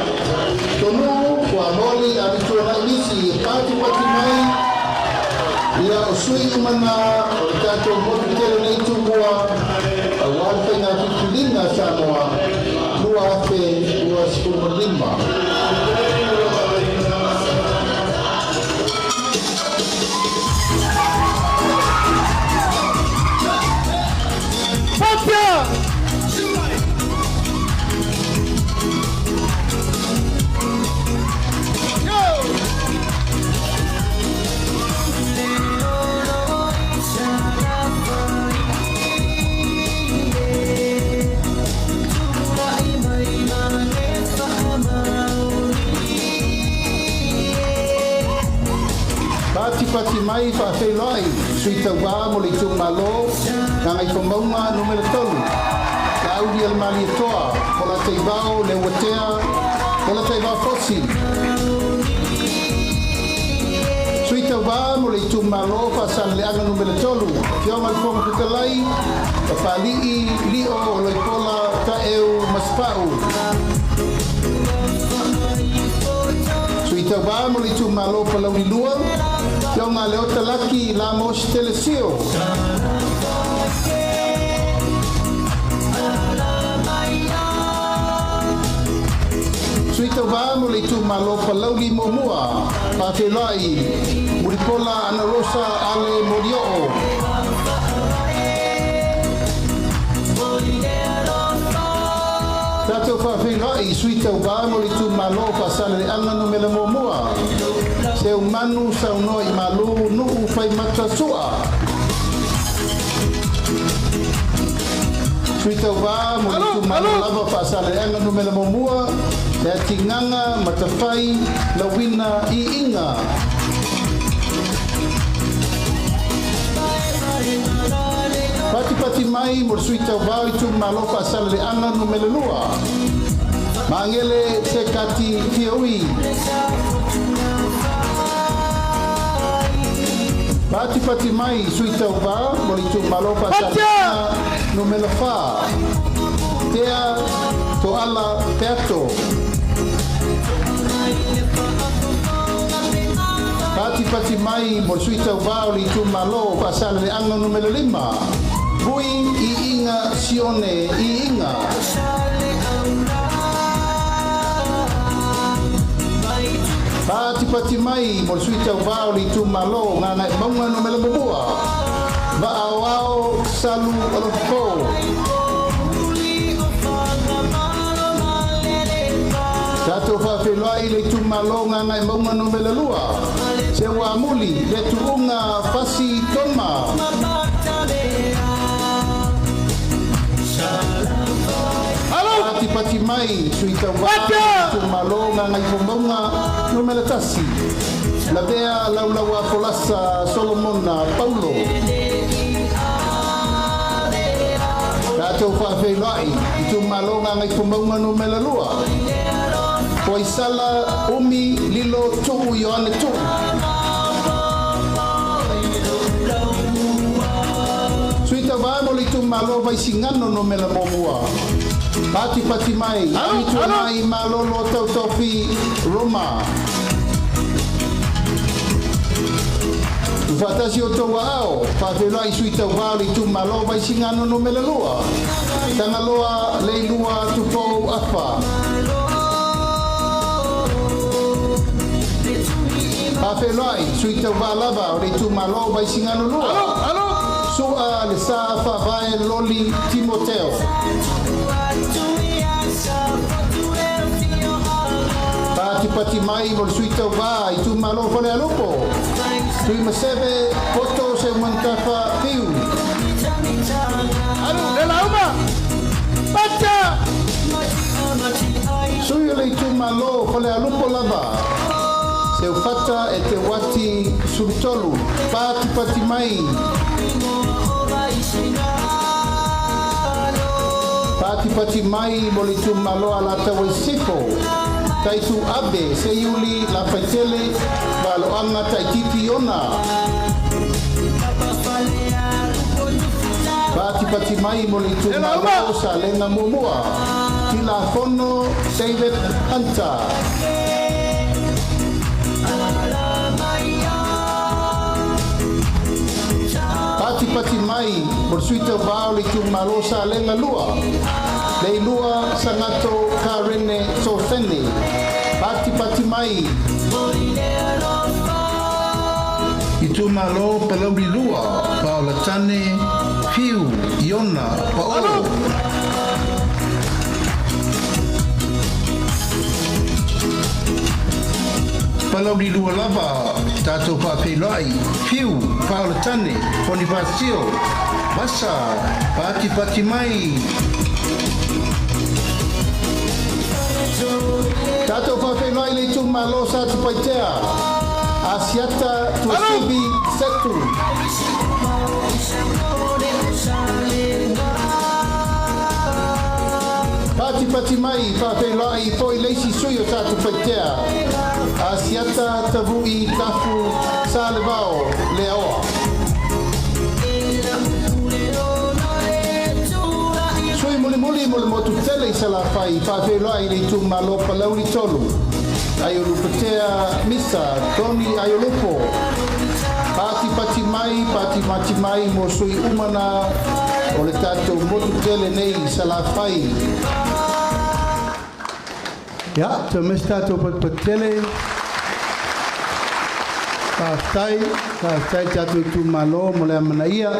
Tonu Fuamoli Avituanai Misi e patipati mai. Ia o sui umana o le tatou motu tele nei Tumua, auā le faiga filifiliga Samoa 2022. mai faafeiloai sui tauvā mo le itumālō Gagaifomauga Nu.3, Laaulialemalietoa Polataivao Leuatea Polataivao Fosi. Sui tauvā mo le itumālō Faasaleleaga Nu.3, Afioga i le Fofoga Fetalai, Papali'i Lio Oloipola Taeu Masepau. Sui tauvā mo le itumālō Palauli 2, Afioga Leota Laki Lamos Telesio. Sui tauvā mo le itumālō Palauli 1, Faafeiloai Mulipola Anarosa Ale Molioo. Tatou faafeiloai sui tauvā mo le itumālō Faasaleleaga Nu.1, Seumanu Saunoa i Malu Nuu Faimata Sua. Sui tauvā mo le itumālō lava Faasaleleaga Nu.1, Le Atigaga Matafai Lauina Iiga. Patipati mai mo le sui tauvā o itumālō Faasaleleaga Nu.2, Magele Sekati Fiaui. Patipati mai sui tauvā mo le itumālō Faasaleleaga Nu.4, Tea Toala Peato. Patipati mai mo le sui tauvā o le itumālō Faasaleleaga Nu.5, Vui Iiga Sione Iiga. Patipati mai mo le sui tauvā o le itumālō Gagaemauga Nu.1, Vaaoao Salu Alopo. Tatou faafeiloai le itumālō Gagaemauga Nu.2, Seuamuli le Tuuga Fasi Toma. Patipati mai sui tauvā itumālō Gagaifomauga Nu.1, Lavea Laulaua Folasa Solomona Paulo. Tatou faafeiloai itumālō Gagaifomauga Nu.2, Poisala Umi Lilo Tuu Ioane Tuu. Sui tauvā mo le itumālō Vaisigano Nu.1, Patipati mai Amituanai Malolo Tautofi Roma. Tufatasi o tou aao, faafeiloai sui tauvā o le itumālō Vaisigano Nu.2, Tagaloa Leilua Tupou Afa. Faafeiloai sui tauvā lava o le itumālō Vaisigano 2, Sua le Sa Faavae Loli Timoteo. Patipati mai mo le sui tauvā itumālō Falealupo, Tuimaseve Poto Seumanutafa Fiu. Sui o le itumālō Falealupo lava, Seufata e te Wati Sulutolu. Patipati mai. Patipati mai mo le itumālō Alataua i Sisifo, Taitu Abe Seiuli Lafaitele Valoaga Taititi Iona. Patipati mai mo le itumālō Salega 1, Tilafono David Hunter. Patipati mai mo le sui tauvā o le itumālō Salega 2, Leilua Sagato Karene Sosene. Patipati mai. Itumālō Palauli 2, Paolatane Fiu Iona Paolo. Palauli 2 lava, tatou faafeiloai Fiu Paolatane Ponifasio Vasa. Patipati mai. Tatou faafeiloai le itumālō Satupaitea. Asiata Tuasivi Setu. Patipati mai faafeiloai foi le isi sui o Satupaitea, Asiata Tavu'i Tafu Salevao Leaoa. Sui mulimuli mo le motu tele i Salafai, faafeiloai le itumalo Palauli 3, Aiolupatea Misa Tony Aiolupo. Patipati mai, patipati mai mo sui umana o le tatou motu tele nei i Salafai. Ia, toe mai se tatou patupatutele. Faafetai, faafetai i tatou itumalo mo le amanaia.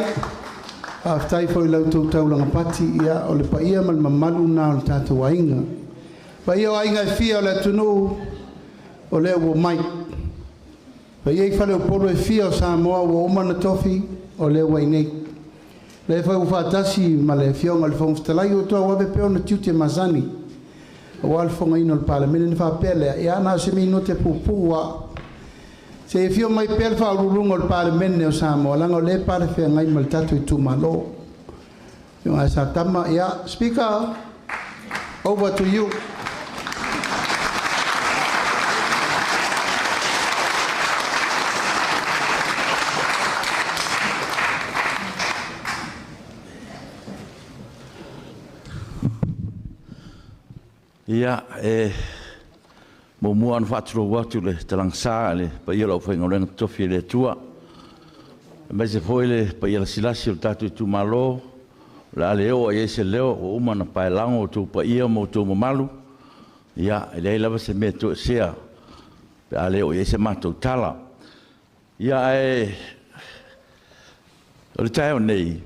Faafetai foi i la outou taulaga pati, ia o le paia ma le mamalu lena o le tatou aiga. Paia o aiga e fia o le atunuu, o lea ua omai. Paia i faleupolu e fia o Samoa ua uma ona tofi, o lea ua i inei. Lea foi ua faatasi ma le Afioga i le Fofoga Fetalai ua tauave pea ona tiute masani aua le fofogaina o le Palemene. Ona faapea lea, ia na o se minote puupuu lava. Se i afio mai pea le Faauluuluga o le Palemene o Samoa, leaga o lea e palefeagai ma le tatou itumalo. Afioga ia Satama, ia, Speaker, over to you. Ia, e muamua ona faatulou atu i le talagesa i le paia o le aufaigaluega totofi a le Atua, aemaise foi le paia lasilasi o le tatou itumalo, o le a le oo lava i ai se leo, ua uma ona paelago outou paia ma outou mamalu. Ia, e leai lava se mea e toesea pe a le oo i ai se matou tala. Ia, ae o le taeao nei,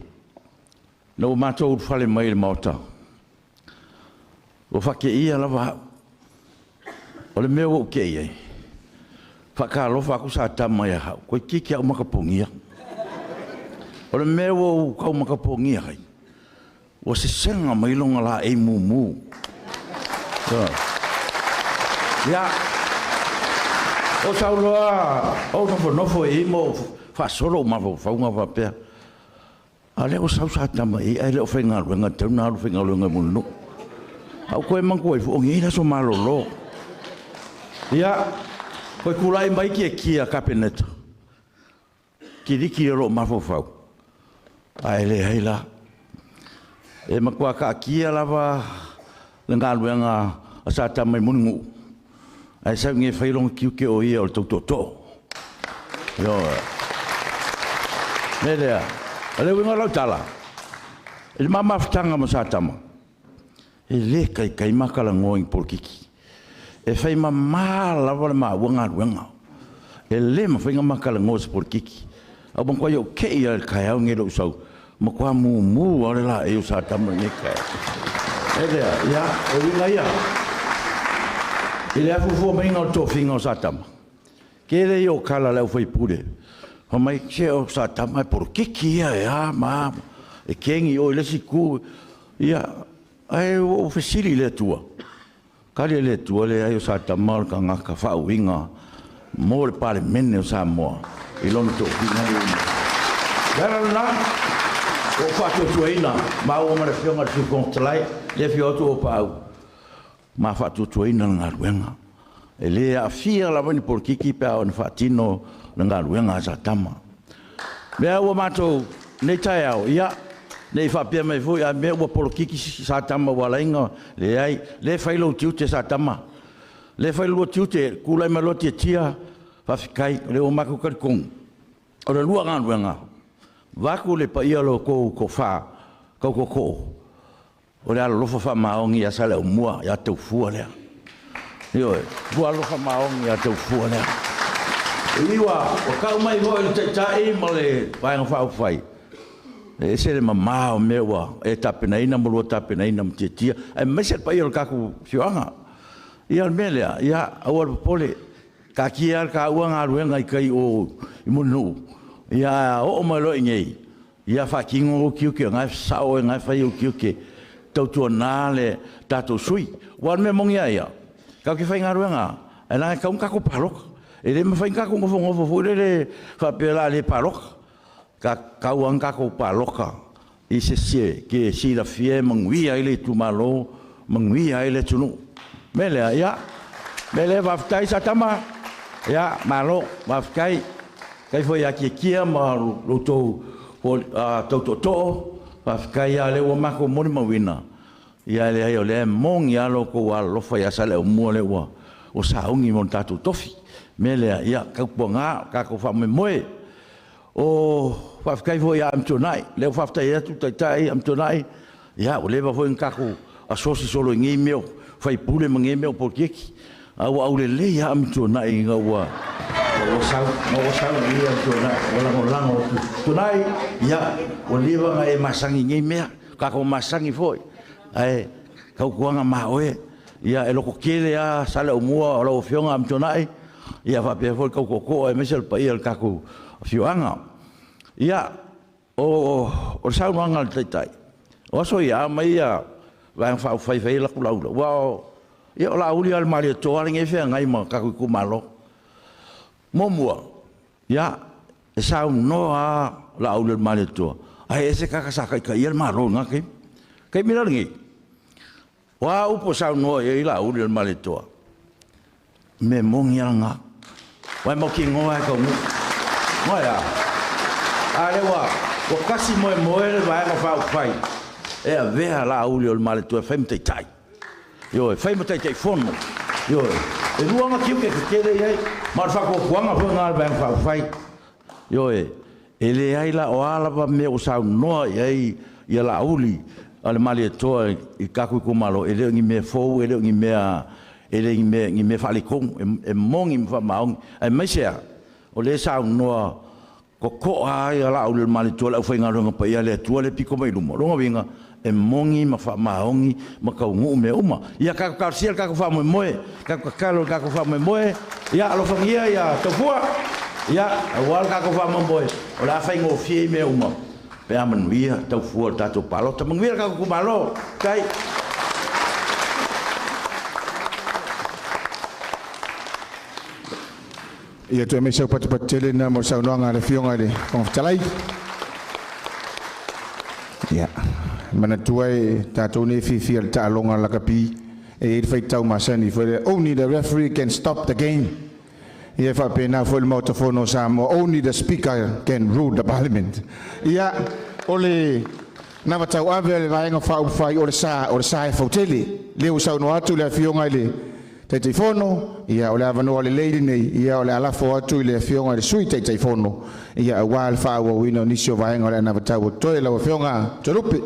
ina ua matou ulufale mai i le Maota, ua faateia lava au. O le mea ua ou tei ai, faatalofa atu Satama ia au, toeitiiti lava ou matapogia. O le mea ua ou tau matapogia ai, ua sesega mai lona laei mumu. Ia, ou sau loa ou nofonofo i i ma ou faasolo ou mafaufauga faapea, a o lea ua sau Satama i i ae le o faigaluega, e tatau ona alu e faigaluega mo le nuu. Ae ou toe manatua ifo, o nei le aso malolo. Ia, toe tulai mai Tietia Kapeneta, kiliki o lou mafaufau, ae leai la. E matua taatia lava le galuega a Satama i Mulinuu, ae sau nei e fai lona tiute o ia o le tau tootoo. Ioe. Mea lea, o le uiga o lau tala, i le ma mafutaga ma Satama, e le taitai ma talanoa i ni polokiki. E fai mama lava le maua galuega. E le mafai ona ma talanoa i se polokiki. Ae ua matuai ou te i lava i le taeao lenei i lou sau, matua mumu lava le laei o Satama i lenei taeao. E lea, ia, o uiga ia. I le afuafua maiga o le tofiga o Satama, tele ia o tala a le aufaipule, fai mai, se o Satama e polokiki ia e a ma a, e kegi oe i le isi itu. Ia, ae ua ou fesili i le Atua, tali a le Atua, leai o Satama o le tagata faauiga mo le Palemene o Samoa i lona tofiga lea ua maua. O le ala lena ua ou faatuatuaina maua ma le Afioga i le Sui Fofoga Fetalai, lea e afio atu Auuapaau, ma faatuatuaina le galuega. E le aafia lava ni polokiki pe a oo ina faatino le galuega a Satama. Mea ua matou nei taeao, ia, ne i faapea mai foi a mea ua polokiki Satama ua ala ai ona leai. Le fai lou tiute Satama, le fai lo lua tiute, tulai mai loa Tiatia, faafetai, o lea ua matou talitonu, o le lua galuega, vaeatu le paia o lo outou toafa tau tootoo, o le alolofa faamaoni ia Saleaaumua ia Taufua lea. Ioe, lua alofa faamaoni ia Taufua lea. Ua tau mai foi le Taitai ma le Vaega Faaupufai, e ese le mama o mea ua e tapenaina ma lua tapenaina ma Tiatia, aemaise le paia o le tatou afioaga. Ia o le mea lea, ia aua le popole, taatia lava le taua galuega i tai i o i Mulinuu, ia ae a oo mai loa i inei, ia faatino ou tiute, o lena e sasao oe, o lena e fai ou tiute, tautuana le tatou sui usufono. Aua o le mea moni lava ia, tatou te faigaluega lava, ae leaga e tatau ona tatou palota. E le mafai ona tatou nofonofo foi lele faapea o le a le palota. E tatau lava ona tatou palota i se isi e te silafia e manuia ai le itumalo, manuia ai le atunuu. O le mea lea, ia, o le mea lea, faafetai Satama, malo faafetai. Faafetai foi ia Tiatia ma lo outou tau tootoo, faafetai lava o lea ua matou molimauina, e leai o lea e moni lava lo outou alolofa ia Saleaaumua lea ua sauni mo le tatou tofi. O le mea lea, ia tautuana, tatou faamoemoe. Faafetai foi ia Amituanai, o lea ua faafetai atu Taitai Amituanai, ia ua leva foi ona tatou asosi solo i nei mea o faipule ma nei mea o poloketi, ae ua aulelei lava Amituanai ina ua sau i i Amituanai, ua lagolago atu. Tuanai, ia, ua leva ona e masani i nei mea, tatou masani foi, ae tautuana ma oe, e lototele lava Saleaaumua o lau Afioga Amituanai, faapea foi le tau tootoo aemaise le paia o le tatou afioaga. Ia, o le saunoaga a le Taitai, o aso ia a omai Vaega Faaupufai e fai a latou lauga, aua o Laauli lava o le Malietoa lenei e feagai ma tatou itumalo. Muamua, ia, e saunoa lava Laauli o le Malietoa, ae ese tagata sa taitaia le Malo i lena taimi. O le taimi la lenei, o a upu e saunoa i ai Laauli o le Malietoa, o le mea moni lava lena, aua e mautinoa lava e taunuu. Aua e a? A lea ua tasi moemoe le Vaega Faaupufai e avea Laauli o le Malietoa e fai ma taitai, ioe, e fai ma Taitaifono, ioe. E lua ona tiute tetele ia e i ai, ma o le faatuatuaga foi lena o le Vaega Faaupufai. Ioe. E leai la, o a lava mea ua saunoa i ai Laauli a le Malietoa i le tatou itumalo, e le o ni mea fou, e le o ni mea faaletonu, e moni ma faamaoni. Aemaise lava o lea e saunoa totoa lava Laauli o le Malietoa i le aufaigaluega paia a le Atua lea e pito mai i luma. O lona uiga, e moni ma faamaoni ma taunuu mea uma. Ia tatou talosia le tatou faamoemoe, tatou tatalo i le tatou faamoemoe. Ia alofagia ia Taufua aua le tatou faamoemoe, o le a faigofie mea uma pe a manuia Taufua i le tatou palota. Manuia le tatou itumalo. Faafetai. Ia toe mai sau patupatu tele na mo le saunoaga a le Afioga i le Fofoga Fetalai. Ia, manatua e tatou nei fiafia i le taaloga lakapi, e i ai le faitau masani foi lea, "Only the referee can stop the game." Ia e faapena foi le Maota Fono o Samoa, only the Speaker can rule the Parliament. Ia, o le anavatau ave a le Vaega Faaupufai, o le sa e fautele. Lea ua saunoa atu le Afioga i le Taitaifono, ia o le avanoa lelei lenei, ia o le alafo atu i le Afioga i le Sui Taitaifono, ia aua le faaauauina o nisi o vaega o le anavatau o totoe lau Afioga Toelupe.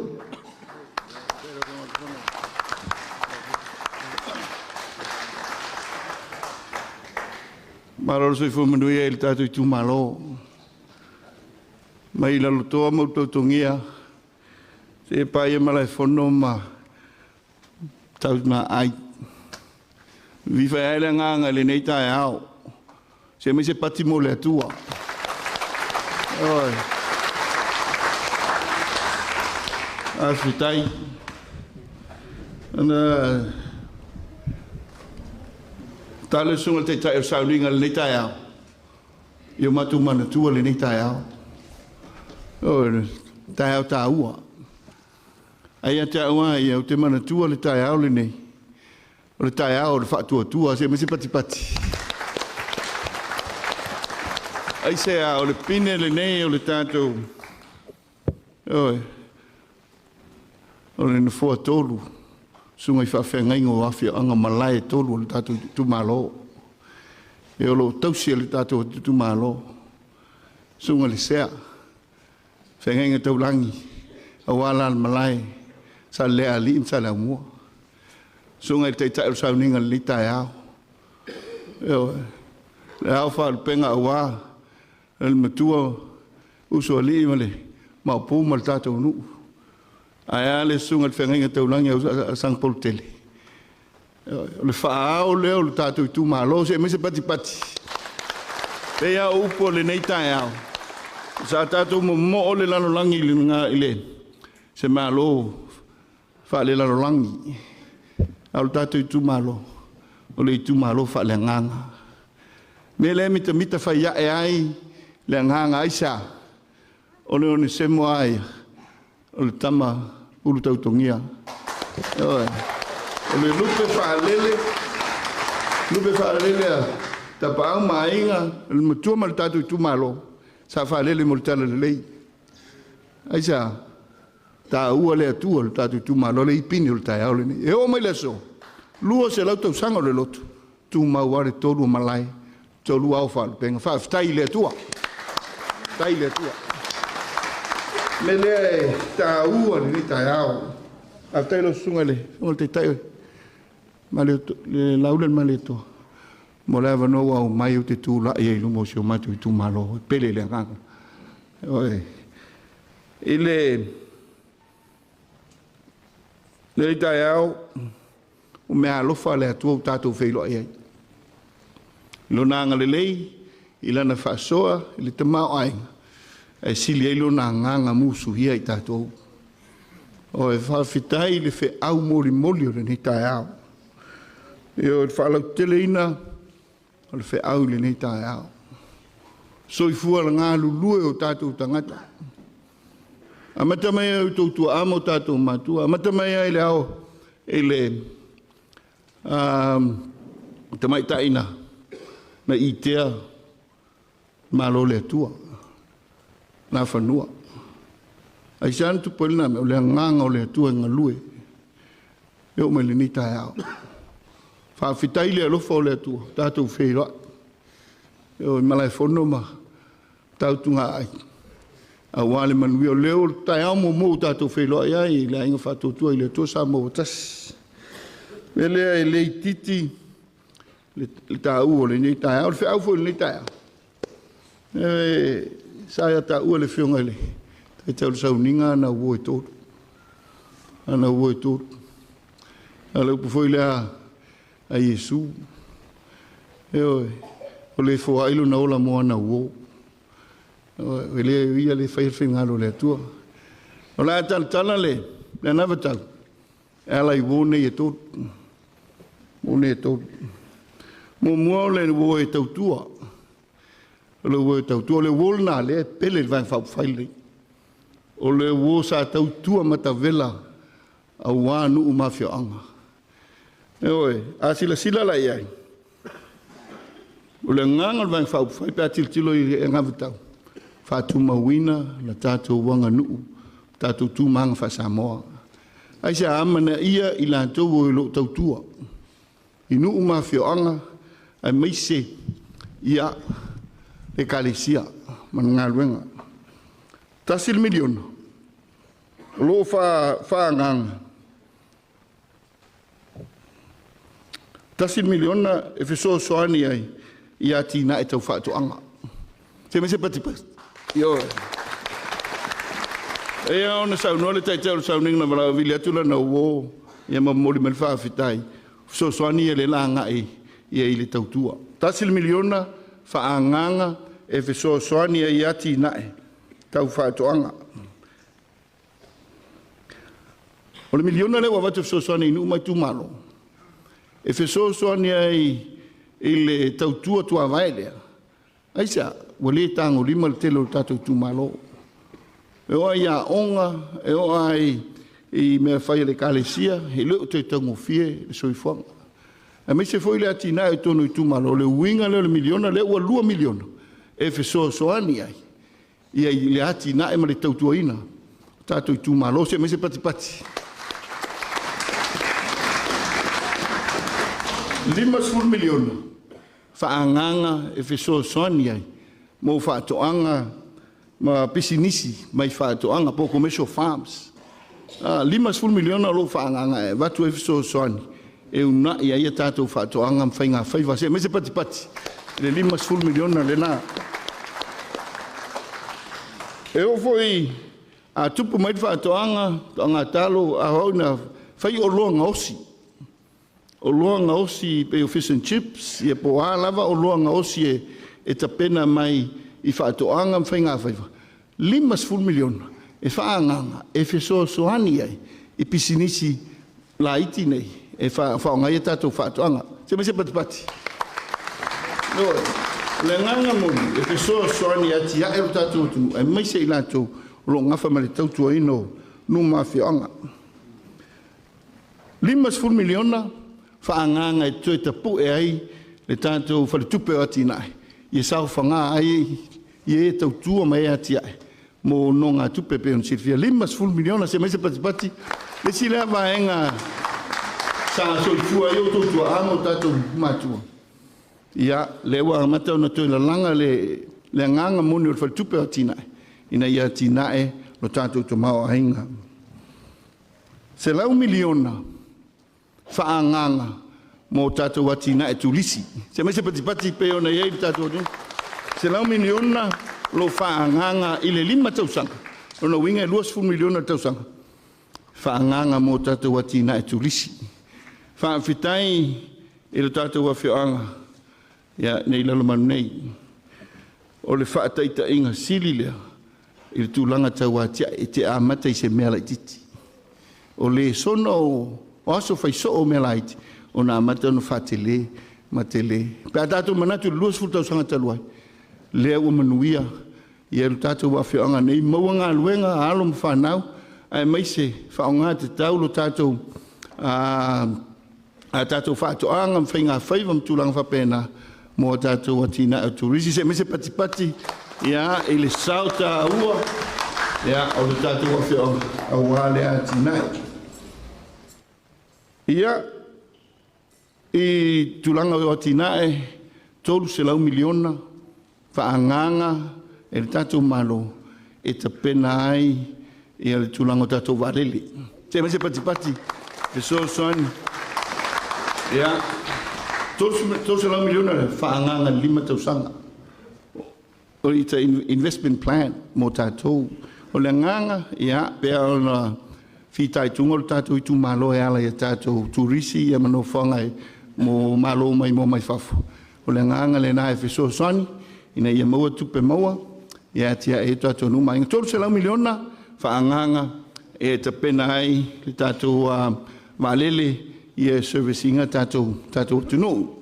Malo le soifua manuia i le tatou itumalo. Mai lalotoa ma utautogia, se paia malaefono ma tausinaai. Vifa ai le agaga i lenei taeao. Se mai se pati mo le Atua. Oi. Faafetai. Ana talo susuga le taitai o le sauniga lenei taeao. Ia o matou manatua lenei taeao. O le taeao taua. Ai ia te au lava ia, ou te manatua le taeao lenei. O le taeao o le faatuatua, se mai se patipati. Ai se a, o le pine lenei o le tatou, oi, o le nofoa tolu, susuga i faafeagaiga o afioaga malae e tolu o le tatou itumalo. E o lo o tausi e le tatou itumalo. Susuga i le Sea, feagaiga taulagi, aua la le malae, sa le alii ma sa le aumua. Susuga i le taitai o le sauniga lenei taeao. Le ao faalupega aua le matua uso alii ma le maopu ma le tatou nuu. Ae a le susuga i le feagaiga taulagi a Sagapolutele. O le faaao lea o le tatou itumalo, se aumai se patipati. Pei lava o upu o lenei taeao, sa tatou momoo le lalolagi i le se malo faalelalolagi. A o le tatou itumalo, o le itumalo faaleagaga. Me le mitamita fai ae ai le agaga aisea? O le onesemo ai o le tama ulu tautogia. Ioe. O le lupe faalele, lupe faalele a tapaau ma aiga, le matua ma le tatou itumalo, sa faalele mo le talalelei. Aisea? Taua le Atua le tatou itumalo le ipini o le taeao lenei. E oo mai le aso, 200 tausaga o le lotu, tumau lava le tolu o malae, tolu ao faalupega. Faafetai i le Atua. Faafetai i le Atua. Me lea e taua lenei taeao. Faafetai lau susuga i le Fofoga Taitai le laula le Malietoa mo le avanoa ua aumai ou te tulai ai i luma o si o matou itumalo e pele le agaga. Oe. I le lenei taeao, o mea alofa le Atua ua tatou feiloai ai. Lona agalelei i lana faasoa i le tamaoaiga, ae sili ai lona agaga musuia i tatou. O e faafetai le feau molimoli o lenei taeao. E o le faalauteleina o le feau i lenei taeao. Soifua le galulue o tatou tagata. Amata mai ai o tautua ama o tatou matua. Amata mai ai le ao i le tamaitaina na itea malo le Atua. Nā whanua. Ai se anu tupu nā me o le anganga o le Atua e ngalue. E o mai lenei taeao. Faafetai le alofa o le Atua, tatou feiloai. E o i malaefono ma tautuga ai. Auā le manuia o leo o le taeao muamua ua tatou feiloai ai i le aiga faatuatua i le Atua Samoa ua tasi. Me lea e le itiiti le tāua o lenei taeao, o le feau foi o lenei taeao. E sa ia tāua le fioga i le taitai o le sauniga ana uo e tolu. Ana uo e tolu. A le upu foi lea a Iesu. E oe, o le foai lona ola mo ana uo. O le ia le fai le fingalo le Atua. O la talatala le anavatau. E ala i uo nei e tolu. Uo nei e tolu. Muamua o le uo e tautua. O le uo e tautua. O le uo lena lea e pele le vaega faaupufai lenei. O le uo sa tautua matavela auā nuu ma afioaga. E oe, a silasila la i ai. O le agaga o le vaega faaupufai pe a tilotilo i le agavatau. Faatumauina la tatou aganuu, tatou tumaga faasamoa. Ai se amana ia i latou o loo tautua. I nuu ma afioaga ae maise ia le ekalesia ma le galuega. 1 miliona o loo faaagaga. 1 miliona e fesoasoani ai ia atinae tau faatoaga. Se me se patipati. Ioe. E ona saunoa le taitai o le sauniga na valaau atu lana uo ia ma momoli mai le faafetai. Fesoasoani ia le lagai ia i le tautua. 1 miliona faaagaga e fesoasoani ai ia atinae tau faatoaga. O le miliona lea ua avatu fesoasoani i nuu ma itumalo. E fesoasoani ai i le tautua tuavae lea. Aisea, ua le tagolima le tele o le tatou itumalo. E oo ai aoga, e oo ai i mea fai a le ekalesia, e le o toe taugofie le soifuaga. Aemaise foi le atinae o totonu o itumalo, o le uiga lea o le miliona, lea ua 2 miliona e fesoasoani ai ia i le atinae ma le tautuaina o tatou itumalo, se aemaise patipati. 50 miliona faaagaga e fesoasoani ai mo faatoaga ma pisinisi mai faatoaga po commercial farms. 50 miliona o loo faaagaga e avatu ai fesoasoani e unai ai a tatou faatoaga ma faiga faiva se aemaise patipati le 50 miliona lena. E oo foi a tupu mai le faatoaga, toaga talo, a oo ina fai oloa gaosi. Oloa gaosi pei o fish and chips, ia po o a lava oloa gaosi e tapena mai i faatoaga ma faiga faiva. 50 miliona e faaagaga e fesoasoani ai i pisinisi laiti nei e faaaoga ai a tatou faatoaga. Se aemaise patipati. Ioe. O le agaga moni e fesoasoani e atiae lo tatou atunuu aemaise i latou o lo o gafa ma le tautuaina o nuu ma afioaga. $50 miliona faaagaaga e toe tapu'e ai le tatou Faletupe o Atinae ia saofaga ai e tautua ma e atiae mo nonogatupe e pei ona silafia. $50 miliona, se aumai se patipati. Le isi lea vaega sa soifua ai outou tuaa ma o tatou matua, ia lea ua amata ona toe lalaga le agaga moni o le Faletupe o Atinae ina ia atinae lo tatou tamaoaiga. $100 miliona faaagaaga mo tatou atinae turisi. Se aumai se patipati pei ona i ai le tatou atunuu. $100 miliona o lo o faaagaaga i le 5 tausaga, o lona uiga e $20 miliona i le tausaga faaagaaga mo tatou atinae turisi. Faafetai i le tatou afioaga nei i Lalomanu nei. O le faataitaiga sili lea i le tulaga tau atiae, e te amata i se mea laitiiti. O lesona o aso faisoo o mea laiti ona amata ona faatele ma tele. Pe a tatou manatu i le 20 tausaga talu ai, lea ua manuia le tatou afioaga nei, maua galuega a alo ma fanau aemaise faaaoga tatau le tatou a tatou faatoaga ma faigafaiva ma tulaga faapena mo a tatou atinae o turisi. Se i aumai se patipati i le sao taua o le tatou afioaga aua lea atinae. Ia, i tulaga o atinae, $300 miliona faaagaaga e le tatou Malo e tapena ai le tulaga o tatou vaalele. Se i aumai se patipati fesoasoani. Ia, $300 miliona le faaagaaga i le 5 tausaga. O it's a investment plan mo tatou. O le agaga, ia, pei lava ona fitaituga le tatou itumalo e ala i a tatou turisi ma nofoaga mo malo maimoa mai fafo. O le agaga lena e fesoasoani ina ia maua tupe maua e atiae ai tatou nuu ma aiga. $300 miliona faaagaaga e tapena ai le tatou vaalele e service ina tatou atunuu.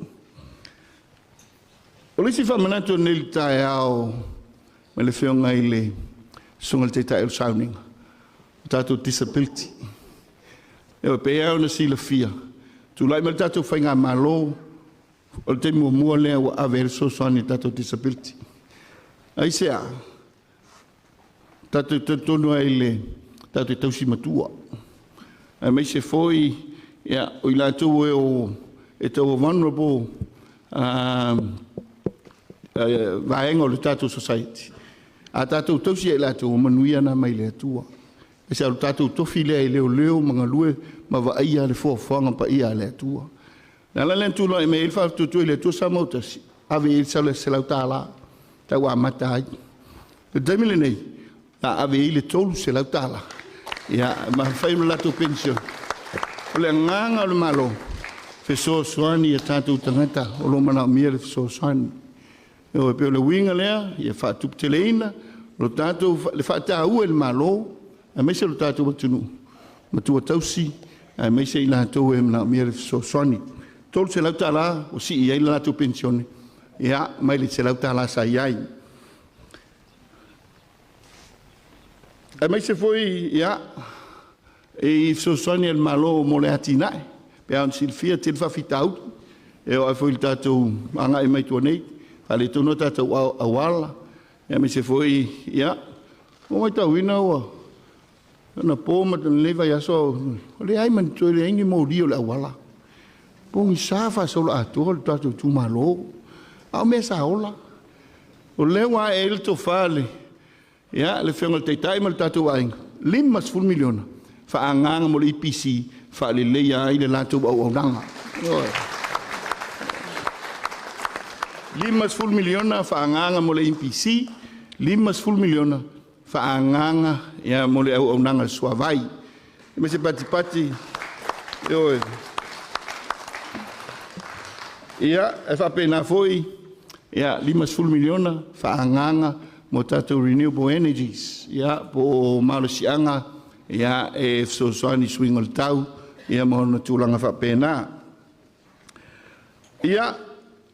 O le isi faamanatu o lenei taeao mai le Afioga i le Susuga i le Taitai o le Sauniga, o tatou disability. E pei lava ona silafia, tulai mai le tatou faigamalo, o le taimi muamua lea ua ave ai le fesoasoani i le tatou disability. Aisea? Tatou te talitonu lava i le tatou tausi matua, aemaise foi o i latou e tau vulnerable vaega o le tatou society. A tatou tausi ia i latou, o manuia na mai le Atua. O le tatou tofi lea e leoleo ma galue ma vaaia le foafoaga paia a le Atua. O le ala lea na tulai mai ai le Faatuatua i le Atua Samoa ua Tasi, ave i ai le $100 tau amata ai. O le taimi lenei, o le a ave i ai le $300 ma fai ma latou penisione. O le agaga o le Malo, fesoasoani i o tatou tagata o lo o manaomia le fesoasoani. E pei o le uiga lea ia faatuputeleina le faataua e le Malo aemaise o le tatou atunuu, matua tausi aemaise i latou e manaomia le fesoasoani. $300 ua sii ai le latou penisione mai le $100 sa i ai. Aemaise foi i fesoasoani a le Malo mo le atinae, pei ona silafia e tele faafitauli e oo lava foi i le tatou agai mai tua nei, faaletonu a tatou auala, aemaise foi ua matauina ua anapo ma lenei vaiaso ua leai ma ni toe leai ni moli o le auala. Pogisa faasoloatoa le tatou itumalo, a o mea sa ola. O lea ua ae ai le tofa i le Afioga i le Taitai ma le tatou aiga, $50 miliona faaagaaga mo le EPC e faaleleia ai le latou auaunaga. Ioe. $50 miliona faaagaaga mo le EPC, $50 miliona faaagaaga mo le auaunaga a le Suavai. Ma se patipati, ioe. Ia, e faapena foi, $50 miliona faaagaaga mo tatou renewable energies, po o malosiaga e fesoasoani i suiga o le tau ma ona tulaga faapena. Ia,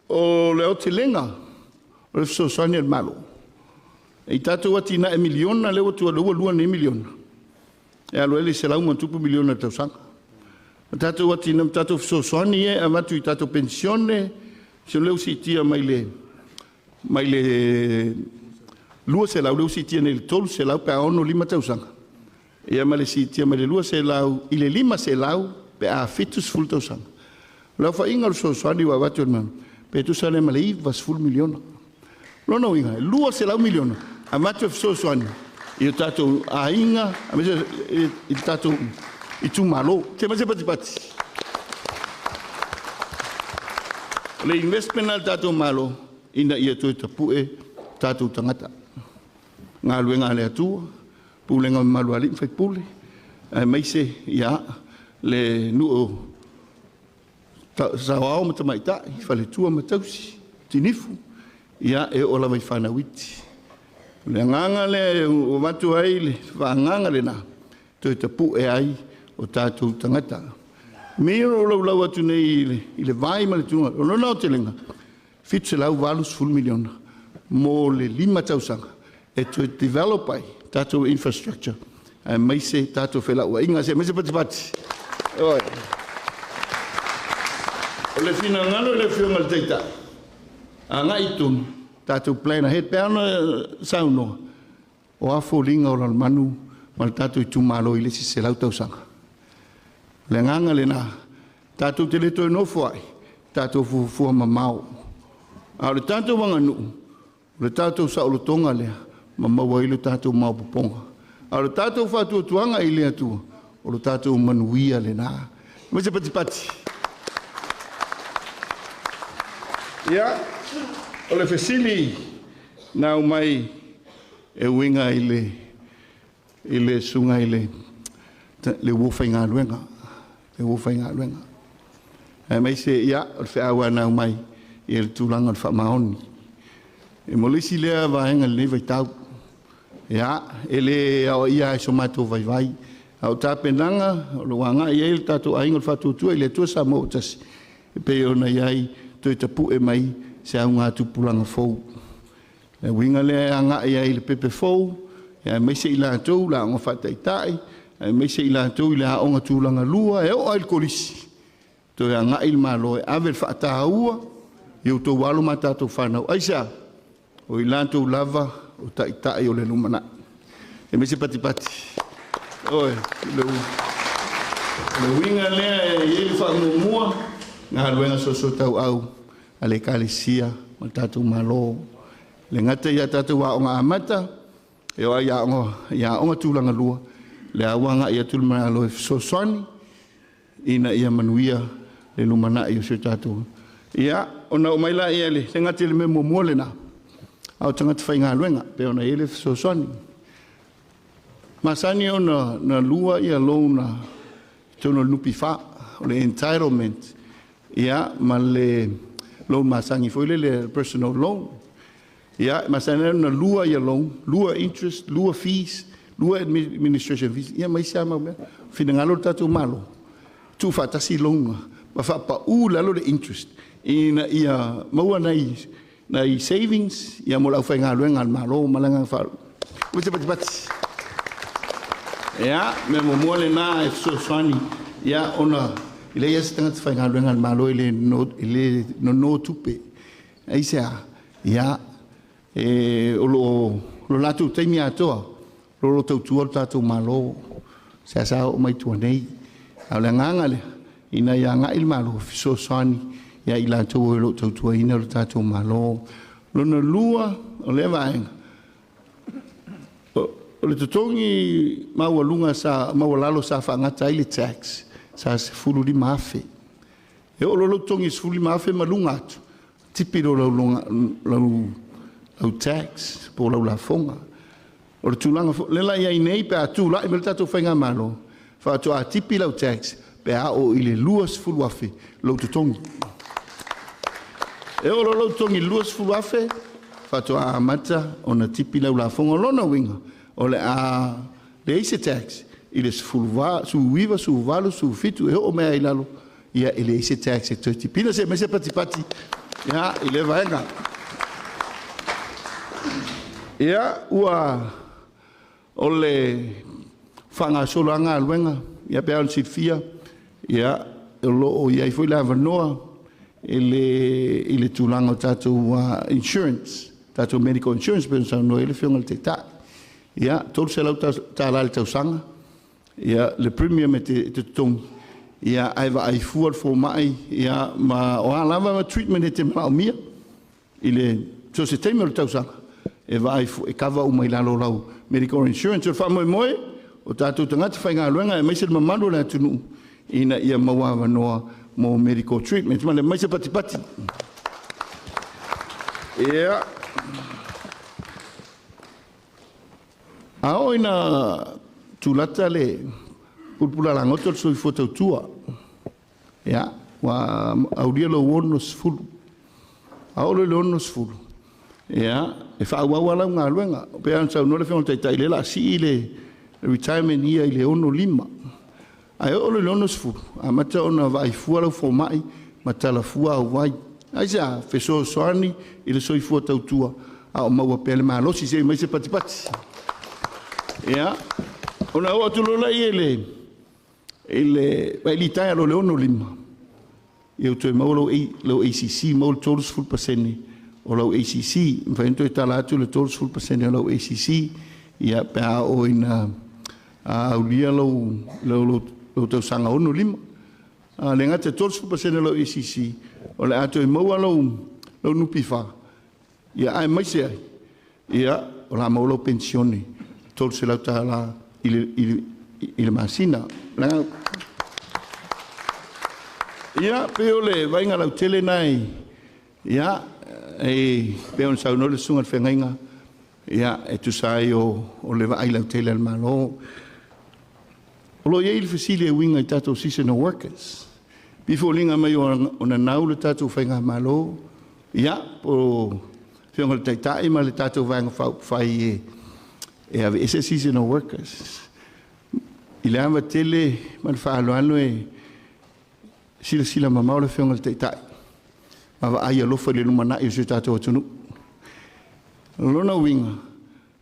o le aotelega O le fesoasoani a le Malo. E i tatou atinae miliona lea ua tua lea ua 2 nei miliona. E alu ai le 100+ miliona i le tausaga. O tatou atinae ma tatou fesoasoani ia e avatu i tatou penisione, se lea ua siitia mai le 200 lea ua siitia nei i le 300 pe a 65 tausaga. Ia ma le siitia mai le 200 i le 500 pe a 70 tausaga. O le aofaiga o le fesoasoani ua avatu e le Malo, pe tusa lea ma le 90 miliona. Lona uiga, e 200 miliona avatu e fesoasoani i o tatou aiga, aemaise i tatou itumalo. Se mai se patipati. O le investment a le tatou Malo ina ia toe tapue tatou tagata. Galuega a le Atua, pulega mamalu a alii ma faipule, aemaise ia le nuu o saoao ma tamaitai, faletua ma tausi, tinifu, ia e oo lava i fanau iti. O le agaga lea ua avatu ai le faaagaga lena, toe tapue ai o tatou tagata. Me o laulau atu nei i le vai ma le tulaga, o lona aotelega, 780 miliona mo le 5 tausaga e toe develop ai tatou infrastructure aemaise tatou felauaiga, aemaise patipati. Oi. O le finagalo i le Afioga i le Taitai, agai i totonu, tatou plan ahead. Pe a ona saunoa, o a foliga o Lalomanu ma le tatou itumalo i le isi 100 tausaga. O le agaga lena, tatou te le toe nofo ai, tatou fuafua mamao. A o le tatou aganuu, o le tatou saolotoga lea, ma maua ai le tatou maopoopoga. A o le tatou faatuatuaga i le Atua, o le tatou manuia lena. Mai se patipati. Ia, o le fesili na aumai e uiga i le susuga i le uo faigaluega, le uo faigaluega. Aemaise ia, o le feau na aumai i le tulaga o le faamaoni. E mo le isi lea vaega i lenei vaitau. Ia, e le aoaia ai so matou vaivai. A o tapenaga, o lo o agai i ai le tatou aiga o le Faatuatua i le Atua Samoa ua tasi, e pei ona i ai toe tapue mai se augatupulaga fou. Le uiga lea e agai ai i le pepe fou, aemaise i latou le aoga faataitai, aemaise i latou i le aoga tulaga lua, e oo lava i le kolisi, toe agai le Malo e ave le faataua i outou alo ma tatou fanau. Aisea? O i latou lava o taitai o le lumanai. E mai se patipati. Oi, le uiga lea e i ai le faamuamua, galuega soosoo-tauau a le Ekalesia ma le tatou Malo. Le gata ia tatou aoga amata, e o ai aoga tulaga lua, le ua agai atu le Malo e fesoasoani ina ia manuia le lumanai o si o tatou. Ia, ona oo mai laia le gata i le mea muamua lena, a o tagata faigaluega, pe ona i ai le fesoasoani. Masani ona na lua ia loan i totonu o le NPF, o le entitlement, ia, ma le loan masani foi lele, personal loan. Ia, masani ona lua ia loan, lua interest, lua fees, lua administration fees, ia ma isi lava mau mea. Finagalo le tatou Malo, tuufaatasi loan ma faapau i lalo le interest ina ia maua nai savings ia mo le aufaigaluega a le Malo ma le agaga faaaloalo. Ua se patipati. Ia, mea muamua lena e fesoasoani, ia, ona e leai lava se tagata faigaluega a le Malo e le nono tupe. Aisea? Ia, o lo latou taimi atoa, o lo tautua le tatou Malo, se asa oo mai tua nei. A o le agaga lea, ina ia agai le Malo fesoasoani ia i latou o lo o tautuaina le tatou Malo. Lona lua, o lea vaega, o le totogi maualuga sa maualalo sa faagata ai le tax, sa 15,000. E oo loa lau totogi 15,000 ma luga atu, tipi loa lau tax po o lau lafoga. O le tulaga lea la i ai nei pe a tulai mai le tatou faigamalo, faatoa tipi lau tax pe a oo i le 20,000 lou totogi. E oo loa lau totogi i le 20,000, faatoa amata ona tipi lau lafoga. O lona uiga, o le a leai se tax i le 19, 18, 17 e oo mai ai i lalo, ia e leai se tax e toe tipina. Se mai se patipati ia, i le vaega. Ia, ua o le faagasolo lava galuega, ia pei lava ona silafia, ia o lo o i ai foi le avanoa i le tulaga o tatou insurance, tatou medical insurance pei ona saunoa i ai le Afioga i le Taitai. Ia, $300 i le tausaga le premium e te totogi, ae vaai fua le fomai ma o a lava treatment e te manaomia i so o se taimi o le tausaga, e vaai e kava uma i lalo o lau medical insurance. O le faamoemoe, o tatou tagata faigaluega aemaise le mamalu o le atunuu ina ia maua avanoa mo medical treatment. Ma le aumai se patipati. Ia. A oo ina tulata le pulapula lagoto le soifua tautua, ia, ua aulia lou 60. A oo loa i le 60, ia, e faaauau lava lau galuega. E pei ona saunoa le Afioga i le Taitai, o lea o le a sii le retirement year i le 65. Ae oo loa i le 60, amata ona vaai fua lau fomai ma tala fua au ai. Aisea? Fesoasoani i le soifua tautua a o maua pea le malosi. Se i aumai se patipati. Ia, ona oo atu loa lea i le litaea loa i le 65, ia ua toe maua lau ACC, maua le 30% o lau ACC. E mafai ona toe tala atu le 30% o lau ACC ia pe a oo ina aulia lou tausaga 65. E le gata i le 30% o lau ACC, o le a toe maua lau NPF, ia aemaise ai, ia, o le a maua lau penisione $300 i le masina. Ia, pei o le vaaiga lautele lena ia, e pei ona saunoa le susuga i le feagaiga, ia, e tusa ai o le vaai lautele a le Malo. O lo o i ai le fesili e uiga i tatou seasonal workers. E pei e foliga mai o nanau le tatou faigamalo, ia, po o le Afioga i le Taitai ma le tatou Vaega Faaupufai e aveese seasonal workers. I le ava tele ma le faaaloalo e silasila mamao le Afioga i le Taitai ma vaai alofa i le lumanai o si o tatou atunuu. O lona uiga,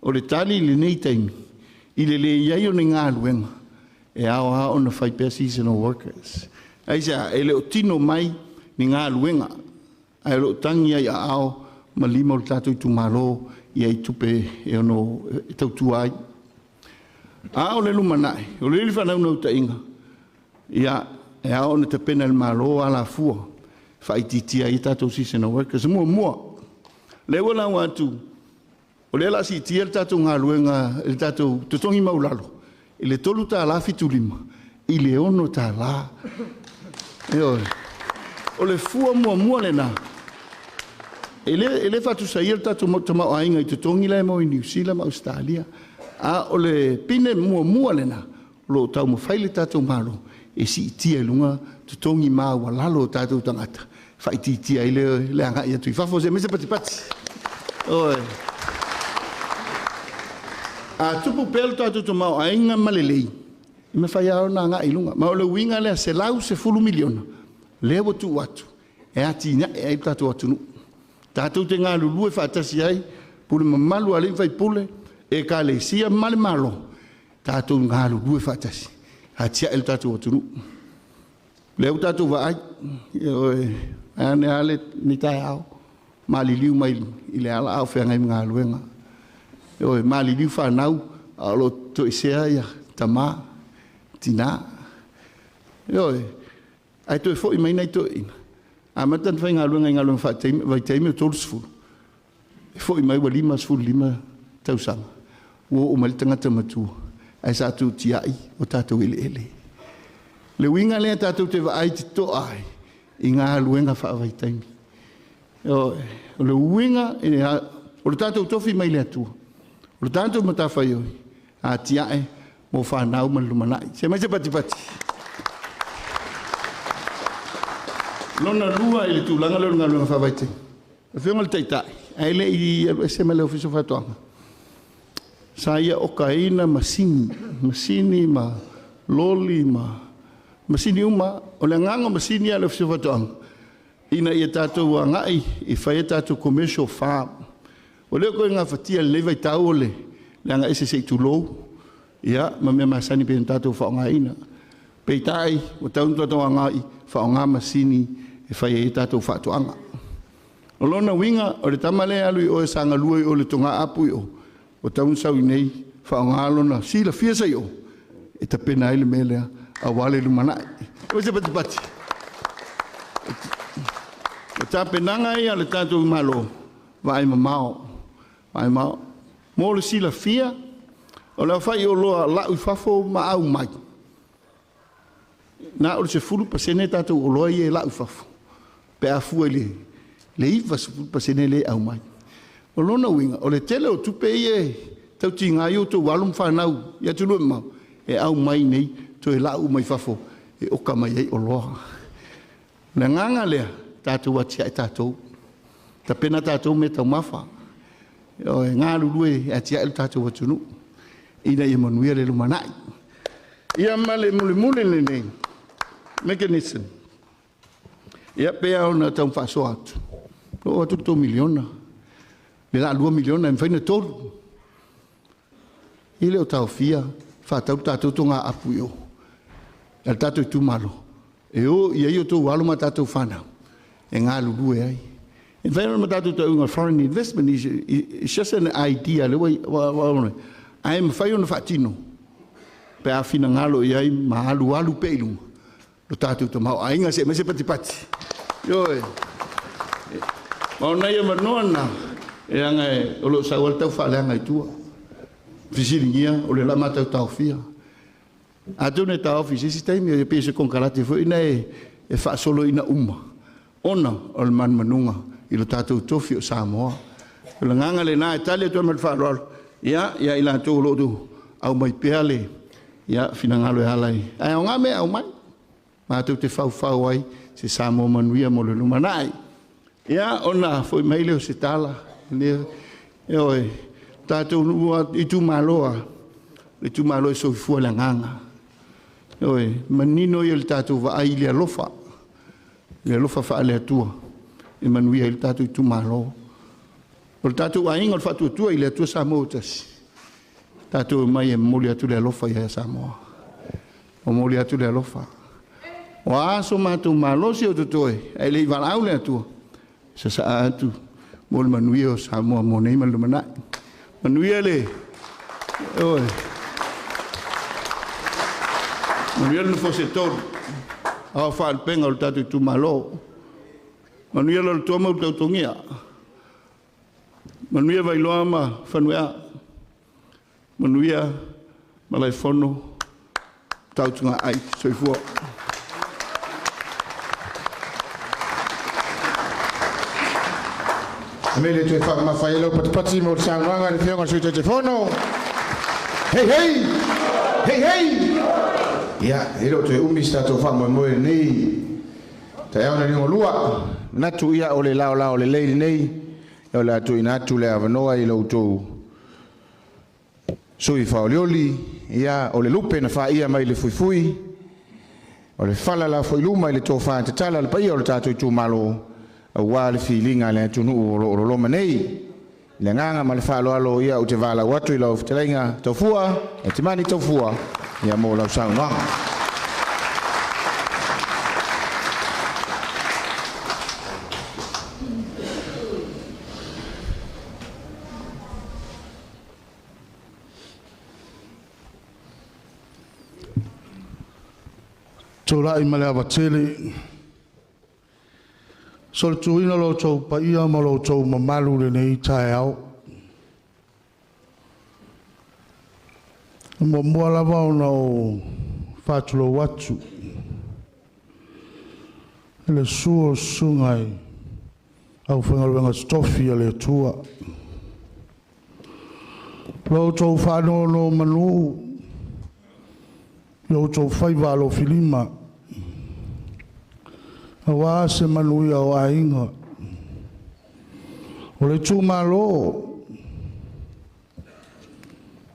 o le tali i lenei taimi, i le leai o ni galuega, e ao lava ona fai pea seasonal workers. Aisea? E le o tino mai ni galuega, ae o lo o tagi lava i aao ma lima o le tatou itumalo i tupe e ono tautua ai. A o le lumanai, o le faanaunautaiga, ia, e ao ona tapena e le Malo alafua faaitiitia ai tatou seasonal workers. Muamua, lea ua lauga atu, o lea o le a siitia le tatou galuega, le tatou totogi maualalo i le $3.75 i le $6. Ioe. O le fua muamua lena. E le faatusaia le tatou tamaoaiga i totogi la e maua i Niu Sila ma Ausetalia. A o le pine muamua lena, o lo o taumafai le tatou Malo e siitia i luga totogi maualalo o tatou tagata, faaitiitia ai le agai atu i fafo. Se aumai se patipati. Oi. A tupu pea le tatou tamaoaiga ma lelei, e mafai lava ona agai i luga. Ma o le uiga lea, $110 miliona, lea ua tuu atu, e atinae ai le tatou atunuu. Tatou te galulue faatasi ai, pule mamalu a alii ma faipule, ekalesia ma le Malo, tatou galulue faatasi, atiae le tatou atunuu. Lea ua tatou vaai, ane lava lenei taeao, maliliu mai i le ala a o feagai ma galuega. Ioe, maliliu fanau, a o lo o toesea ia tama, tina. Ioe, ae toe foi mai nai toeaiina. Amata ona faigaluega i galuega faavaitaimi o 30, e foi mai ua 55 tausaga, ua oo mai le tagata matua, ae sa tutiai o tatou eleele. Le uiga lea tatou te vaai totoa ai i galuega faavaitaimi. O le uiga, o le tatou tofi mai le Atua, o le tatou matafaioi, atiae mo fanau ma le lumanai. Se aumai se patipati. Lona lua i le tulaga lea o le galuega faavaitaimi. Afioga i le Taitai, ae le i alu ese mai le Ofisa o Faatoaga, sa ia okaina masini ma loli ma masini uma. O le agaga o masini a le Ofisa o Faatoaga, ina ia tatou agai e fai a tatou commercial farm. O lea koe gafatia lenei vaitau o le leaga ese se'i tulou, ia ma mea masani pei ona tatou faaaogaina. Peitai ua tatau ona tatou agai faaaoga masini e fai ai tatou faatoaga. O lona uiga o le tama lea e alu i o e sagalua i o i le togaapu i o, ua tatau ona sau i inei faaaoga lona silafia sa i o e tapena ai le mea lea aua le lumanai. Ua se patipati. O tapenaga ia a le tatou Malo, vaai mamao, vaai mamao. Mo le silafia, o le aofai o oloa lau i fafo ma aumai, na o le 10% tatou oloa ia e lau i fafo, pe a fua i le 90% lea e aumai. O lona uiga, o le tele o tupe ia e tautiga ai outou alo ma fanau i atunuu e mamao, e aumai nei toe lau uma i fafo e oka mai ai oloa. O le agaga lea, tatou atiae tatou, tapena tatou meataumafa, e galulue e atiae le tatou atunuu ina ia manuia le lumanai. Ia ma le mulimuli lenei mechanism, ia pei lava ona tau faasoa atu, ua oo atu le $3 miliona, le la $2 miliona e mafai ona 3. E le o taofia faatau le tatou togaapu i o a le tatou itumalo e o i ai outou alo ma tatou fanau e galulue ai. E mafai ona tatou tauina foreign investment is just an idea lea ua ae mafai ona faatino pe a finagalo i ai ma alualu pea i luma lo tatou tamaoaiga se aemaise patipati. Ioe. Ma o nai avanoa na e aga o lo o sau ai le taufaaleaga i tua. Fesiligia o le la matou taofia. Atonu e taofi i se isi taimi e pei o se konekarate foi na e faasoloina uma ona o le manumanuga i lo tatou tofi o Samoa. O le agaga lena e tali atu ai ma le faaaloalo ia i latou o lo o aumai pea le finagalo e ala i. Ae aoga mea e aumai. Matou te faufau ai se Samoa manuia mo le lumanai. Ia ona foi mai lea o se tala. Ioe, tatou itumalo a, le itumalo e soifua le agaga. Ioe, manino ia le tatou vaai i le alofa faale-Atua e manuia ai le tatou itumalo. O le tatou aiga o le faatuatua i le Atua Samoa ua tasi, tatou omai e momoli atu le alofa ia Samoa. Momoli atu le alofa. O a so matou malosi o totoe, ae le i valaau le Atua, sasaa atu mo le manuia o Samoa mo nei ma le lumanai. Manuia le ioe. Manuia le nofo se tolu. Ao faalupega o le tatou itumalo. Manuia le alutoa ma utautogia. Manuia Vailoa ma Fanuea. Manuia Malaefono, tautuga ai, soifua. Mele toe faamamafa ai lau patipati mo le saunoaga i le Afioga i le Sui Taitaifono. Hei hei! Hei hei! Ia, e le o toe umi se tatou faamoemoe lenei taeao na liugalua. Manatu ia o le laolao lelei lenei, o le a tuuina atu le avanoa i lo outou sui faaolioli, ia o le lupe na faia mai le fuifui, o le fala la foi luma i le tofa tatala le paia o le tatou itumalo, aua le filiga a le atunuu o lo o loloma nei. I le agaga ma le faaaloalo ia ou te valaau atu i lau fetalaiga Taufua, e Timani Taufua, ia mo lau saunoaga. Tulai ma le avatele, solituina lo outou paia ma lo outou mamalu lenei taeao. E muamua lava ona o faatulou atu i le susu o susuga i aufaigaluega totofi a le Atua. Lo outou faanonomanu i outou faiva alofilima, aua se manuia o aiga, o le itumalo,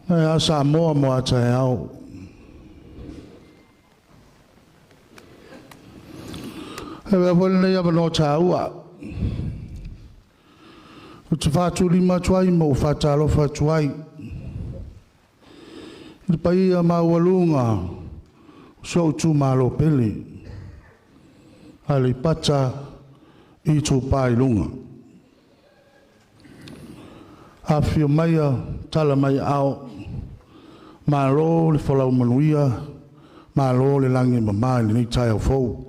ae a Samoa mo a taeao. E avea foi lenei avanoa taua Ou te faatulima atu ai ma ou faatalofa atu ai i le paia maualuga o si ou itumalo pele, Aleipata Itupa i Luga. Afifio maia, tala mai aao, malo le folau manuia, malo le lagi e mama i lenei taeao fou.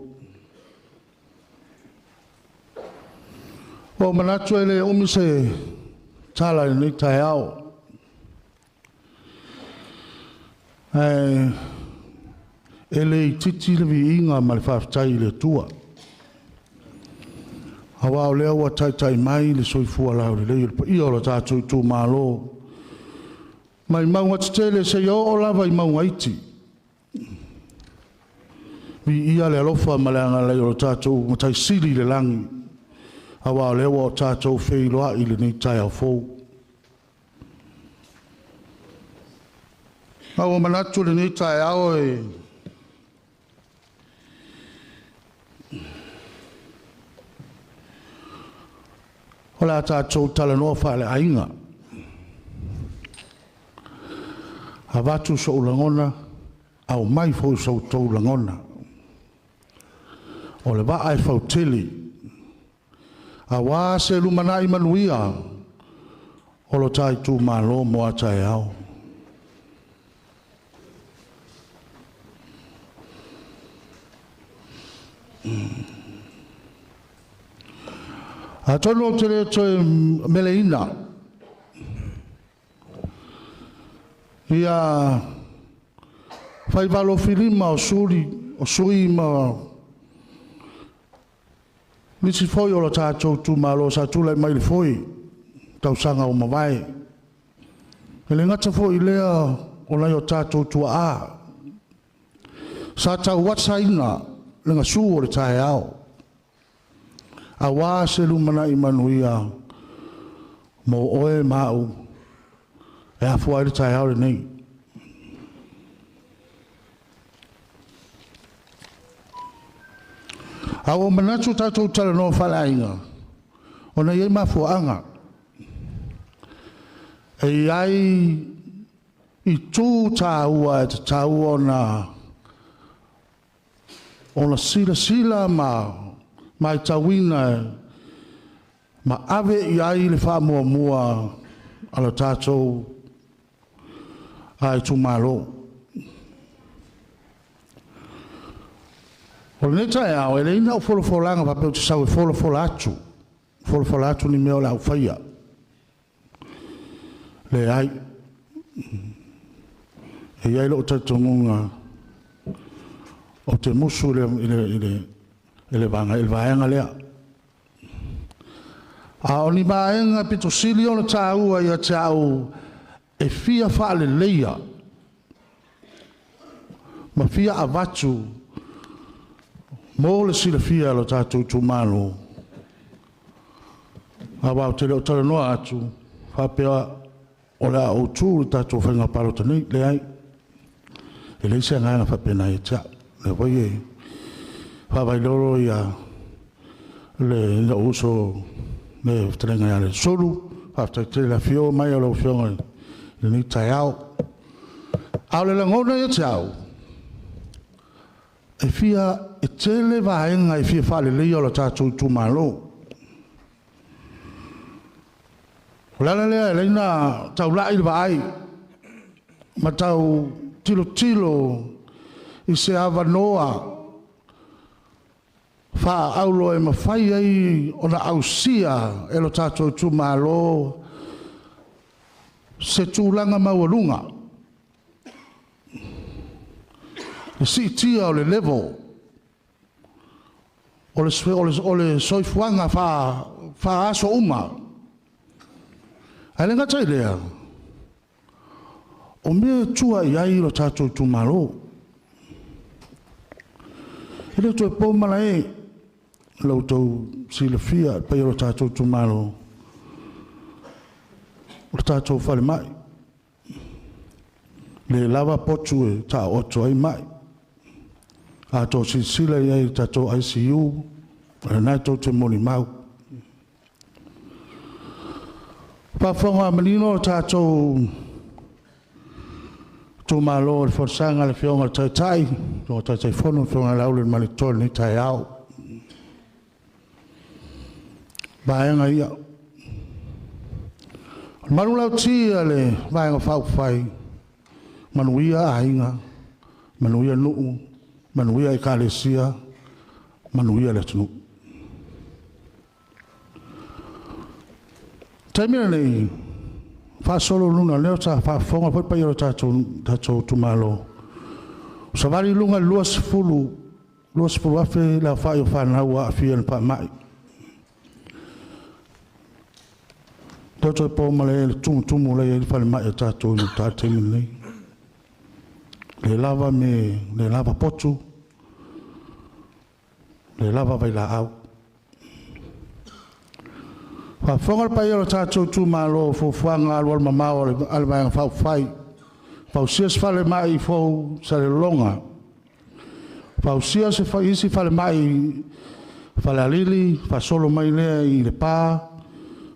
Ua ou manatu e le umi se tala i lenei taeao, ae e le itiiti le viiga ma le faafetai i le Atua, aua o lea ua taitai mai le soifua laulelei o le paia o le tatou itumalo, mai mauga tetele seia oo lava i mauga iti. Viia le alofa ma le agalelei o le tatou Matai Sili i le lagi, aua o lea ua o tatou feiloai i lenei taeao fou. Ma ua manatu lenei taeao e o le a tatou talanoa faaleaiga. Avatu sou lagona, aumai foi so outou lagona. O le vaa e fautele, aua se lumanai manuia o lo ta itumalo mo a taeao. Atonu ou te le toe meleina ia faivalofilima o suli, o sui ma nisi foi o lo tatou itumalo sa tulai mai le foe tausaga ua mavae. E le gata foi i lea o nai o tatou tuaa sa tauasaina le gasu o le taeao, aua se lumanai manuia mo oe ma au e afua ai le taeao lenei. A ua manatu tatou talanoa faaleaiga, ona e i ai mafuaaga. E i ai itu taua e tatau ona silasila ma matauina ma ave i ai le faamuamua a lo tatou itumalo. O lenei taeao, e leai na ou folafolaga faapea ou te sau e folafola atu, folafola atu ni mea o le a ou faia. Leai. E i ai lou talitonuga ou te musu i le vaega lea. A o ni vaega pito sili ona taua ia te au e fia faaleleia ma fia avatu mo le silafia e lo tatou itumalo, aua ou te le o talanoa atu faapea o le a ou tu i le tatou faiga palota nei. Leai, e leai se agaga faapena ia te au. Lea foi e faavailolo ia le lou uso le fetalaiga ia Sulu, faafetai tele le afio mai o lau Afioga i lenei taeao. A o le lagona ia te au, e fia e tele vaega e fia faaleleia o le tatou itumalo. O le ala lea e leina taulai le vaai ma tau tilotilo i se avanoa faaaulo e mafai ai ona ausia e lo tatou itumalo se tulaga maualuga, le siitia o le level o le soifuaga faaaso uma. Ae le gata i lea, o mea e tua i ai lo tatou itumalo. E le toe po malae la outou silafia e paia o lo tatou itumalo, o le tatou falemai. Le lava potu e taoto ai mai. A tou silasila i ai i le tatou ICU, o lena e tou te molimau. Faafofoga manino o tatou itumalo i le folasaga a le Afioga i le Taitai, le Taitaifono, le Afioga ia Laauli Malietoa i lenei taeao. Vaega ia. O le manulauti a le Vaega Faaupufai, manuia aiga, manuia nuu, manuia Ekalesia, manuia le atunuu. O le taimi lenei, faasolo i luga, lea sa faafofoga foi le paia o le tatou itumalo, ua savali i luga i le 20,000 le aofai o fanau ua aafia i le faamai. E le toe po malae i le tumutumu o la e i ai le falemai a tatou i uta i le taimi lenei. Le lava mea, le lava potu, le lava vailaau. Faafofoga le paia o le tatou itumalo i fuafuaga alualumamao a le Vaega Faaupufai, fausia se falemai fou i Salelologa, fausia se isi falemai i Falealili, faasolo mai lea i Lepa,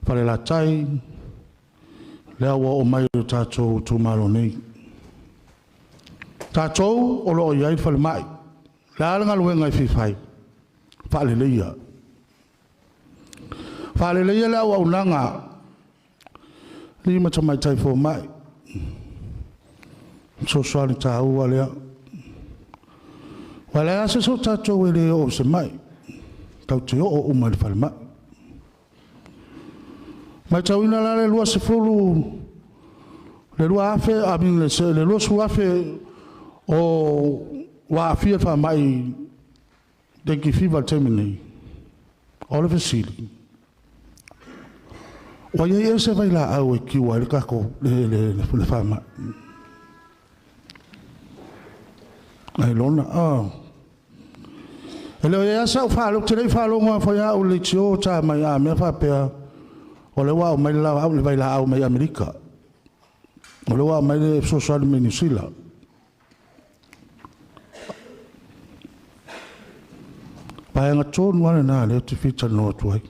Falelatai, lea ua oo mai i le tatou itumalo nei. Tatou o lo o i ai le falemai. O le a le galuega e fia fai? Faaleleia. Faaleleia le auaunaga, alii ma tamaitai fomai, fesoasoani taua lea. Aua e leai lava se isi o tatou e le oo i se mai, tatou te oo uma i le falemai. Matauina la le 20, le 2,000, I mean le 20,000 o ua aafia i le faamai dengue fever i le taimi nei. O le fesili, ua i ai ea se vailaau e cure ai le tatou le faamai? Ailoga. Oh. E le o i ai lava sau faalogo, ou te le i faalogo lava foi au i le leitio o ta mai a mea faapea, o lea ua aumai le vailaau mai Amerika, o lea ua aumai le fesoasoani mai Niu Sila. Vaega tonu lava lena lea ou te fia talanoa atu ai.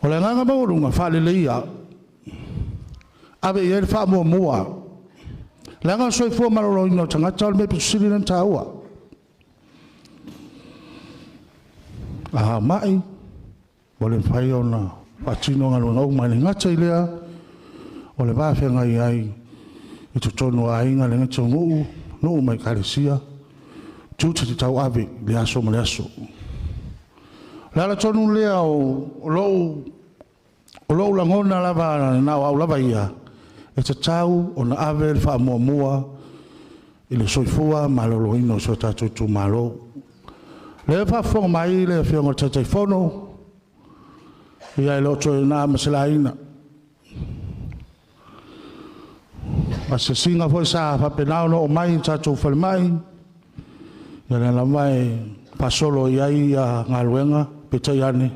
O le agaga maualuga, faaleleia, ave i ai le faamuamua. Leaga o le soifua maloloina o le tagata o le mea aupito sili lea ona taua. A mai, ua le mafai ona faatino galuega uma. E le gata i lea, o le va feagai ai i totonu o aiga, le gata o nuu, nuu ma ekalesia, tiute te tauave i le aso ma le aso. O le ala tonu lea o lou lagona lava na o au lava ia, e tatau ona ave le faamuamua i le soifua maloloina o si o tatou itumalo. O lea e faafofoga mai le Afioga i le Taitaifono, ia e le o toe na ma se laina. Asiasiga foi sa faapena ona oo mai i le tatou falemai, ia o lea lava e faasolo i ai galuega, peitai ane,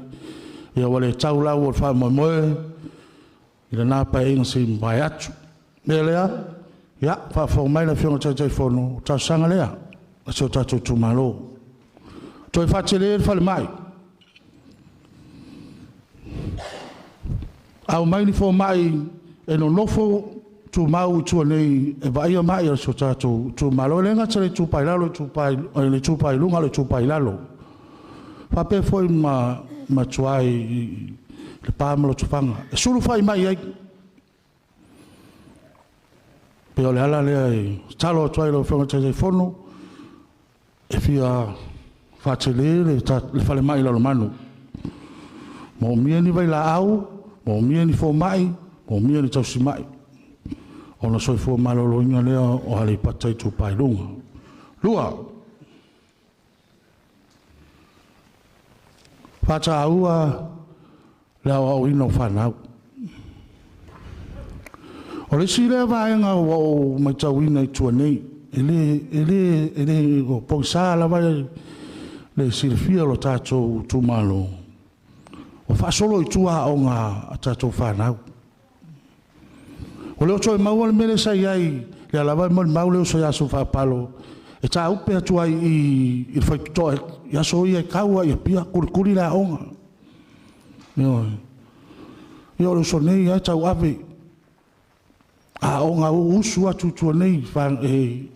ia ua le tau lau o le faamoemoe i lena Paeaiga se i mavae atu. O le mea lea, ia, faafofoga mai le Afioga i le Taitaifono, o le talosaga lea a si o tatou itumalo. Toe faatele le falemai, aumai ni fomai e nonofo tumau i tua nei e vaaia mai o si o tatou itumalo. E le gata i le Itupa i Lalo, le Itupa i Luga, a o le Itupa i Lalo. Faapea foi ma tua i Lepa ma Lotofaga, e sulufai mai i ai. Pei o le ala lea e tatalo atu ai i lau Afioga i le Taitaifono, e fia faatele le falemai i Lalomanu. Moomia ni vailaau, moomia ni fomai, moomia ni tausimai, ona soifua maloloina lea o Aleipata Itupa i Luga. Lua, faataua le aoaoina o fanau. O le isi lea vaega ua ou matauina i tua nei, e le o pogisa lava le silafia o lo tatou itumalo, ua faasolo i tua aoga a tatou fanau. Ua le o toe maua le mea lea sa i ai, lea lava e molimau le uso ia Sulufaapalo, e taupe atu ai i le faitotoa i aso ia e tau lava i Apia, kulikuli le aoga. Ioe. Ia o le uso nei lava e tauave aoga usu atu i tua nei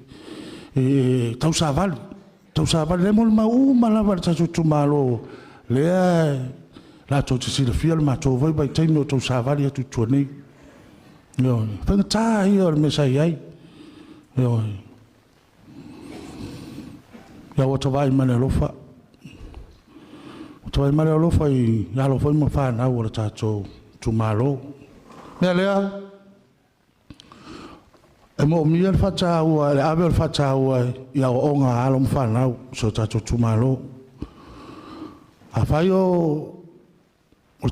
e tausavali. Tausavali lea e molimau uma lava le tatou itumalo lea latou te silafia le matou foi vaitaimi o tausavali atu i tua nei. Ioe. Faigata ia o le mea sa i ai. Ioe. Ia ua tavaai ma le alofa. Ua tavaai ma le alofa i alo foi ma fanau o le tatou itumalo. Mea lea, e moomia le faataua, le ave o le faataua i aoaoga a alo ma fanau o si o tatou itumalo. Afai o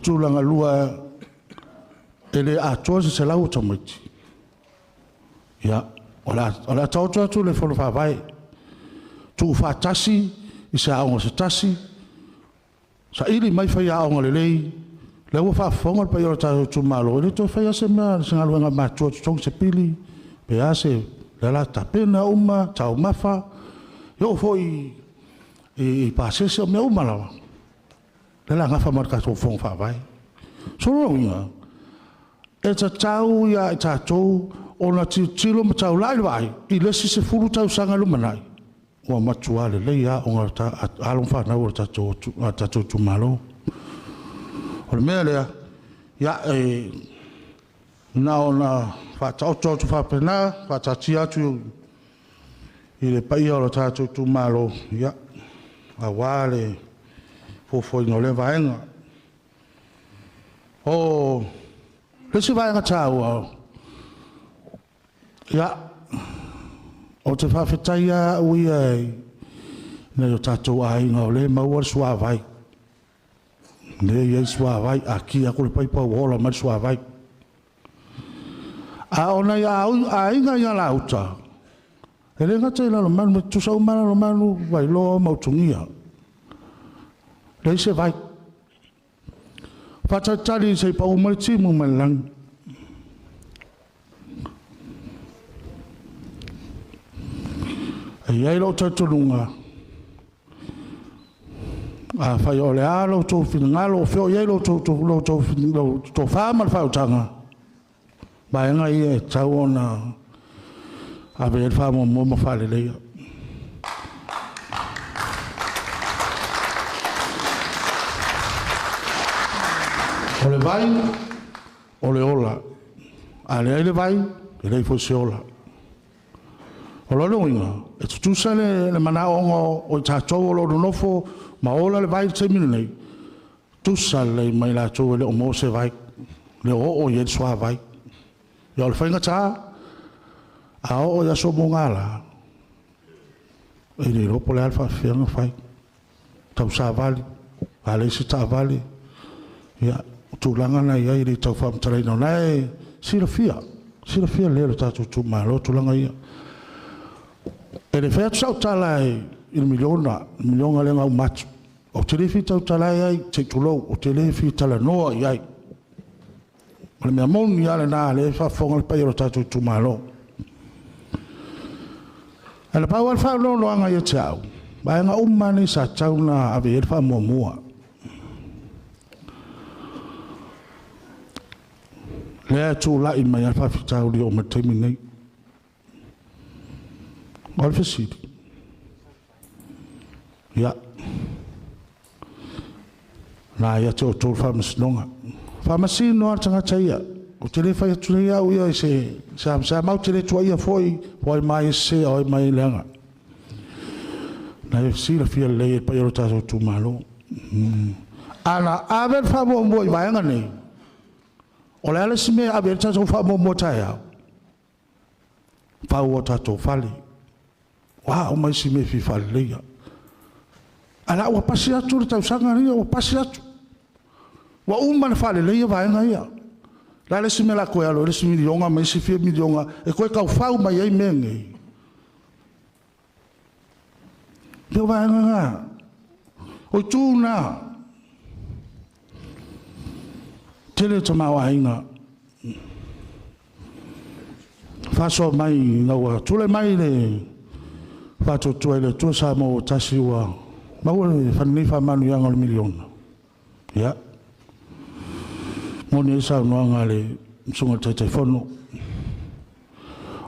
tulaga lua e le atoa se 100 o tamaiti, ia, o le a taoto atu le fono faavae, tuufaatasi i se aoga se tasi, saili mai faiaoga lelei, lea ua faafofoga le paia o le tatou itumalo, e le toe faia se mea, se galuega matua, totogi se pili, pe a se, lea la tapena uma, taumafa, e oo foi i pasese o mea uma lava, lea la gafa ma le tatou fono faavae. So lona uiga, e tatau ia i tatou ona tilotilo ma taulai le vaai i le isi 10 tausaga lumanai, ua matua lelei aoga a alo ma fanau o le tatou itumalo. O le mea lea, ia, e na ona faataoto atu faapena, faataatia atu i le paia o le tatou itumalo, ia, aua le fuafuaina o lea vaega. O le isi vaega taua, ia, ou te faafetai au ia i nai o tatou aiga o lea e maua le suavai. Lea e i ai suavai, a ki atu le paipa ua ola mai le suavai. A o nai aiga i Alauta, e le gata i Lalomanu, me tutusa uma Lalomanu, Vailoa ma Utugia. Leai se vai. Faatalitali se i pau mai le timu mai le lagi. E i ai lou talitonuga, afai o le a lo outou finagalo, o fea o i ai lo outou tofa ma le faautaga, vaega ia e tatau ona ave i ai le faamuamua ma faaleleia. O le vai, o le ola. A leai le vai, e leai foi se ola. O lona uiga, e tutusa le manaoga o i tatou o lo o nonofo ma ola le vai i le taimi lenei, tusa lelei mai latou e le o maua se vai, le o oo i ai le suavai. Ia o le faigata, a oo i aso mugala, e le iloa po o le a le faafefea fai. Tausavali, a leai se taavale, ia, o tulaga na i ai le tau faamatalaina. O la e silafia, silafia lelei e le tatou itumalo tulaga ia. E le fai atu sau tala i le miliona, le miliona lea na uma atu. Ou te le fia tautala ai, se i tulou, ou te le fia talanoa i ai. O le mea moni lava lena, lea e faafofoga le paia o le tatou itumalo. Ae na pau lava le faanoanoaga ia te au, vaega uma nei sa tatau ona ave i ai le faamuamua. Lea e tulai mai ai le faafitauli oo mai le taimi lenei. O le fesili, ia, na ia te outou le faamasinoga. Faamasino lava le tagata ia. Ou te le fai atu nei au ia i se mau te le tuaia foi, o ai mai e se, o ai mai e leaga. Na e silafia lelei e paia o le tatou itumalo. Ana ave le faamuamua i vaega nei, o le a le isi mea e ave ai le tatou faamuamua taeao? Fau o tatou fale. Ua uma isi mea fia faaleleia. Ae la ua pasi atu le tausaga ia, ua pasi atu. Ua uma ona faaleleia vaega ia. La le isi mea la koe alo, le isi miliona ma isi fia miliona, e koe taufau mai ai mea nei. Pea o vaega ngā. O i tū nā. Tele ta mau aiga. Whasoa mai ina ua tule mai le whātuatua i le Atua sa maua tasi ua maua le whanei whamanu ianga o le miliona. Ia. Moni ai saunoaga a le Susuga i le Taitaifono.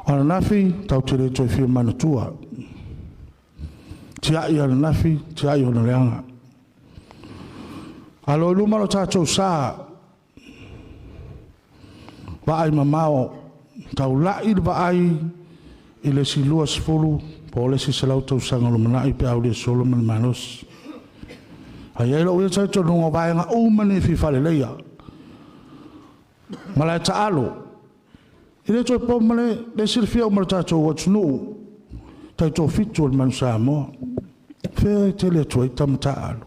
O ananafi tatou te le toe fia manatua. Tiai ananafi, tiai ona leaga. Alo i luma lo tatou sa, vaai mamao, taulai le vaai i le isi 20 po o le isi 100 tausaga o lumanai pe a aulia solo ma le malosi. Ae i ai lou ia talitonuga o vaega uma nei e fia faaleleia. Ma lae taalo, e le toe po ma le silafia uma e le tatou atunuu, taitoafitu o le Manu Samoa. Fea e tele atu ai tama taaalo?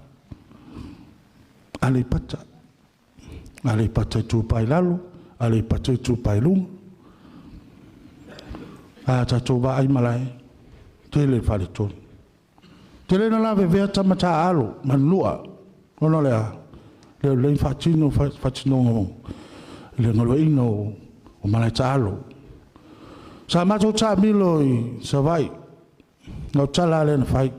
Aleipata. Aleipata Itupa i Lalo, Aleipata Itupa i Luga. A tatou vaai malae, tele le faletonu. Tele na lavevea tama taaalo ma nua, ona o le a? Le o lelei faatino faatinoga i le galueaiina o malae taalo. Sa matou taamilo i Savaii, na o tala lava lea na fai.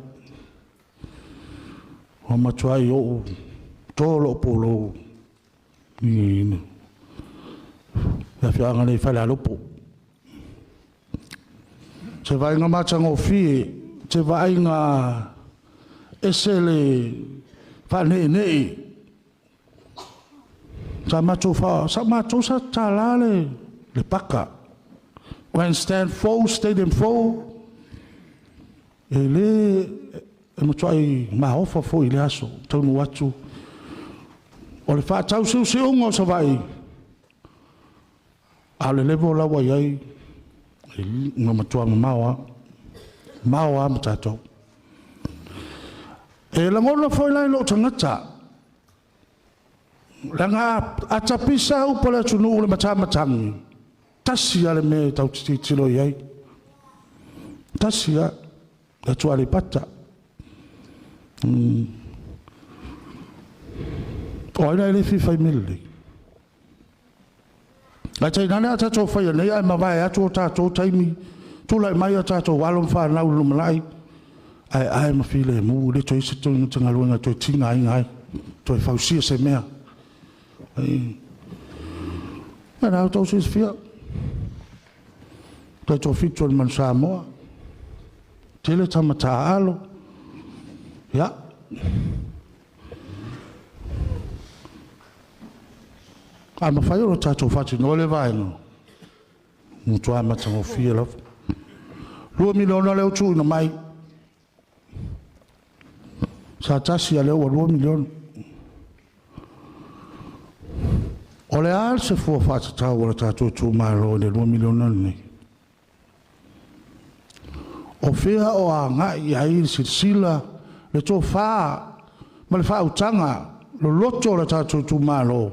Ua matuai ou to lou pulou i le afioaga nei i Falealupo. Se vaaiga matagofie, se vaaiga ese le faaneenee. Sa matou sa tatala le paka. Grandstand fou, stadium fou, e le e matuai maofa foi i le aso, taunuu atu. O le faatausiusiuga o Savaii, a o le level la ua i ai, na matua mamao lava, mamao lava ma tatou. E lagona foi la i lou tagata, leaga a tapisa upu a le atunuu i le matamatagi, tasi lava le mea e tatou te tilotilo i ai, tasi lava, le atu Aleipata. O ai la e le fia fai mea lelei? Ae tainane a tatou faia nei ae mavae atu o tatou taimi, tulai mai a tatou alo ma fanau i le lumanai, ae ma filemu, le toe i se galuega toe tigaina ai, toe fausia se mea. Ia na outou silafia, taitoafitu o le Manu Samoa, tele tama taaalo, ia. A mafai ona tatou faatinoa le vaega, matua matagofie lava. 2 miliona lea ua tuuina mai. Sa tasi a lea ua 2 miliona. O le a se fua faatatau o le tatou itumalo i le 2 miliona lenei? O fea o agai i ai le silasila, le tofa ma le faautaga loloto o le tatou itumalo,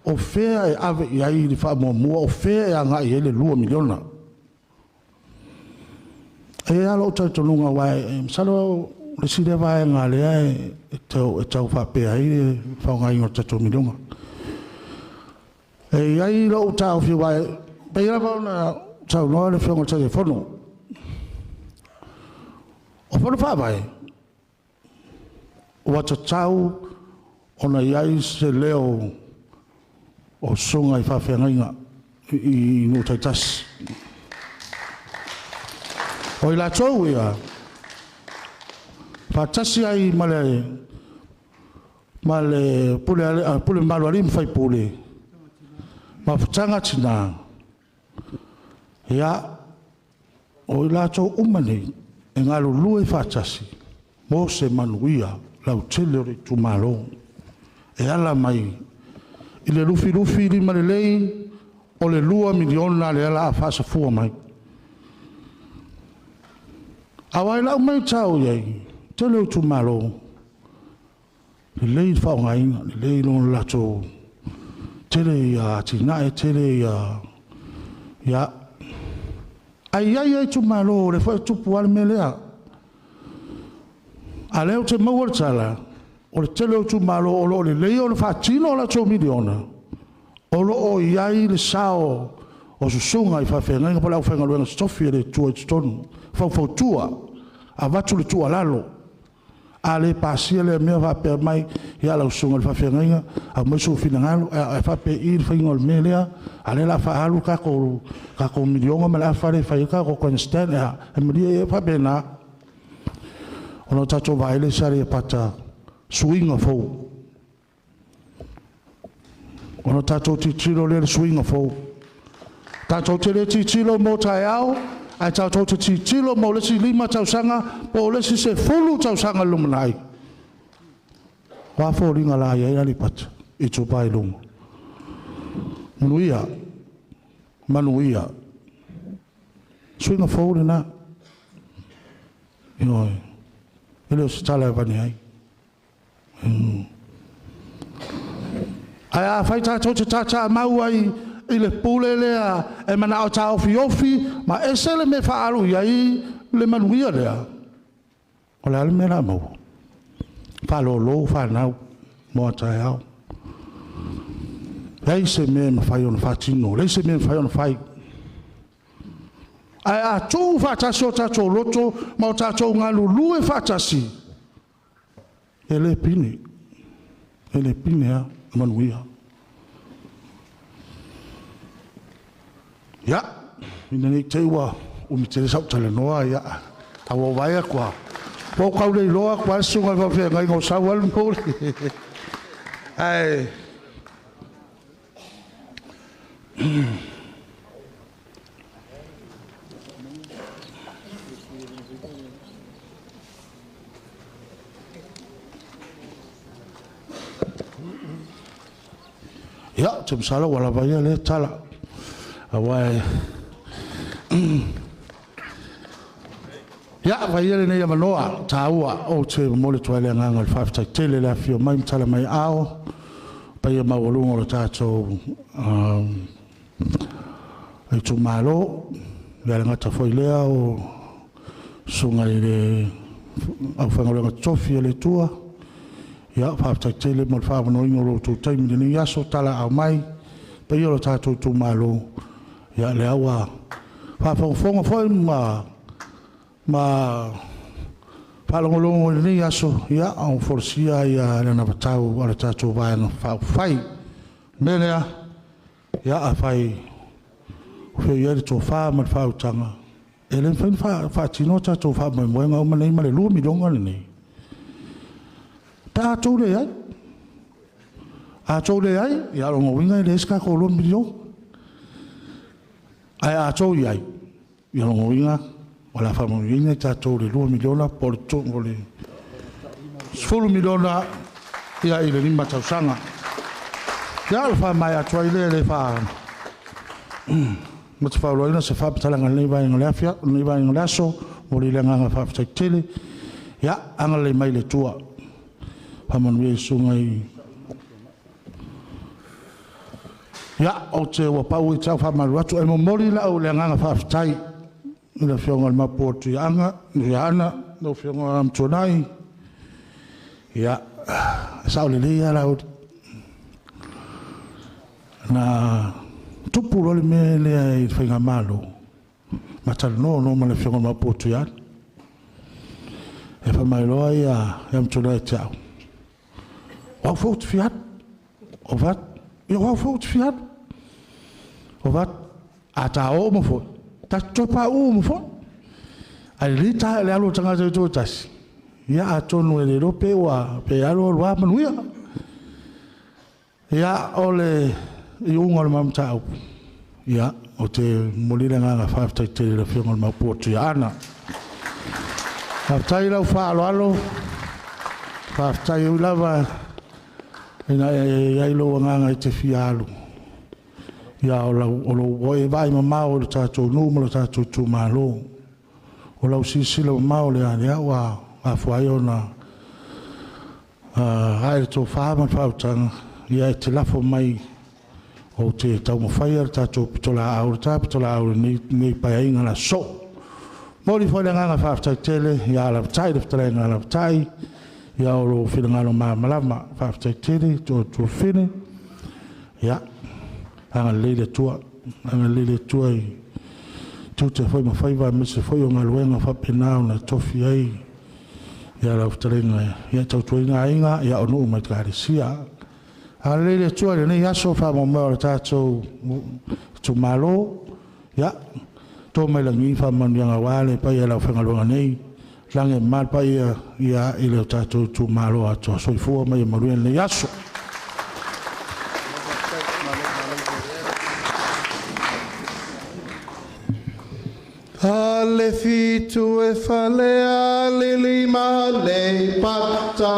o fea e ave i ai le faamuamua, o fea e agai i ai le 2 miliona? E a lou talitonuga, aua e masalo le isi lea vaega lea e tau faapea ai le faaaogaina o le tatou miliona. E i ai lou taofi, aua e pei lava ona saunoa le Afioga i le Taitaifono. O fono faavae, ua tatau ona i ai se leo o susuga i faafeagaiga i nuu taitasi. O i latou ia, faatasi ai ma le pule mamalu a alii ma faipule, mafutaga tina, ia, o i latou uma nei, e galulue faatasi mo se manuia lautele o le itumalo. E ala mai i le lufilufi lima lelei o le 2 miliona le ala a faasafua mai. Aua i lau matau i ai, tele o itumalo, lelei le faaaogaina, lelei lona latou, tele ia atinae, tele ia, ia. Ai ai ai itumalo, le foi tupu lava le mea lea. A lea ou te maua le tala, o le tele o itumalo o lo o lelei ona faatino o latou miliona, o lo o i ai le sao o susuga i faafeagaiga po o le aufaigaluega totofi e le Atua i totonu, faufautua, avatu le tuualalo. A le pasia le mea faapea mai ia lau susuga i le faafeagaiga, aumai sou finagalo, e faapei i le faiga o le mea lea, a o lea o le a faaalu le tatou miliona ma le afa lea e fai ai le tatou grandstand. E malie e faapena. Ona o tatou vaai lea i Saleipata, suiga fou. Ona tatou tilotilo lea i le suiga fou. Tatou te le tilotilo mo taeao, ae tatou te tilotilo mo le isi 5 tausaga po o le isi 10 tausaga i le lumanai. O a foliga la i ai Aleipata Itupa i Luga? Manuia, manuia. Suiga fou lena. Ioe. E le o se tala e avane ai. Ae afai tatou te tatamau ai i le pule lea e manao taofiofi ma ese le mea faaalu i ai le manuia lea, o le a le mea o le a maua? Faalolo fanau mo a taeao. Leai se mea e mafai ona faatino, leai se mea e mafai ona fai. Ae a tuu faatasi o tatou loto ma o tatou galulue faatasi, e le pine, e le pine lava manuia. Ia, ina nei te i ua umi tele sau talanoa, ia, a ua ou vaai atu lava, ua ou tau le iloa atu lava le susuga i le faafeagaiga o sau lava le momoli. Ae ia, ou te masalo ua lava ia lea tala. Aua e ia, fai ia lenei avanoa taua, ou te momoli atu ai le agaga o le faafetai tele le afifio mai ma tala mai ao, paia maualuga o le tatou itumalo, le gata foi lea o susuga i le aufaigaluega totofi a le Atua. Ia, faafetai tele mo le faaavanoaina o lo outou taimi i lenei aso, tala aao mai, paia o le tatou itumalo. Ia, lea ua faafogafoga foi ma faalogologo i lenei aso, ia, o folasia ia le anavatau a le tatou Vaega Faaupufai. O le mea lea, ia, afai o fea o i ai le tofa ma le faautaga, e le mafai ona faatino tatou faamoemoega uma nei ma le $2 miliona lenei. Pe a outou leai. A outou leai, ia o lona uiga e leai se tatou $2 miliona. Ae a outou i ai, ia o lona uiga o le a faamanuiaina i tatou le $2 miliona po o le $10 miliona ia i le 5 tausaga. Ia, o le faamaea atu ai lea, e le faamatafaoloina se faamatalaga i lenei vaega o le afia, lenei vaega o le aso, momoli le agaga faafetai tele. Ia, agalelei mai le Atua. Faamanuia i susuga i ia, ou te ua pau i tau faamalu atu, e momoli lau le agaga faafetai i le afioga i le Mapu o Tuiaana, lau afioga Amituanai. Ia, e sao lelei lava Laauli. Na tupu loa le mea lea i le faigamalo, ma talanoa loa ma le afioga i le Mapu o Tuiaana. E faamailoa ia Amituanai ia te au, o au foi ou te fia alu. O fai atu, ia o au foi ou te fia alu. O fai atu, a ta o uma foi, ta te toe pauu uma foi. Ae lelei ta le alu o le tagata e toatasi, ia atonu e le iloa pe ua pe alu alu lava manuia. Ia, o le iuga o le ma mataupu, ia, ou te momoli le agaga faafetai tele i le afioga i le Maopu o Tuiaana. Faafetai lau faaaloalo, faafetai ui lava ina e i ai lou agaga e te fia alu. Ia, o lou e vaai mamao i le tatou nuu ma le tatou itumalo. O lau silasila mamao lea, lea ua afua ai ona ae le tofa ma le faautaga, ia e te lafo mai ou te taumafaia le tatou pitolaau, le ta pitolaau i lenei paeaiga la soo. Momoli foi le agaga faafetai tele ia Alapatai, le fetalaiga ia Alapatai, ia o lou finagalo malamalama. Faafetai tele, Tuafine. Ia, agalelei le Atua, agalelei le Atua i tiute foi ma faiva aemaise foi o galuega faapena ona tofi ai Ia lau fetalaiga ia tautuaina aiga ia o nuu ma ekalesia. A lelei le Atua i lenei aso faamoemoe o le tatou itumalo, ia to mai lagi faamanuiaga aua le paia o le aufaigaluega nei, lagi e mama le paia ia i le tatou itumalo atoa. Soifua ma ia manuia lenei aso. Ale fitu e fale ale lima le pata.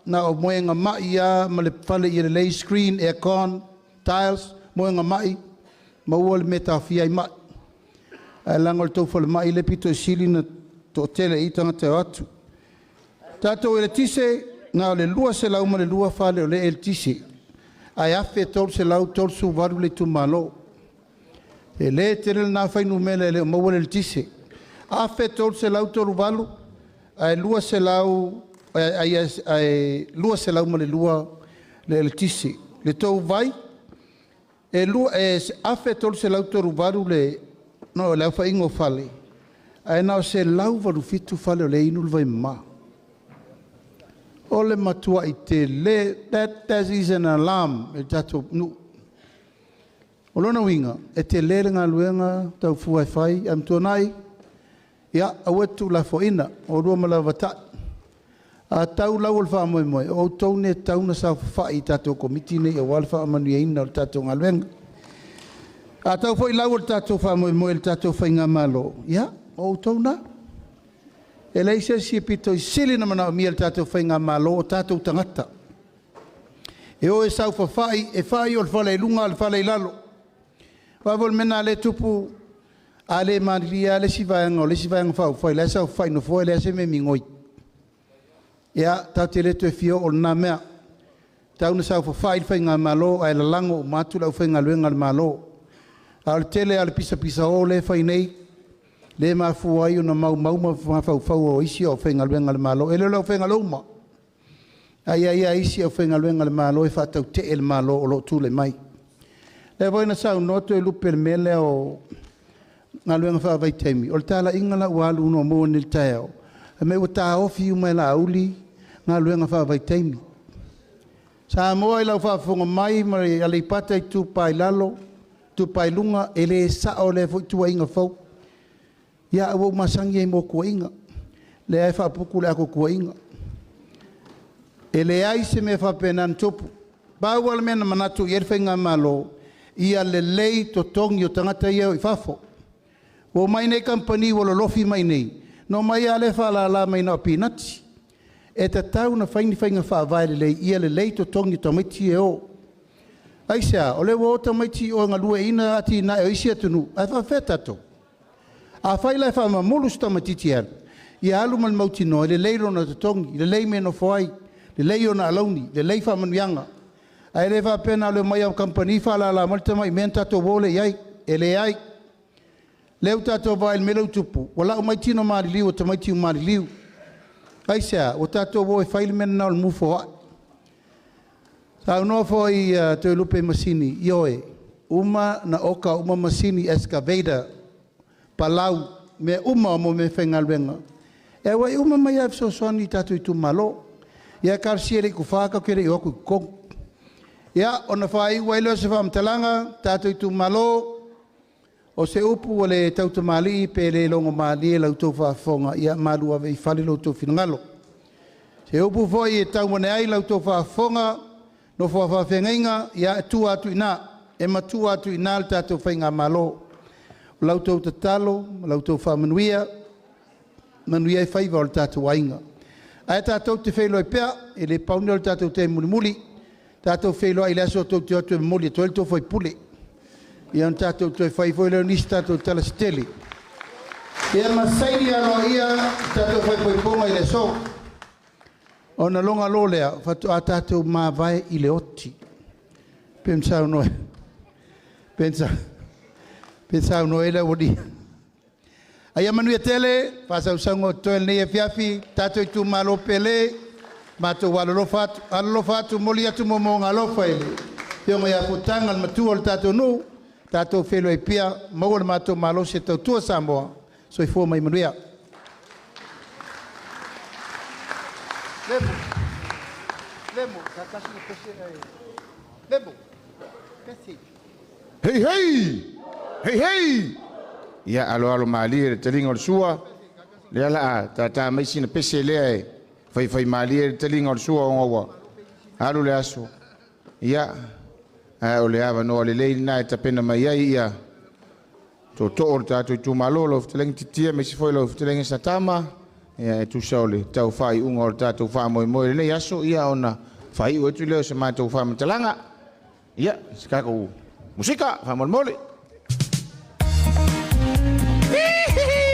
Na o moenga mai ia ma le fale i le lei screen, aircon, tiles, moenga mai, ma ua le metafia i mai. Ae laga o le tou falemai le pito e sili na toatele i tagata e o atu. Tatou eletise, na o le 202 fale o le eletise, ae 1,338 le itumalo. E lē tele lena fuainumera e le o maua le eletise. 1,338 ae 200 ai 202 le eletise. Le tou vai, e lua e 1,338 le no le aofaiga o fale, ae na o se 187 fale o le inu le vai mama. O le matuai tele, that is an alarm e tatou nuu. O lona uiga, e tele le galuega taufua e fai, ae matuanai, ia, aua e tuulafoaiina, o lua ma lavatai. A tau lau o le faamoemoe, o outou nei e tatau ona saofafai i tatou Komiti nei aua le faamanuiaina o le tatou galuega. A tau foi lau o le tatou faamoemoe i le tatou faigamalo, ia, o outou na. E leai se isi e pito i sili ona manaomia e le tatou faigamalo o tatou tagata. E o e saofafai, e fai o le fale i luga a o le fale i lalo. Aua foi o le mea lena o lea e tupu, a le malilie lava le isi vaega o le isi Vaega Faaupufai la e saofafai i le nofoa e leai lava se mea e migoi. Ia, tatou te le toe fia oo i lena mea. E tatau ona saofafai le faigamalo ae lalago uma atu le aufaigaluega a le Malo. A o le tele lava o le pisapisao lea e fai nei, lea e mafua ai ona maumau mafaufau o isi aufaigaluega a le Malo. E le o le aufaigaluega uma, ae i ai lava isi aufaigaluega a le Malo e faatautee le Malo o lo o tulai mai. Lea foi na saunoa Toelupe i le mea lea o galuega faavaitaimi, o le talaiga la ua alu ina ua maua nei i le taeao, fai mai ua taofi uma e Laauli galuega faavaitaimi. Samoa i lau faafofoga mai ma Aleipata Itupa i Lalo, Itupa i Luga, e le sao lea foi tuuaiga fou. Ia, ua ou masani ai i tuuaiga, lea e faaputu le ato tuuaiga. E leai se mea faapena na tupu. Pau lava le mea na manatu i ai le faigamalo, ia lelei totogi o tagata ia e o i fafo. Ua omai nei kamupani ua lolofi mai i inei, na omai lava lea faalala mai na o pinati. E tatau ona fai ni faiga faavae lelei ia lelei totogi o tamaiti ia e o. Aisea? O lea ua o tamaiti i o e galueaiina atinae o isi atunuu, ae faapefea tatou? Afai la e faamamulu se tamaitiiti e alu, ia alu ma le mautinoa e lelei lona totogi, lelei mea e nofo ai, lelei ona alauni, lelei faamanuiaga. Ae le faapea na o le omai lava o kamupani faalala mai le tamai mea ona tatou o lea i ai. E leai. Lea ua tatou vaai i le mea lea ua tupu, ua lau mai tino maliliu o tamaiti ua maliliu. Aisea? Ua tatou o e fai le mea lena o le move for. Saunoa foi Toelupe i masini, ioe, uma na oka uma masini excavator, palau, mea uma mo meafaigaluega. E auai uma mai lava e fesoasoani i tatou itumalo. Ia talosia e le i tufa tatou te le i o atu i totonu. Ia, ona faaiu ai lea o se faamatalaga, tatou itumalo, o se upu ua le tautamalii pe le logomalie i la outou faafofoga, ia malu ave i fale lo outou finagalo. Se upu foi e tau ane ai la outou faafofoga, nofo a faafeagaiga, ia e tua atu i ina, e matua atu i ina le tatou faigamalo. O la outou tatalo ma la outou faamanuia, manuia ai faiva o le tatou aiga. Ae tatou te feiloai pea, e le pau lenei o le tatou taimi mulimuli, tatou feiloai i le aso tou te o atu e momoli atu ai le tou faipule. Ia ona tatou toe fai foi lea o nisi tatou tala se tele. Ia ma saini aloaia le tatou faaipoipoga i le aso. Ona loga loa lea, faatoa tatou mavae i le oti. Pe na saunoa, pe na saunoa ai le aualii. A ia manuia tele, faasausauga o totoe i lenei afiafi, tatou itumalo pele, matou alolofa atu, alolofa atu, momoli atu moomooga alofa i le Afioga ia Futaga, le matua o le tatou nuu, tatou feiloai pea, maua le matou malosi e tautua Samoa. Soifua ma ia manuia. Hei hei! Hei hei! Ia aloalo malie le taliga o le sua, lea la a tātā mai sina pese lea e faifai malie le taliga o le sua ona ua alu le aso. Ia, ae o le avanoa lelei lena e tapena mai ai ia tootoo o le tatou itumalo, lau fetalaiga Titia aemaise foi lau fetalaiga Satama, ia e tusa o le tau faaiuga o le tatou faamoemoe i lenei aso, ia ona faaiu atu lea o se matou faamatalaga. Ia, se tatou musika faamolemole. Hei, hei!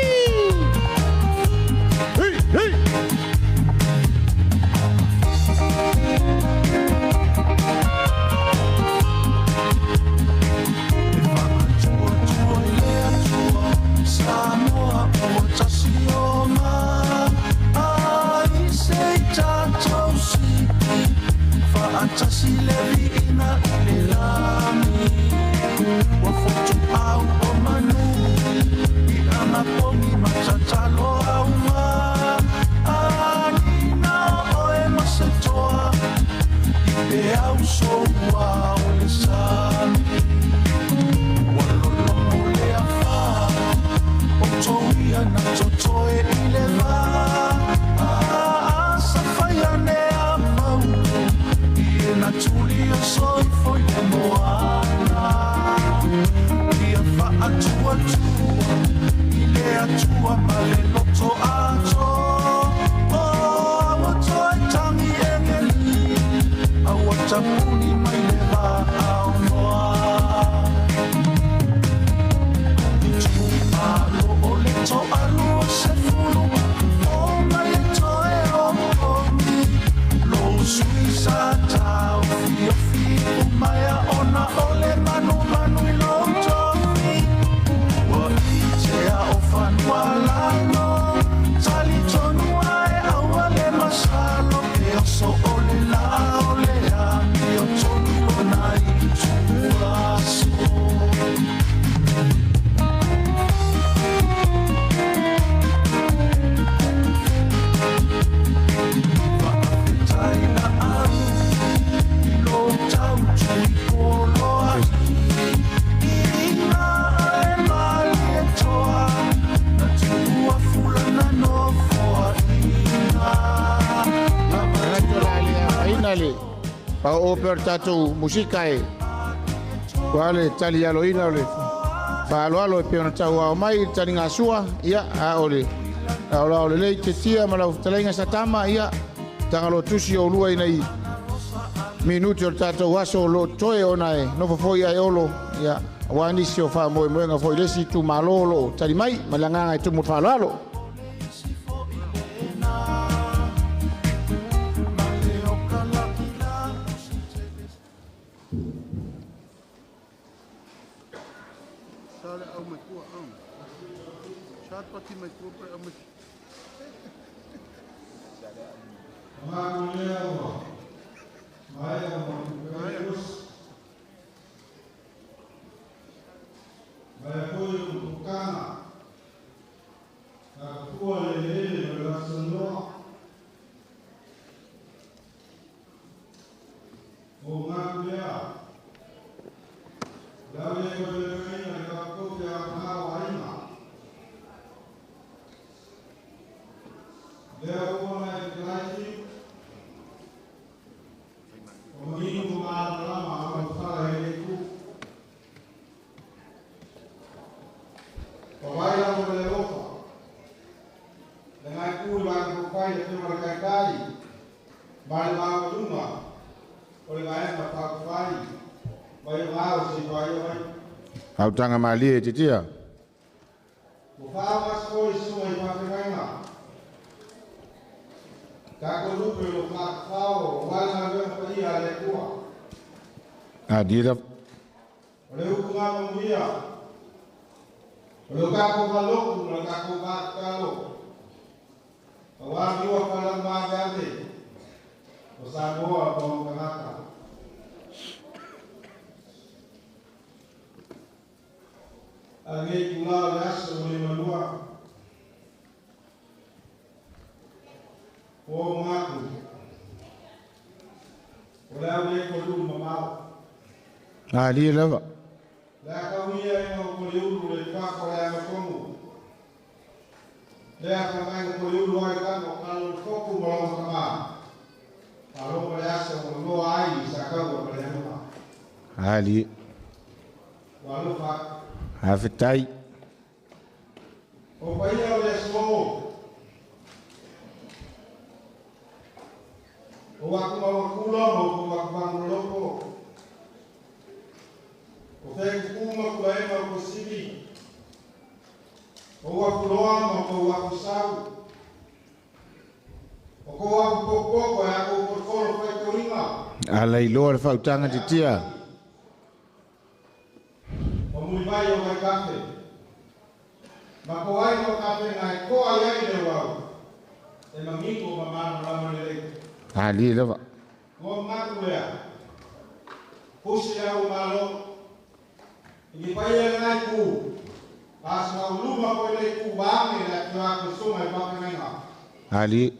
Atua tua I le atua ma le loto ato O aua toe tangi engeli Aua tapuni mai le va ao noa Itu alo o le to alu o se fulu O mai e toe o komi Lo sui sa tau fio fi Umaia ona ole manu manu i lo tofi Ua i te ao whanua lalo Tali tonu ae aua le masalo Ke oso o le la o le a Ke o tonu lona i tuaso. Faafetai la au i lo tau tui poloa Ina ae malie toa Na tuua fulana nofoa ina. Aina le pao o pe o le tatou musika e ua le tali aloina o le faaaloalo e pei ona tauao mai i le taligasua ia a o le laolao lelei tetia ma lau fetalaiga Satama ia tagaloa tusi o ulua ina i minuti o le tatou aso o loo toe ona e nofo foi ai olo ia aua nisi o faamoemoega foi le isi itumālō o loo tali mai ma le agaga e tumu le faaaloalo. Autaga malie titia. A dira. Ali lava. Ali. Afetai. Ala iloa le fautaga titia. Ali lava. Ali.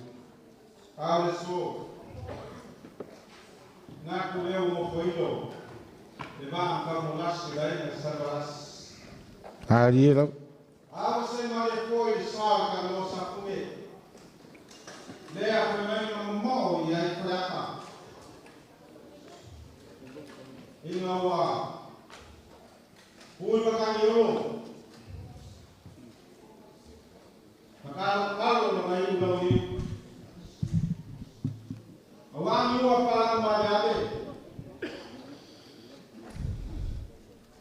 Ali lava.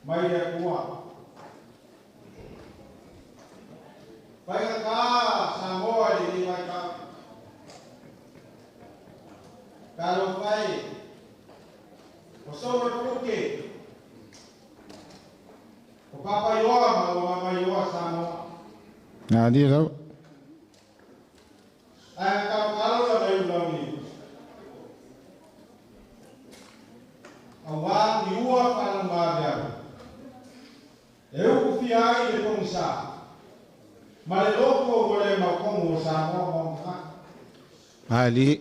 Mai le Atua. Faigata Samoa i lenei vaitau. Talofa e, o sou le puluke, o Papaioa ma o Mamaioa Samoa. Alia lava. Ae kalokalo la mai ulauni. Auā ni ua faalaumaveavu. E uku fia ai le pogisa. Ma le loko ua le maukomu o Samoa ma ona tagata. Ali.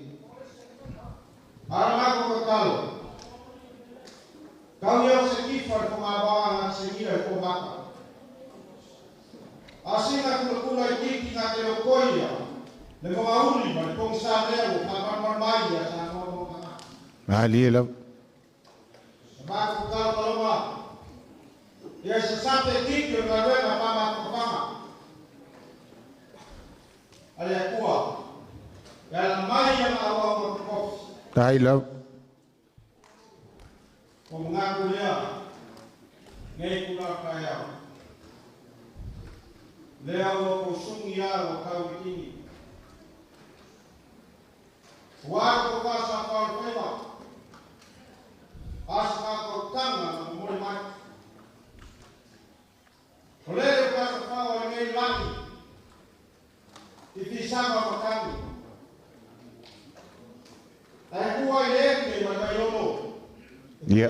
Ara mako kakalo. Kau ia o se kifa le fongavaoa na se mila i fomaka. Asinga kulakula i kiki ngā te lokoia. Le mongauli ma le pogisa lea ua whakamanumanu mai ia Samoa ma ona tagata. Ali lava. Mako kakalo paloma. Ia se sape kiki o galuega whamafakafanga. Ale Atua. Ia la mai ia ma au au ma kokofi. Tai lava. O ngaku lea. Nei kula kai au. Lea ua ko sungi a ua kau i Ua ko ka sa pa o whaiwa. Asa ka ko tanga na momori mai. O lele o ka sa pa o nei lani. I fisanga o matangi. Ai kua i le ke mai mai ono. Ia.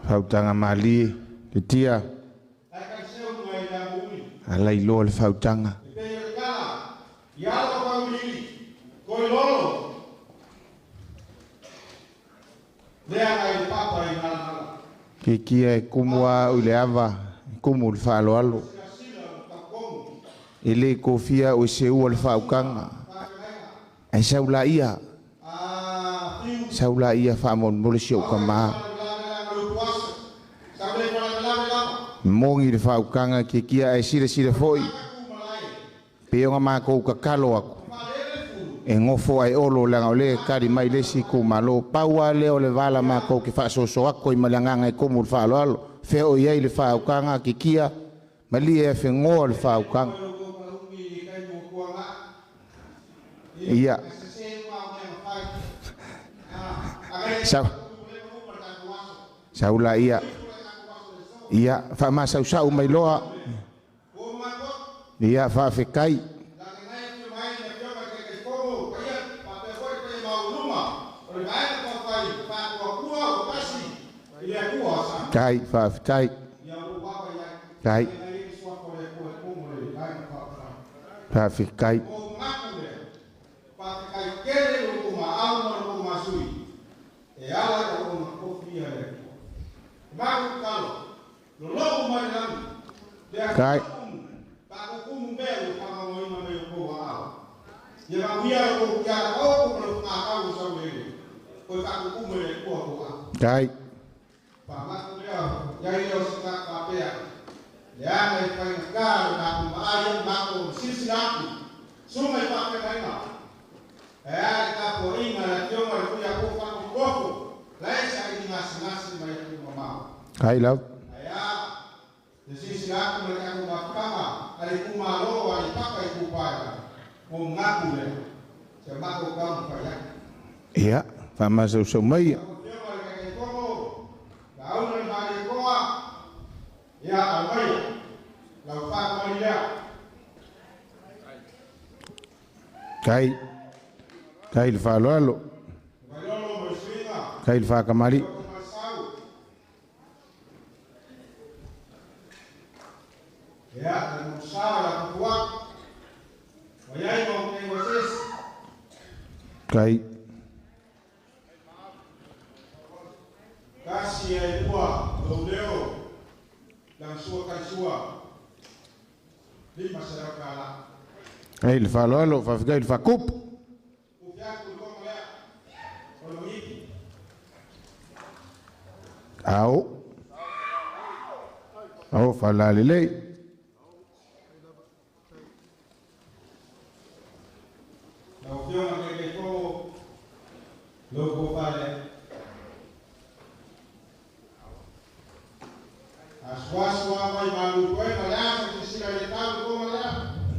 Fautaga malie le tia. Ala iloa le fautaga. Kikia e kumu a ule ava, kumu le faaloalo. E le kofia o se ua le faaukaga. Ai sau la ia. Sau la ia faamolemole si ou kamā. Mogi le faaukaga kikia ae silasila fo'i. Pe ona makou kakalo aku. E gofo ae olo leaga o lē kali mai le isi itumālō. Pau a lea o le vala makou ke faasoaso ako i ma le agaga e komu le faaaloalo. Fea o i ai le faaukaga kikia malie e afegoa le faaukaga. Ia. Sau. Sau la ia. Ia faamasausau mai loa. Ia faafekai. Tai faafetai. Tai. Faafekai. Kai. Kai. Kai lava. Ia, faamasausau mai. Tai. Tai le faaloalo. Tai le faakamali. Tai. Ai le faaloalo, faafetai le faakupu. Ao. Ao faalalelei.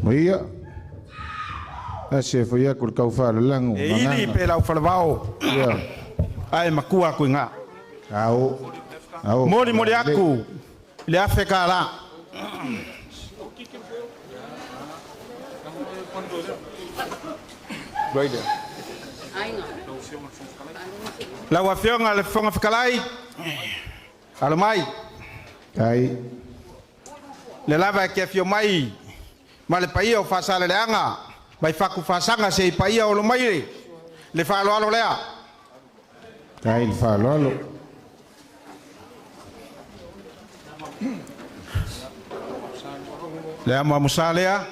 Maia. Ase foi aku le kau whalalago. E ili pe lau falavao. Ia. Ae makua aku i ngā. Ao. Ao. Moli moli aku i le afe ka la. Lau afioga le Fofoga Fetalai, alo mai. Ai. Le lava e ke afio mai ma le paia o Faasaleleaga mai faku faasaga se i paia o lo mai le faaaloalo lea. Tai le faaaloalo. Le amo amosa lea.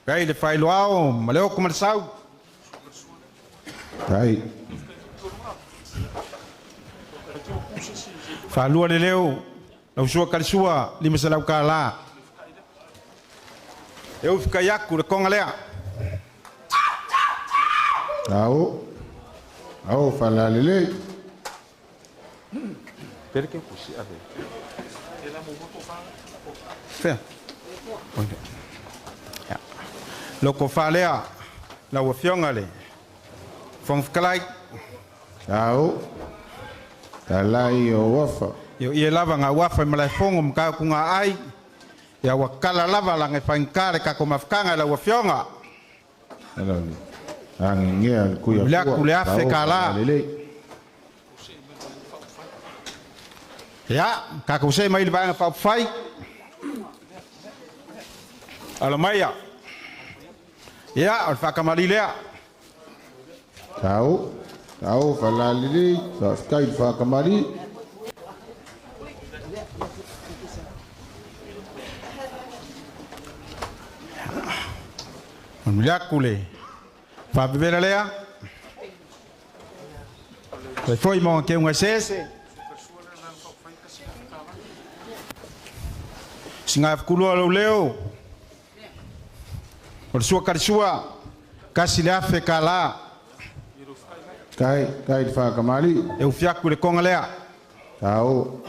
Kai le failoao ma le oko ma le sau. Tai. Faalua le leo, lau sua kalisua, 500 ka la. E ufi kai aku le konga lea. Ao. Ao whalalele. Pere ke kusi ave. Fea. Loko whalea, lau afioga le Fofoga Fetalai. Ao. Talai o wafa. Io ia lava ngā wafa i malaefogo ma kau ku ngā ai. Ia ua kala lava laga e faigata le kako mafutaga i lau afioga. Alali. Angengea le kuia Le aku le afe ka la. Ia, kako se mai le vaega faaupufai. Alo mai ia. Ia, o le faakamali lea. Tau. Tau whalalele. Whafetai le whakamali. Muli aku le faapepela lea. Fai foi mo ke unga sese. Singa fukulua lau leo. O le sua kalisua. Kasi le afe ka la. Kai, kai le whakamali. E ufi aku le konga lea. Tau.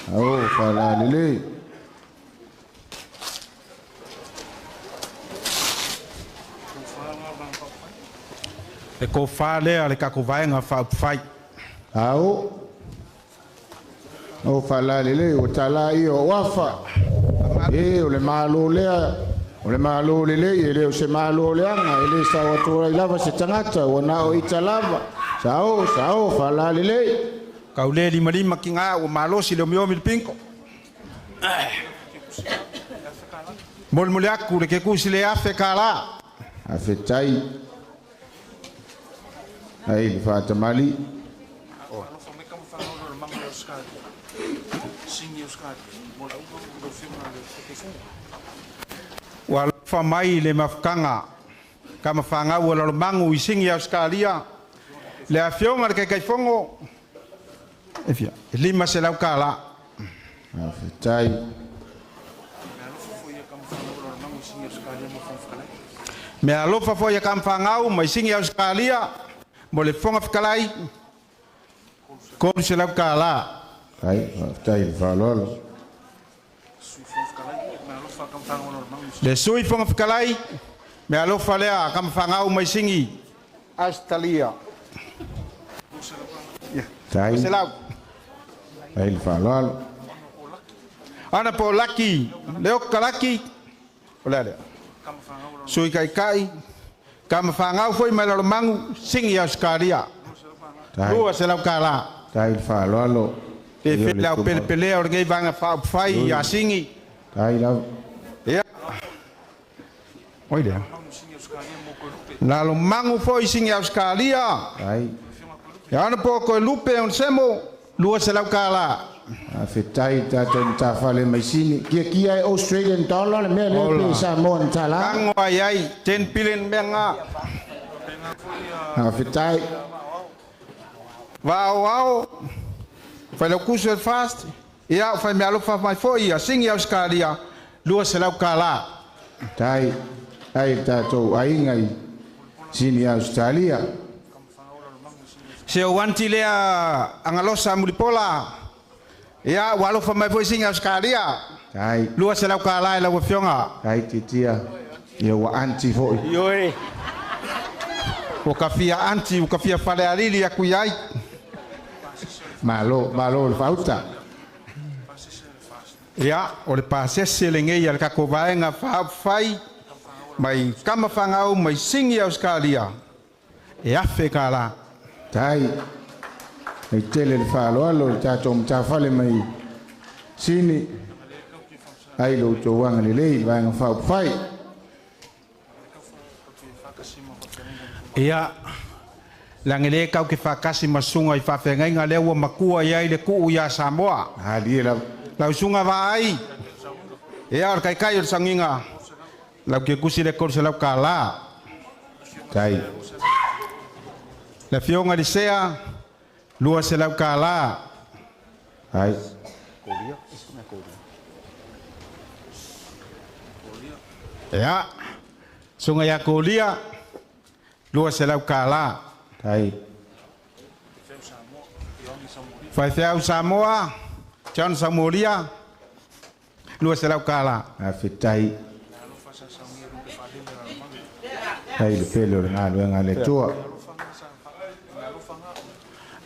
Tau whalalele. Le ko wha lea le kako vaenga whaupufai. Ao. O whalalele o tala i o wafa. E o le malo lea. O le malo lele e le o se malo leanga. E le sa watura i lava se tangata. O na o ita lava. Sao, sao, whalalele. Kau le lima lima ki ngā o malosi le omiomi le pinko. Moli moli aku le ke kusi le afe ka la. Afe tai. Ai le whaatamali. Ua alofa mai le mafutaga ka mafagau o lalomagu i sigi Ausetalia le afioga le Taitaifono e fia e 500 tala. Afetai. Mea alofa foi ia ka mafagau mai sigi Ausetalia mo le Fofoga Fetalai 300 tala. Ai, faafetai le faaaloalo. Le sui Fofoga Fetalai mea alofa lea ka mafagau mai sigi Australia. Tai. Selau. Ai le faaaloalo. Ana po laki, leo kalaki, o lea lea. Sui kai kai, ka mafagau foi mai lalomagu sigi Australia. Tai. 200 tala. Tai le faaaloalo. Pe fe lau pele pele o le vanga faaupufai ia sigi. Tai lava. Ia. Oi lea. Lalomagu foi sigi Australia. Tai. Ia ana po koe lupe on semo 200 tala. Afetai tātou matafale mai sini. Kia kia e Australian dollar le mea lea pe Samoan tala. Kango ai ai 10 billion mea ngā. Afetai. Vao ao. Fai lau kusu e fast. Ia fai mea alofa mai foi ia sigi Australia 200 tala. Tai. Tai tātou aiga i sini Australia. Se o wanti lea angalosa mulipola. Ia, ua alofa mai foi siga Ausekalia. Tai. $200 i lau afioga. Tai titia. Ia ua anti foi. Ioe. Ua kafia anti, ua kafia falealili aku i ai. Malo, malo le fauta. Ia, o le pasese lenei a le tatou vaega faaupufai mai Kamafagau mai Sini Ausekalia e $1,000. Tai. Nei tele le faaaloalo le tatou matafale mai Sini. Ai lo outou agalelei le vaega faaupufai. Ia, leaga le kau ke faakasi ma susuga i faafeagaiga lea ua matua i ai le tuu iā Samoa. Alie lava. Lau susuga vaai. Ia, o le kaikai o le sagiga. Lau ke kusi le $300. Tai. Le afioga i le Sea, $200. Ai. Ia, susuga ia Kolia, $200. Tai. Faifeau Samoa, John Samolia, $200. Afetai. Tai le pele o le galuega a le Atua.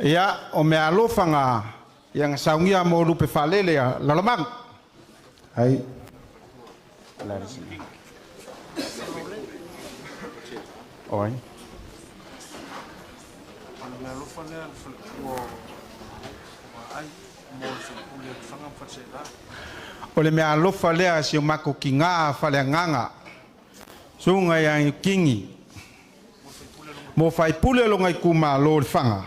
Ia, o mea alofaga ia na saugia mo lupe faalele a Lalomanu. Ai. Oi. O le mea alofa lea si o mako ki ngā faleagaga. Susuga ia Kingi. Mo faipule lo ngai kumalo le Faga.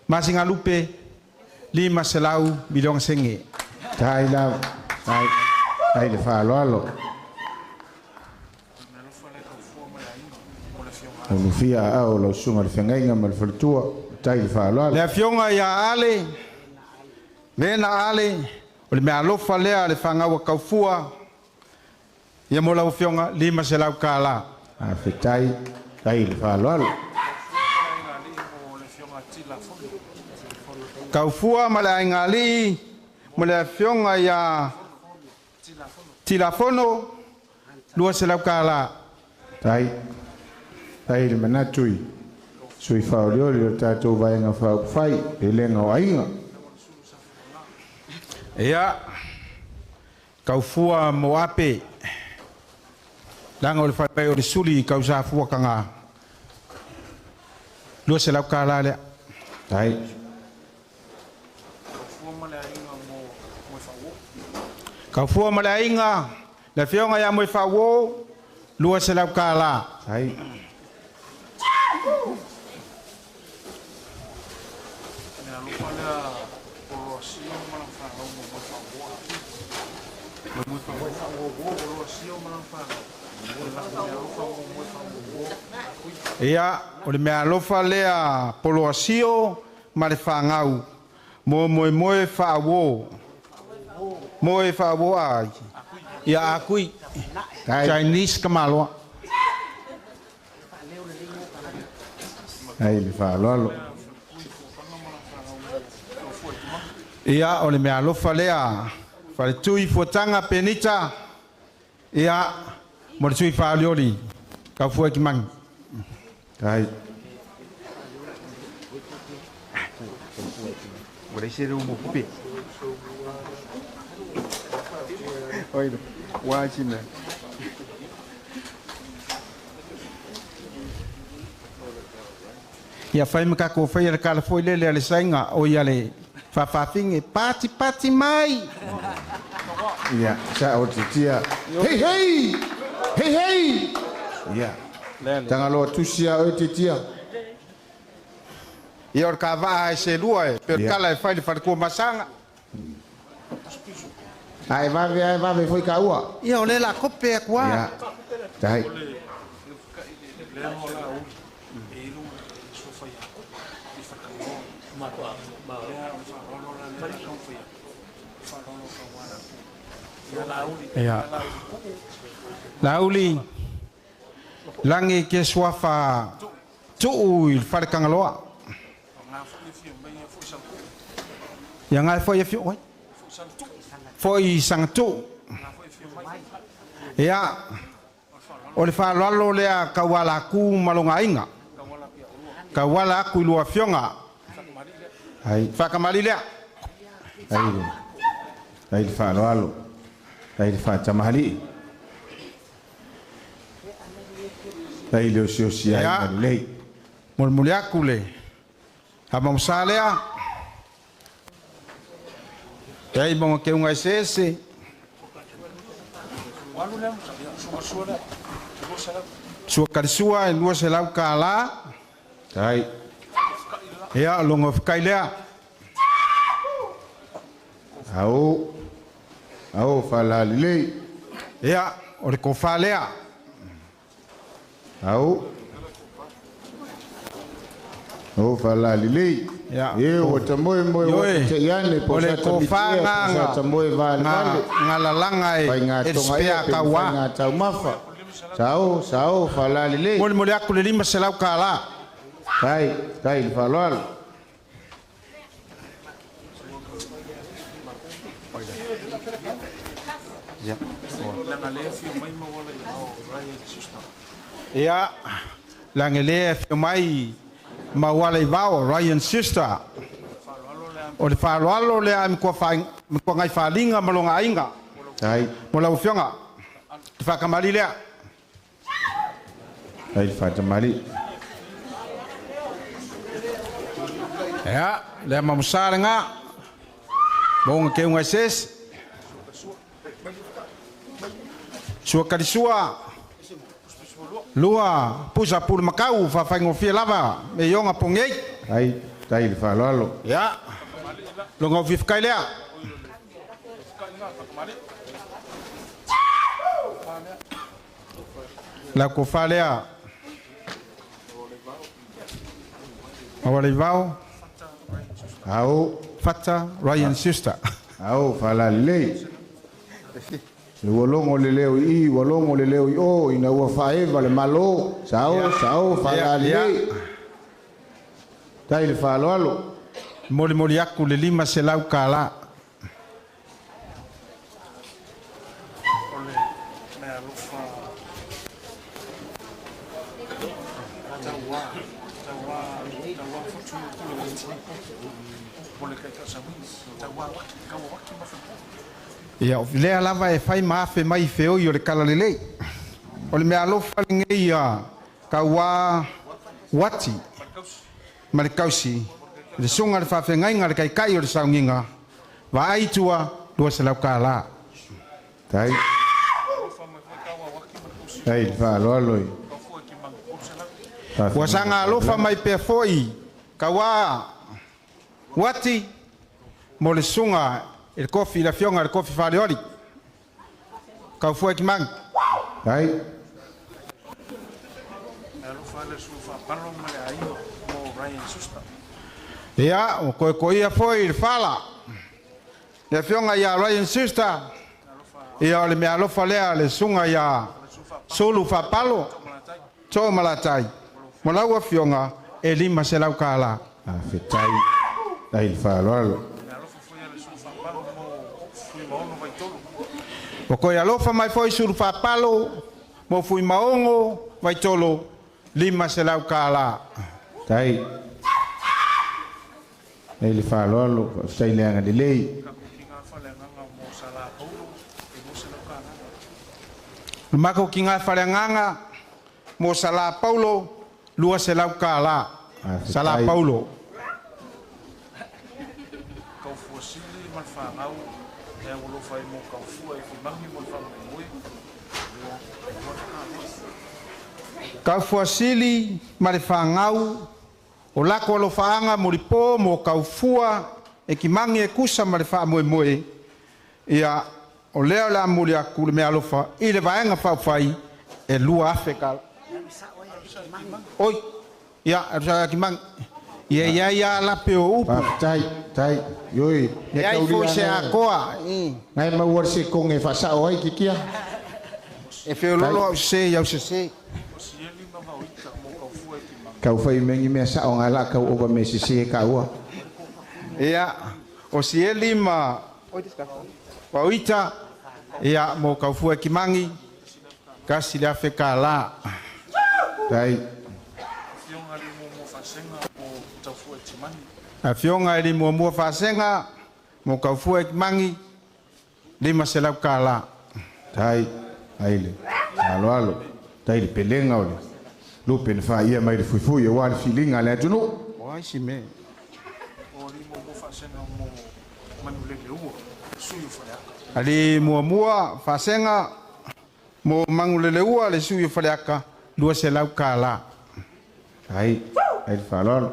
Masingalupe 500 miliona senge. Tai la tai tai le faaaloalo. O lufia au lau susuga le feagaiga ma le faletua. Tai le faaaloalo. Le afioga ia Ale, Lena Ale, o le mea alofa lea le fagaua kaufua. Ia mo lau afioga $500. Afetai, tai le faaaloalo. Kaufua ma le aiga mo le afioga ia Tilafono, $200. Tai, tai le manatu i sui faaolioli o le tatou vaega faaupufai, pelega o aiga. Ia, kaufua mo ape, leaga o le faimai o le suli i kausafua kaga. $200 lea. Tai. Kaufua ma le aiga, le afioga ia Moefauo, $200. Tai. Ia, o le mea alofa lea Poloasio ma le fagau, mo moemoe faauo. Moe faauo ai. Ia akui. Chinese ka maloa. Ai le faaaloalo. Ia, o le mea alofa lea faletui fuataga Penita. Ia, mo le sui faaolioli kaufua ki magi. Tai. Ua leai se mo pupe. Oi, ua sina. Ia fai ma kako fai le kala foi lele le sainga o ia le fafafinge pati pati mai. Ia, sa o titia. Hei hei! Hei hei! Ia. Tangaloa tusia o titia. Ia o ka vaa e se lua e, pe kala e fai le falekua masanga. Ai vave foi ka ua. Ia o le la kope akua. Ia. Tai. Ia. Lauli langi ke suafa tuu i le falekagaloa. Ia ngai foi e fio oi. Foi sangatu. Ia o le faaaloalo lea kauala aku ma loga aiga. Kauala aku i lua afioga. Ai. Faakamali lea. Ai le. Ai le faaaloalo. Ai le faatamahali'i. Ai le osiosi ai Ia. ma lelei. Molimoli aku le amamusa lea. E ai maga keuga eseese. Sua kalisua e 200 kālā. Tai. Ia, logo fekai lea. Ao. Ao faalalelei. Ia, o le kofā lea. Ao. O faalalelei. Ia. E ua tamoe moe ua Ioe. te iane po O le sa kofā tamitia, ngā po sa tamoe valevale. ngā lalaga e Faiga e tonga spea ea pe kauā. faiga taumafa. Sao, sao, faalalelei. Molimoli aku le 500 kālā. Tai, tai le faaaloalo. Ia, lage lē afio mai mauala i vao Ryan Sister. O le faaaloalo lea e makuagai faaliga ma loga aiga. Tai. Mo lau afioga. Le faakamali lea. Tai le faatamali. Ia, lea mamusā legā. Moga keuga eseese. Sua kalisua. Lua pusa pulu makau faafaigofie lava me ioga pogei. Tai, tai le faaaloalo. Ia, loga ufifekai lea. Lau kofā lea. Mauala i vao. Ao. Fata Ryan Sister. Ao faalalelei. Le ua logo le leo i i, ua logo le leo i o, ina ua faaeva le malo. Sao, sao, faalalelei. Tai le faaaloalo. Molimoli aku le 500 kālā. Ia, o lea lava e fai ma afe mai feoi o le kalalelei. O le mea alofa lenei ia kauā Uati ma le kausi. Le suga le faafeagaiga le kaikai o le saugiga. Vaai tua 200 kālā. Tai. Tai le faaaloalo i. Ua saga alofa mai pea fo'i kauā Uati mo le suga i le kofi le afioga i le kofi faleoli. Kaufua i kimagi. Tai. Ia, o koekoia foi i le fala. Le afioga ia Ryan Sister. Ia o le mea alofa lea le suga ia Sulu Faapalo. To malatai. Mo lau afioga e 500 kālā. Faafetai. Tai le faaaloalo. O koe alofa mai foi Sulu Faapalo mo Fuimaogo Vaitolo 500 kālā. Tai. Tai le faaaloalo, faafetai le agalelei. Le mako ki ngā whaleagaga mo Sala Paulo 200 kālā. Sala Paulo. Kaufuasili ma le whangau o lako alofaaga mo lipō mo kaufua e kimagi e kusa ma le faamoemoe. Ia, o lea o le a muli aku le mea alofa i le vaega faaufai e 2,000 kālā. Oi, ia, e kimagi. Ia ia ia lape o upu. Faafetai, tai, ioi. E ai foi se akoa. Ngai maua le se konge faasao ai kikia. E feololo au se iau se se. Kau fai mengi mea sao ngā la kau ova me sisi e kaua. Ia, O sieli ma Pauita ia mo kaufua kimangi kasi le afe kala. Tai. Afioga i le muamua faasega mo kaufua e kimangi 500 kala. Tai ai le alo tai le pelega o le lupe na faia mai le fuifui aua le filiga a le atunuu. O ai si mea. Ali muamua faasega mo Manuleleua le sui o Faleaka 200 kala. Ai ai le faaaloalo.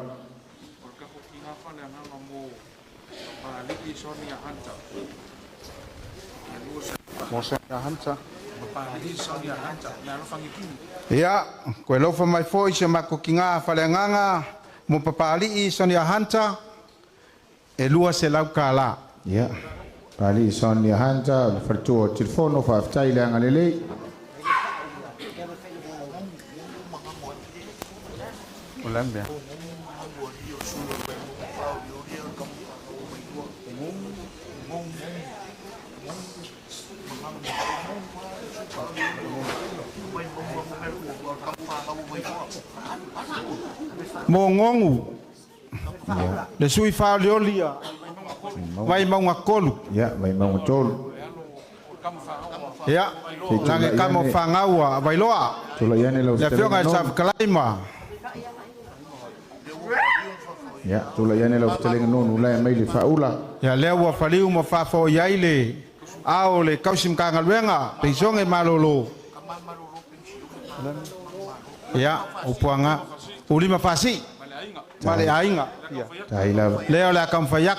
Ia, koe lofa mai foi se mako ki ngā whaleanganga mo Papali'i Sonia Hunter e 200 kala. Ia, Papali'i Sonia Hunter, le faletua o telefono faafetai le agalelei. O le mea. Mo ngongu. Le sui whaoleolia. Vai maunga kolu. Ia, vai maunga tolu. Ia, lange kamo whangaua, Vailoa. Tula iane lau Le afioga i Safekalaima. Ia, tula iane lau fetelenga nonu lae mai le whaula. Ia, lea ua whaliu ma whawhao iai le ao le kausim kangaluenga, peisonge malolo. Ia, upuanga. Ulima fasi. Male ainga. Tai lava. Lea o le akamfaiak.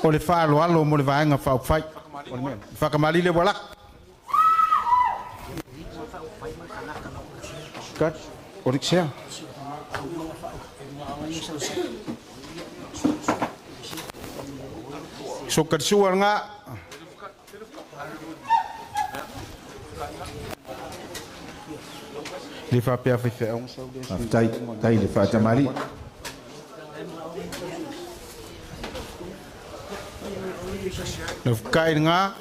O le whaaloalo mo le vaenga whaupwhai. Whakamali le walak. Kat, orik sea. So katsua ngā. Le whapea whai Tai, tai le whaatamari. Le whakai ngā.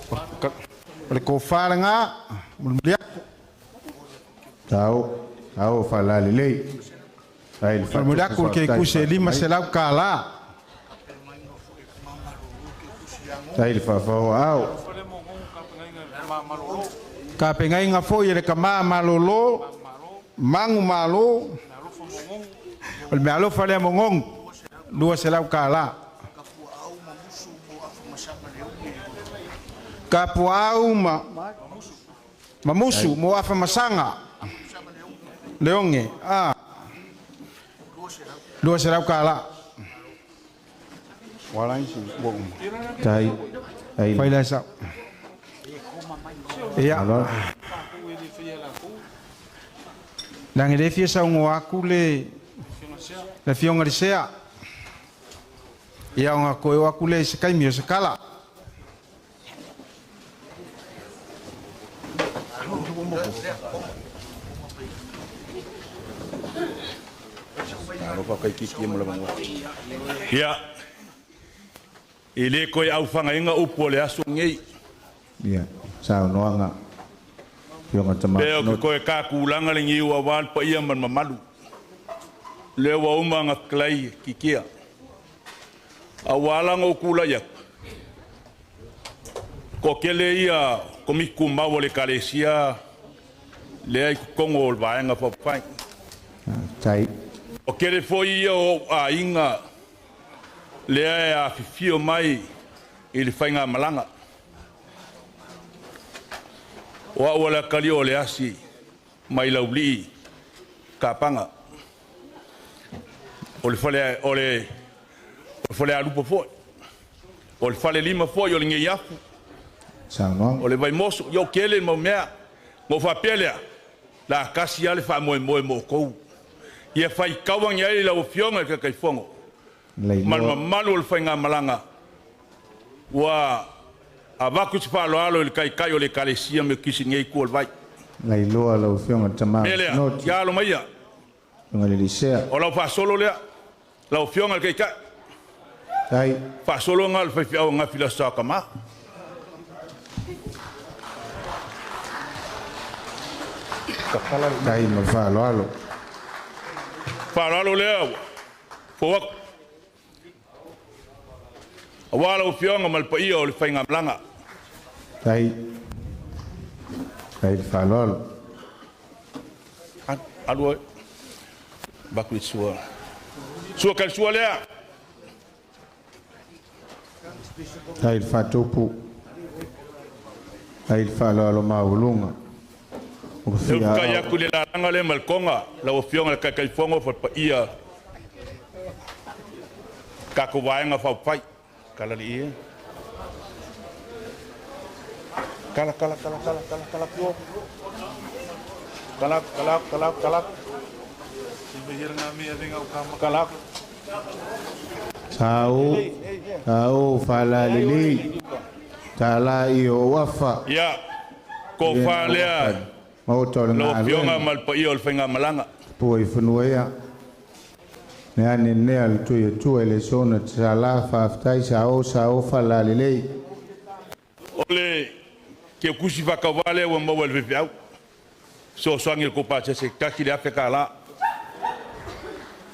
O le kōwhara ngā. Mulmuliako. Tau, tau whalale lei. Tai le Mulmuliako ke kuse 500 kala. Tai le whawhao au. Ka pengainga foi ele ka ma malolo mangu malo o le mealofa lea mogogu 200 kala. Ka puau ma mamusu mo afamasaga leoge a 200 kala. Wala isi ua uma Tai ai faila sa. Ia. Lange le fia saungo aku le fionga le sea. Ia onga koe o aku le se kaimi o se kala. Ia. I le koe au whangainga upu o le aso ngei. Ia. Sao noanga. Fionga tama. Leo ke koe kā kūlanga le ngiu a wāl pa ia man mamalu. Leo wa uma ngā klai kikia. A wālanga o kūla ia. Ko kele ia komiku maua le kalesia lea i kukongo o le vaenga whawhai. Tai. O kele foi ia o a inga lea e a whiwhio mai i le whainga malanga. O au ala kali o le asi mai laulii ka panga. O le fale o le fale alupo foi. O le fale lima foi o le ngei afu. O le vaimoso yo kele mo mea mo fapelea la kasi ale fa moe moe mo kou. Ia fai kawangi ai la ofionga ka kaifongo. Mal malu o le whainga malanga. Ua avaku se faaaloalo i le kaikai o le ekalesia me kisi nei ku o le vai. Lailoa lau afioga tama. Mea lea, ia alo mai ia. Nga le lisea. O lau faasolo lea, lau Afioga i le Taitai. Tai. Faasolo nga le faifeau gafi i le Aso Sa o Tama. Tai ma le faaaloalo. Faaaloalo lea ua fou atu. Aua lau Afioga ma le paia o le faigamalaga. Tai. Tai le faaaloalo. Alu ai. Baku i sua. Sua ka le sua lea. Tai le faatupu. Tai le faaaloalo maualuga. Ua E fia utai atu i le lalaga lea ma le toga, lau Afioga i le Taitaifono fa le paia tatou vaega faaupufai. Kala lii e. Kala, kala, kala, kala, kala, kala, pio. Kala, kala, kala, kala. Kala. Sau, sau faalalelei. Tala i o afa. Ia, ko fa lea. Maota o le Lau Afioga galuega. ma le paia o le faigamalaga. Pua i fanua ia. Ne ane nea le tui atua i le sona tala faafetai sa o sa o faalalelei. O le keukusi faatauvā lea ua maua e le faifeau. Fesoasoani i le tou pasese e $1,000 tālā.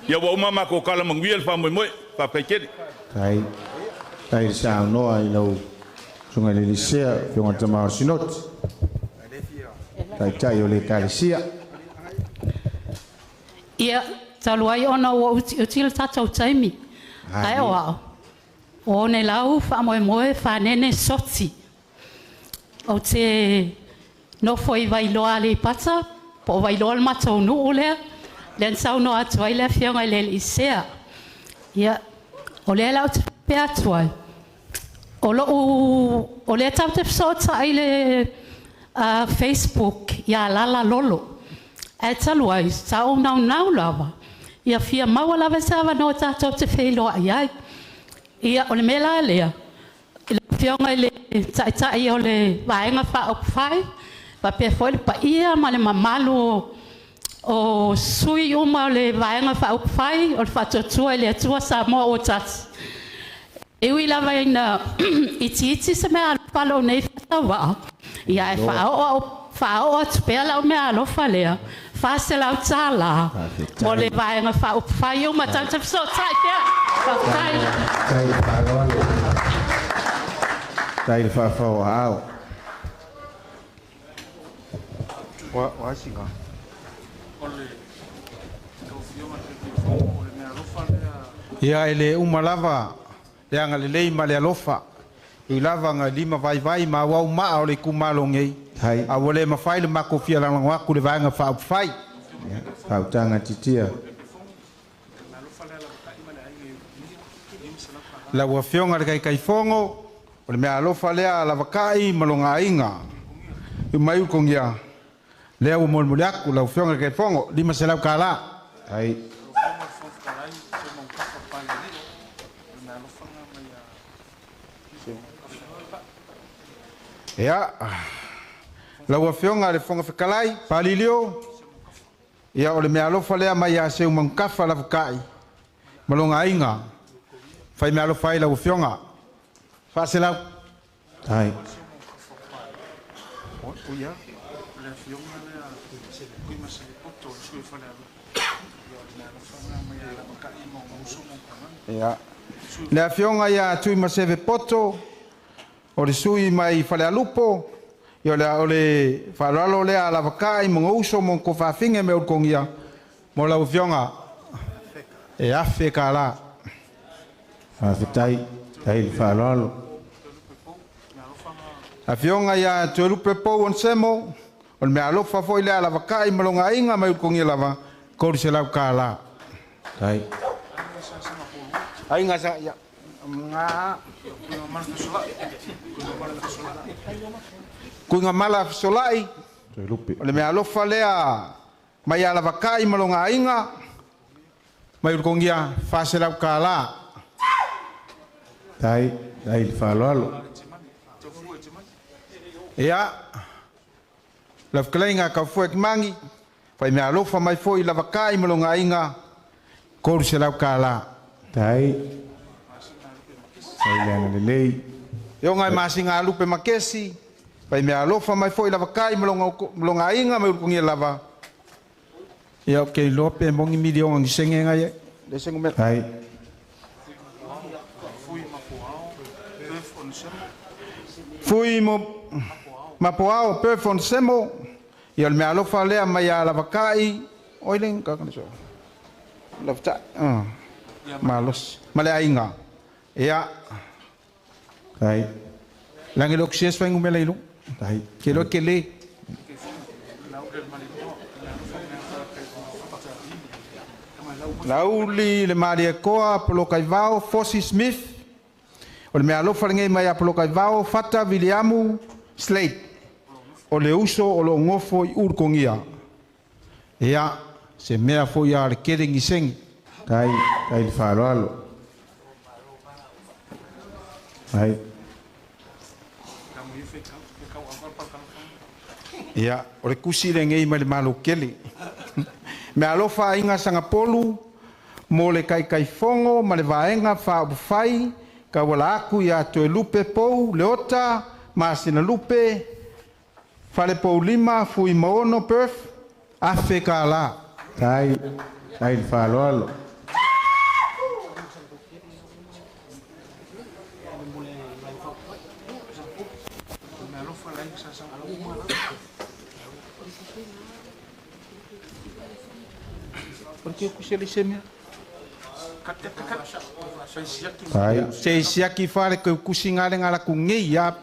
Ia ua uma matou tala manuia le faamoemoe. Faafetai tele. Tai, tai le saunoa i lau susuga i le Elisea, Afioga i le Tama o le Sinoti. Taitai o le Ekalesia. Ia, talu ai ona ua utiuti le tatou taimi. Ae o ao, o one lau faamoemoe fanene soti. Ou te nofo i Vailoa Aleipata, po o Vailoa le matou nuu lea, lea na saunoa atu ai le Afioga i le Elisea. Ia, o lea la ou te faapea atu ai, o lou, o lea tatou te fesootai i le Facebook ia Lala Lolo. Ae talu ai, sa ou naunau lava, ia fia maua lava se avanoa tatou te feiloai ai. Ia, o le mea la lea, i le Afioga i le Taitai o le Vaega Faaupufai, faapea foi le paia ma le mamalu o sui uma o le Vaega Faaupufai o le Faatuatua i le Atua Samoa ua tasi. E ui lava ina itiiti se mea alofa lou nei faatauvaa, ia ae faaoo atu pea lau mea alofa lea, $400 mo le Vaega Faaupufai uma tatou te fesootai pea. Faafetai. Tai le faaaloalo. Tai le faafao aao. Wa singa. Ia e le uma lava le agalelei ma le alofa. I lava nga lima vaivai ma au maa o le itumalo nei. A ua le mafai le matou fia lagolago atu le Vaega Faaupufai. Fautaga titia. Lau Afioga i le Taitaifono, o le mea alofa lea a lavakai ma lona aiga. I mai ukogia, lea ua molimoli atu lau Afioga i le Taitaifono, $500 tālā. Tai. Ia, lau Afioga i le Fofoga Fetalai, Palilio, ia o le mea alofa lea mai ia seu mangafa lavakai ma lona aiga. Fai mea alofa ai lau Afioga. $400. Tai. Ia. Le Afioga ia Tui Maseve Poto, o le sui mai Falealupo, ia o le faaaloalo lea a lavakai ma gauso mo ko faafinge me ulukogia, mo lau Afioga e $1,000 tālā. Faafetai, tai le faaaloalo. Afioga ia Toelupe Pou Onesemo, o le mea alofa foi lea a lavakai ma lona aiga mai ulukogia lava, $300 tālā. Tai. Aiga sa ia. Nga. Kuinga mala fesolai. Toelupe. O le mea alofa lea mai a lavakai ma lona aiga mai ulukogia $400 tālā. Tai, tai le faaaloalo. Ia, lau fetalaiga Kaufue Kimangi, Fai mea alofa mai foi lavakai ma loga aiga 300 kālā. Tai. Tai le agalelei. E oga e masiga a lupe makesi. Fai mea alofa mai foi lavakai ma loga aiga ma ulukugia lava. Ia o ke iloa pe mogi milioga gisege gai ai. Le se gumera. Tai. Fui mo mapoao Perth on Semo. Ia o le mea alofa lea mai a lavakai. Oi le kakana so. Lavatai. Malosi. Ma le aiga. Ia. Tai. Lagi le oksies fai ngumela ilu. Tai. Ke lo ke le. Lauli le Maria Koa, Polokaivao, Fosi Smith. O le mea alofa lenei mai a Polokaivao, Fata Viliamu Slate. O le uso o lo ngofo i ulukogia. Ia, se mea foi a le kele gisengi. Tai, tai le faaaloalo. Tai. Ia, o le kusi lenei mai le malo kele. Mea alofa aiga Sangapolu, mo le kaikaifogo ma le vaega faaupufai, kauala aku ia Toelupe Pou, Leota, Masina Lupe, Falepou Lima, Fui Maono Perth, 1,000 kālā. Tai, tai le faaaloalo. Tai. Se siaki fale ke kusi ngale ngala ku ngei ya.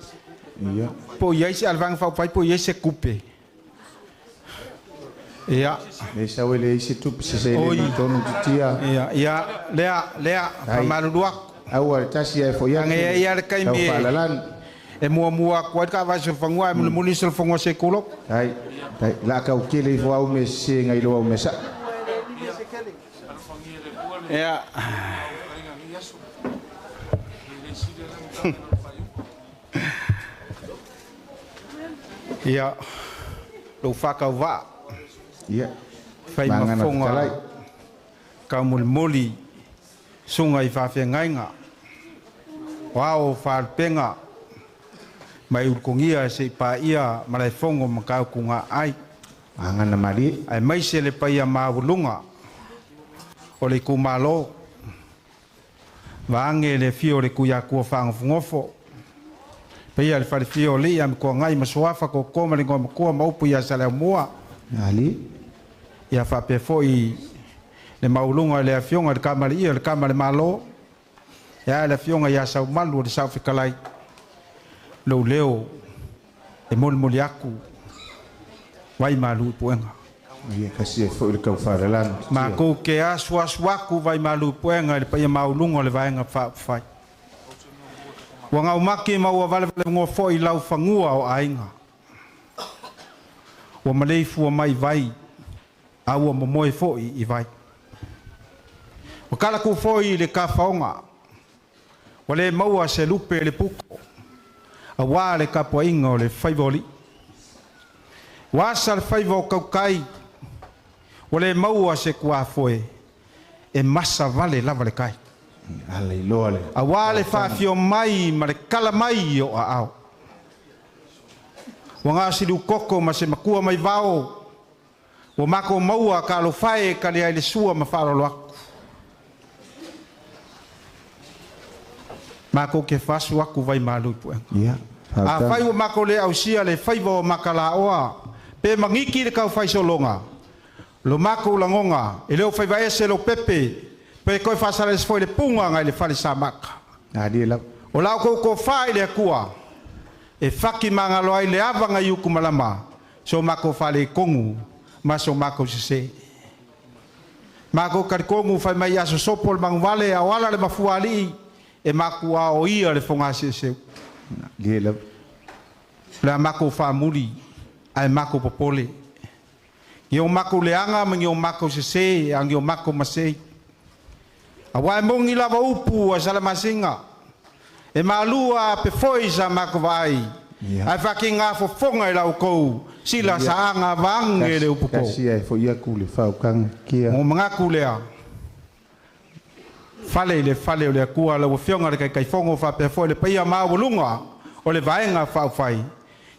Ia. Po iai se alvanga fa pai po iai se kupe. Ia. Le sa wele isi tupe se se le tonu titia. Ia, ia, lea, lea, Tai. famalulu aku. Aua le tasi ai fo ia. Ange ia le kaimi Tau e. faalalani. E mua mua aku ai ka vai se fangua e mulimuli se fangua se kulo. Tai, tai, la kau kele ifo au me se ngai lo au me sa. Ia. Ia. Lo whakau vaa. Ia. Whai Mangana mafonga fetalai. ka mulimuli sunga i whawhiangainga. Wao whalpenga. Mai ulukongia se i pā ia malaifongo makau ku ngā ai. Mangana mali. Ai mai se le paia maulunga. O le kumalo. Vaange le fio le kuia kua whaangofungofo. Paia le whare fio le ia mkua ngai masuafa ko koma le ngoma kua maupu ia sale mua. Ali. Ia whapea foi le maulunga le afionga le kama le ia le kama le malo. Ia le afionga ia saumalu le saufikalai. Lou leo e molimoli aku vai malu i puega. Ia kasi e foi le kau faalalani. Makou ke asu asu aku vai malu i puega i le paia mauluga o le vaega faaupufai. Ua gaumaki ma ua valevalegoa foi i laufagua o aiga. Ua maleifua mai vai, a ua momoe foi i vai. Ua kalaku foi i le kafaoga. Ua lē maua se lupe i le puko. Auā le kapuaʻiga o le faiva o aliʻi. Ua asa le faiva o kaukai. Ua lē maua se kuafoe e masa vale lava le kai. Ala iloa le. Auā le faafio mai ma le kala mai o aao. Ua gasiliu koko ma se makua mai vao. Ua mako maua ka alofae ka le ai le sua ma faalolo aku. Mako ke fasu aku vai malu i puega. Ia. A fai ua mako le ausia le faiva o makalaoa. Pe mangiki le kau faisologa. Lo mako lagonga. E leo faiva ese lo pepe. Pe koe faasala ese foi le puga agai le fale samaka. Ali la. O lau kou kofā i le Akua. E faki magalo ai le avaga i ukumalama. So mako fale kongu. Ma so mako sesē. Mako kalikongu fai mai aso sopo le maguvale ao ala le mafua aliʻi. E makua o ia le fogaseseu. Ali la. Le a mako faamuli. Ae mako popole. Ia o mako leaga ma ia o mako sesē a ia o mako masei. Auā e mogi lava upu a salamasiga. E malua pe foi sa mako vaai. Ia. Ae faakigā fofoga i lau kou. Sila saaga vaage le upu po. Kasi ai fo ia ku le faukanga kia. Mo mangaku lea. Fale i le fale o le Atua lau afioga le Taitaifono faapea foi le paia maualuga o le Vaega Faaupufai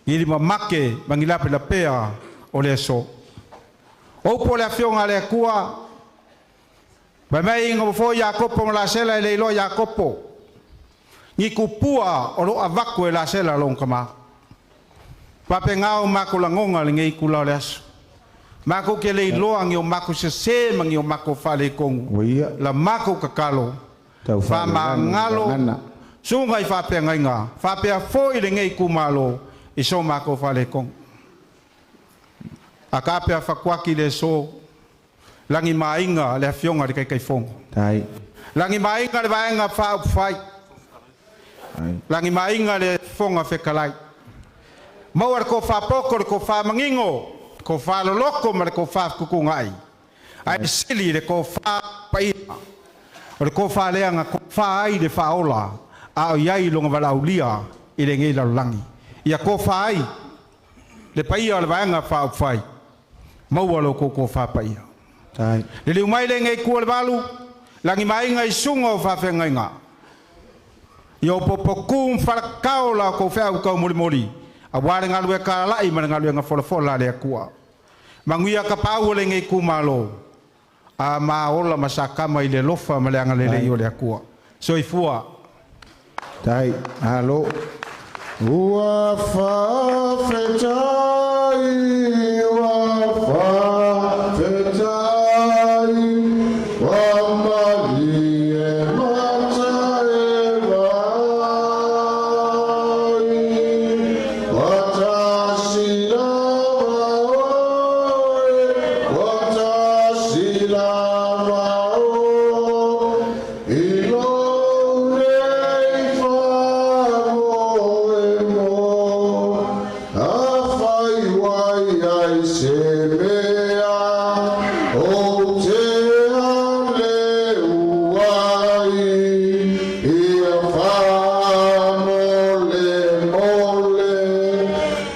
i lima make ma ni lapelapea o le aso. O upu o le afioga a le Atua, fai mai ina ua foi Iakopo ma Lasela e le iloa Iakopo, ni tupua o lo o avatu e Lasela lona tama. Faapena o matou lagona lenei itula o le aso. Matou te le iloa ni o matou sese ma ni o matou faaletonu. La matou tatalo, faamagalo susuga i faafeagaiga, faapea foi lenei itumalo i so matou faaletonu. A ka pea fatuaki le aso, lagimaiga le afioga i le Taitaifono. Lagimaiga le Vaega Faaupufai. Lagimaiga le Fofoga Fetalai. Maua le tofa poto, le tofa manino, le tofa loloto ma le tofa fetutuunai. Ae sili le tofa paia. O le tofa lea na tofa ai le Faaola a o i ai lona valaaulia i lenei lalolagi. Ia tofa ai le paia o le Vaega Faaupufai, maua lo outou tofa paia. Liliu mai lenei itu o le valu, lagimaiga i susuga o faafeagaiga. Ia opoopokū ma falakao la outou feau taumolimoli, aua le galuega talai ma le galuega folafola a le Atua. Manuia tapaau o lenei itumalo, a ma ola ma sakama i le alofa ma le agalelei o le Atua. Soifua. Tai, alo. Ua faafetai, ua faafetai, ua malie mata e vaai, ua tasi lava oe, ua tasi lava oe, i lou nei faamoemoe, afai ua i ai se mea ou te haleu ai, ia faamolemole,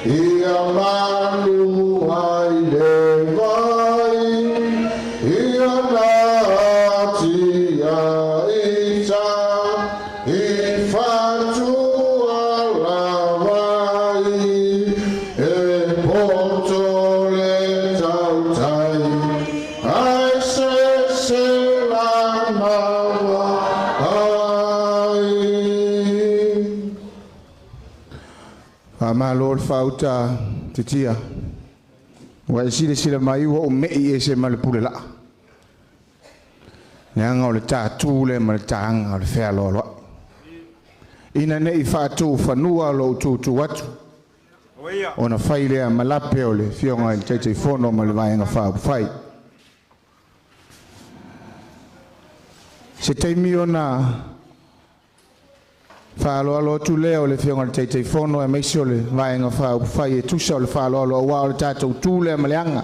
ia malu ai le vai, ia natia ita, i fatua lavai, e poto le tautai, ai se se la maua ai. Faamalo le faauta titia. Ua e silasila mai ua ou me'i ese ma le pule laa. Leaga o le tatū lea ma le tāga o le fealoaloai. Ina ne i faatū fanua lou tūtū atu. Ona fai lea ma lape o le afioga i le Taitaifono ma le Vaega Faaupufai. Se taimi ona faaaloalo atu lea o le afioga i le Taitaifono aemaise o le Vaega Faaupufai e tusa o le faaaloalo aua o le tatou tu lea ma le aga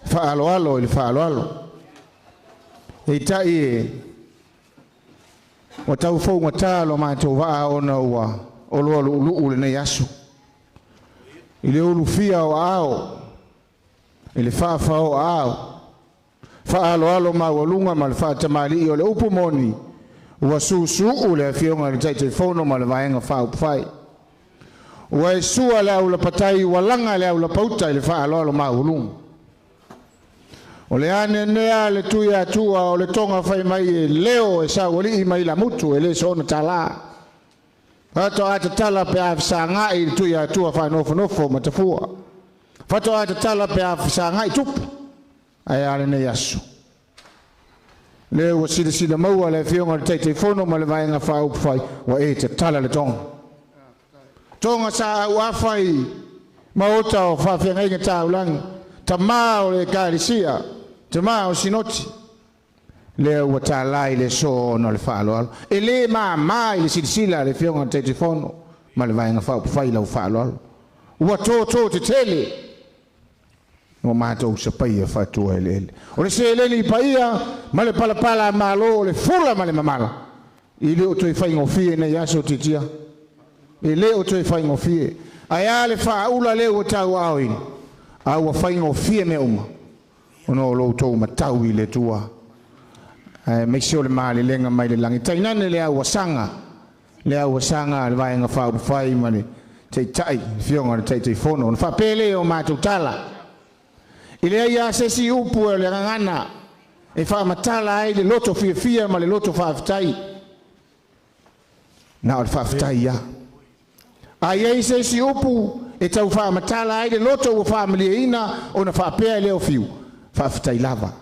faaaloalo i le faaaloalo. Peitai e ua tau fougata lo matou vaa ona ua oloa luuluu lenei aso. I le ulufia o aao, i le faafao o aao, faaaloalo maualuga ma le faatamalii o le upu moni, ua susuu le afioga i le Taitaifono ma le Vaega Faaupufai. Ua e sua le aulapatai ua laga le aulapauta i le faaaloalo maualuga. O le aneanea le tui atua o le toga fai mai e leo e saualii mai lamutu e le soona tālā. Faatoa tatala pe a fesagai i le tui atua faanofonofo ma tafua. Faatoa tatala pe a fesagai tupu. Ae a lenei aso. Lea ua silasila maua le afioga i le Taitaifono ma le Vaega Faaupufai ua e tatala le toga. Toga sa auafa i maota o faafeagaiga taulagi, tamā o le Ekalesia, tamā o Sinoti. Lea ua tālā i le aso ona o le faaaloalo. E le māmā i le silasila a le afioga i le Taitaifono ma le Vaega Faaupufai lau faaaloalo. Ua tōtō tetele ua matou sapaia faatuaeleele. O le seleni paia ma le palapala a Malo o le fula ma le mamala. E le o toe faigofie nei aso titia. E le o toe faigofie. Ae a le faaula lea ua tauaaoina. A ua faigofie mea uma ona o lo outou matau i le Atua. Ae maise o le malelega mai le lagi. Tainane le auasaga, le auasaga a le Vaega Faaupufai ma le Taitai, le Afioga i le Taitaifono. Ona faapea lea o matou tala, e leai lava se isi upu o le gagana e faamatala ai le loto fiafia ma le loto faafetai, na o le faafetai lava. A i ai se isi upu e tau faamatala ai le loto ua faamalieina, ona faapea lea o Fiu, faafetai lava.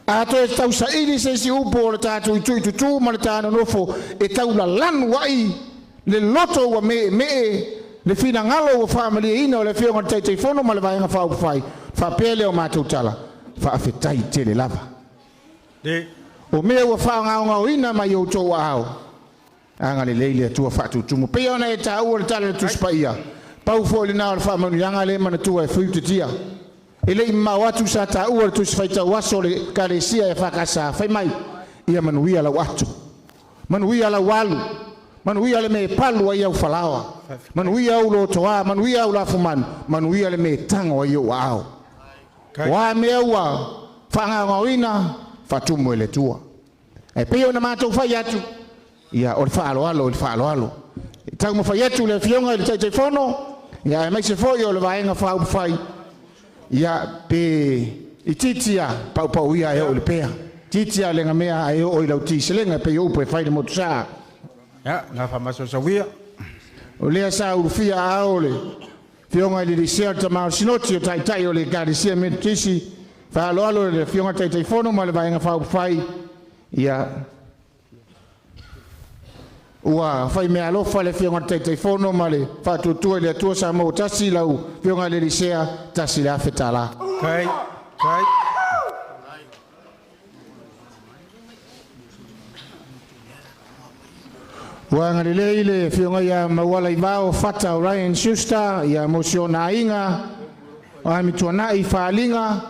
A toe tausaili se isi upu o le tatou itu ma le tanonofo e taulalanu ai le loto ua meemee, le finagalo ua faamalieina o le Afioga i le Taitaifono ma le Vaega Faaupufai, faapea lea o matou tala, faafetai tele lava. O mea ua faagaogaoina mai outou aao, agalelei le Atua faatutumu. Pei ona e taua le tala i le Tusi Paia, pau foi lena o le faamanuiaga lea e manatua e Fiu Titia. E le i mamao atu sa taua le Tusi Faitau Aso o le Ekalesia e EFKS, fai mai, ia manuia lau ato, manuia lau alu, manuia le mea e palu ai au falaoa, manuia au lotoa, manuia au lafumanu, manuia le mea e tago ai ou aao. O a mea ua faagaogaoina, faatumu e le Atua. Ae pei ona matou fai atu, ia o le faaaloalo i le faaaloalo. E taumafai atu le Afioga i le Taitaifono, ia aemaise foi o le Vaega Faaupufai, ia pe itiiti lava, paupau ia e oo i le pea. Itiiti lava le gamea ae oo i lau tiselega pei o upu e fai i le motusa. Ia, na faamasoasoia. O lea sa ulufia aao le Afioga i le Lisea o le Tama o le Sinoti o Taitai o le Ekalesia Metotisi, faaaloalo i le Afioga i le Taitaifono ma le Vaega Faaupufai, ia ua fai meaalofa le Afioga i le Taitaifono ma le Faatuatua i le Atua Samoa ua Tasi, lau Afioga i le Lisea, $1,000. Kai, kai. Ua agalelei le Afioga ia Mauala Ivao Fata Ryan Schuster ia mo si ona aiga o Amituanai Faaliga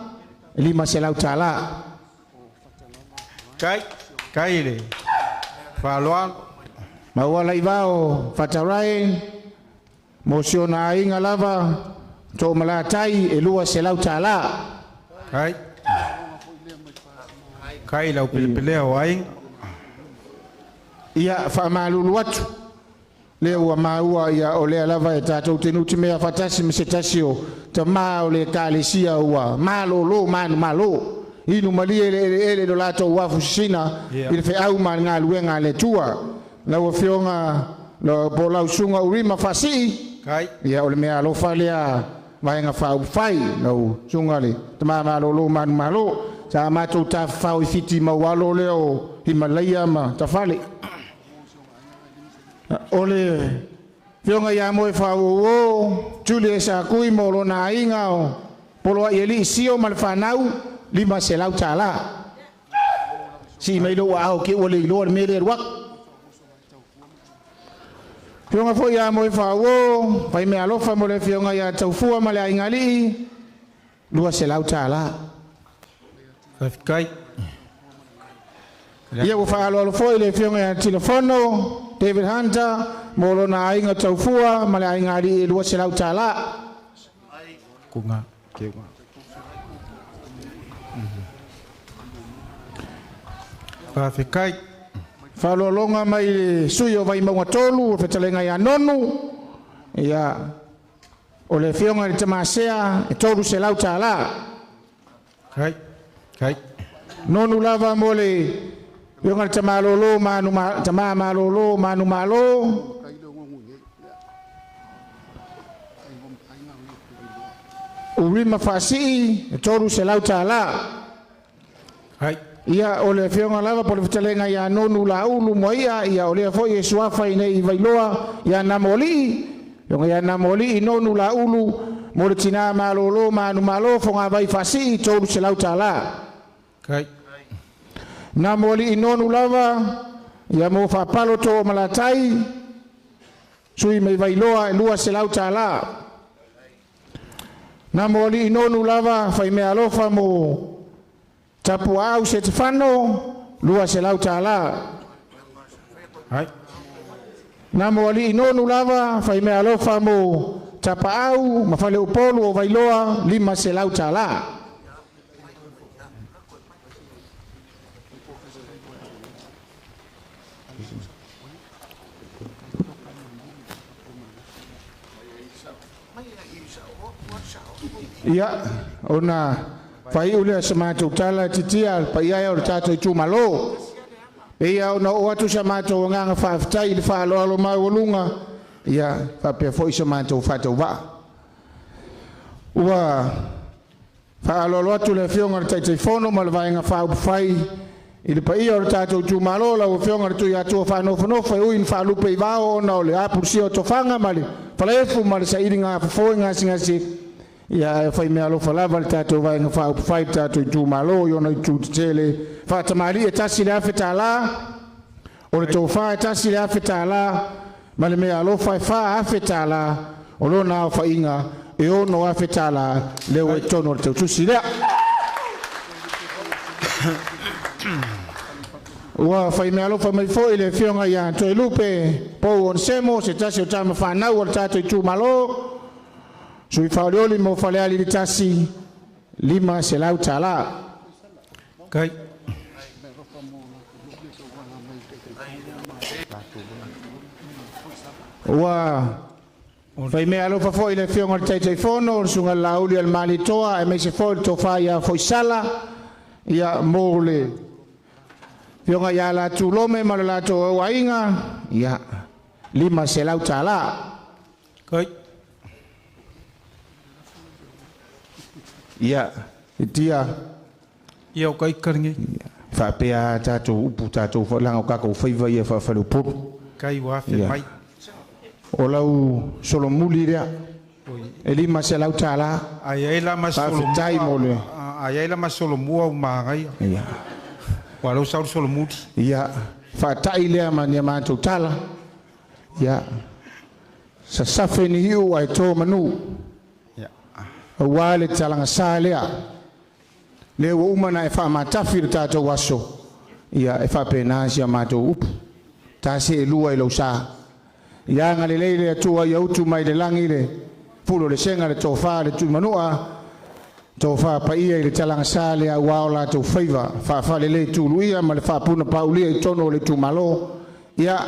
$500. Kai, kai le faaaloalo. Mauala Ivao Fata Ryan mo si ona aiga lava Toomalatai e $200. Kai. Kai lau pelepelea o aiga. Ia faamalulu atu lea ua maua ia o lea lava e tatou te nutimea faatasi ma se tasi o tamā o le Ekalesia ua malōlō manumalo inu malie le eleele lo latou afu sisina i le feau ma le galuega a le Atua. Lau Afioga po o lau Susuga Urima Faasii, Kai. ia o le mea alofa lea Vaega Faaupufai, lau Susuga le Tamā malōlō manumalo, sa matou tafafao i Fiti maualo lea o Himalaia ma Tafale. O le Afioga ia Moe Faauouo Julius Akui mo lona aiga o Poloai Alii Sio ma le fanau $500. Sii mai lou aao ke ua le iloa le mea lea alu atu. Afioga foi ia Moe Faauo, fai mea alofa mo le Afioga ia Taufua ma le aiga alii, $200. Faafetai. Ia ua faaaloalo foi le Afioga ia Tilafono David Hunter mo lona aiga Taufua ma le aiga alii e $200. Kunga, keuga. Faafetai. Faaaloaloga mai le sui o Vaimauga 3, o fetalaiga ia Nonu, ia o le Afioga i le Tamasea e $300. Kai, kai. Nonu lava mo le Afioga i le Tamalolo Manu Tama Malolo Manumalo. Urima Faasii e $300. Kai. Ia o le Afioga lava po o le fetalaiga ia Nonu Laulu Moaia, ia o lea foi e suafa i nei i Vailoa ia Namoalii, Afioga ia Namoalii Nonu Laulu mo le tinā malōlō manumalo Fogavai Faasii $300. Kai. Namoalii Nonu lava ia mo Faapalo to o Malatai, sui mai Vailoa e $200. Namoalii Nonu lava fai mea alofa mo Tapuaau Setefano $200. Hai. Namoalii Nonu lava fai mea alofa mo Tapaau ma Faleupolu o Vailoa $500. Ia, ona faiu lea sa matou tala titia le paia e o le tatou itumalo. Ia ona oo atu sa matou agaga faafetai i le faaaloalo maualuga, ia faapea foi sa matou faatauvaa. Ua faaaloalo atu le Afioga i le Taitaifono ma le Vaega Faaupufai i le paia o le tatou itumalo, lau Afioga i le Tuiatua Faanofonofo e ui ina faalupe i vao ona o le apulusia o tofaga ma le falaefu ma le sailiga fofo i gasegase, ia ae fai mea alofa lava le tatou Vaega Faaupufai i le tatou itumalo i ona itu tetele. Faatamalii e $1,000, o le tofa e $1,000, ma le mea alofa e $4,000, o lona aofaiga e $6,000 lea ua i totonu o le tautusi lea. Ua fai mea alofa mai foi le Afioga ia Toelupe Pou Onesemo, se tasi o tama fanau o le tatou itumalo, sui faaolioli mo Falealili 1, $500. Kai. Ua fai mea alofa foi le Afioga i le Taitaifono, le Susuga Lauli o le Malitoa, aemaise foi le tofa ia Foisala, ia mo le Afioga ia Latu Lome ma le latou auaiga, ia $500. Kai. Ia, tia. Ia o kai karingi. Faapea tatou upu tatou langa o kakou faiva ia faafaleupolu. Kai ua afe mai. O lau solomuli lea. E $500. Ai ai la ma Faafetai mo le. Ai ai la ma solomua u magai. Ia. Wa lau saul solomuli. Ia, faatai lea ma ni matou tala. Ia. Sasafe ni hiu ai tō manu. Ia. Aua le talaga sa lea. Le ua uma na e faamatafi le tatou aso. Ia, e faapena si a matou upu. Ta se e lua i lau sa. Ia nga le lei le atua ia utu mai le langi le fulo le senga le tofa le tuimanua. Tofa paia i le talaga sa lea ua o latou faiva. Faafale le tuluia ma le faapuna paulia i tonu o le itumalo. Ia,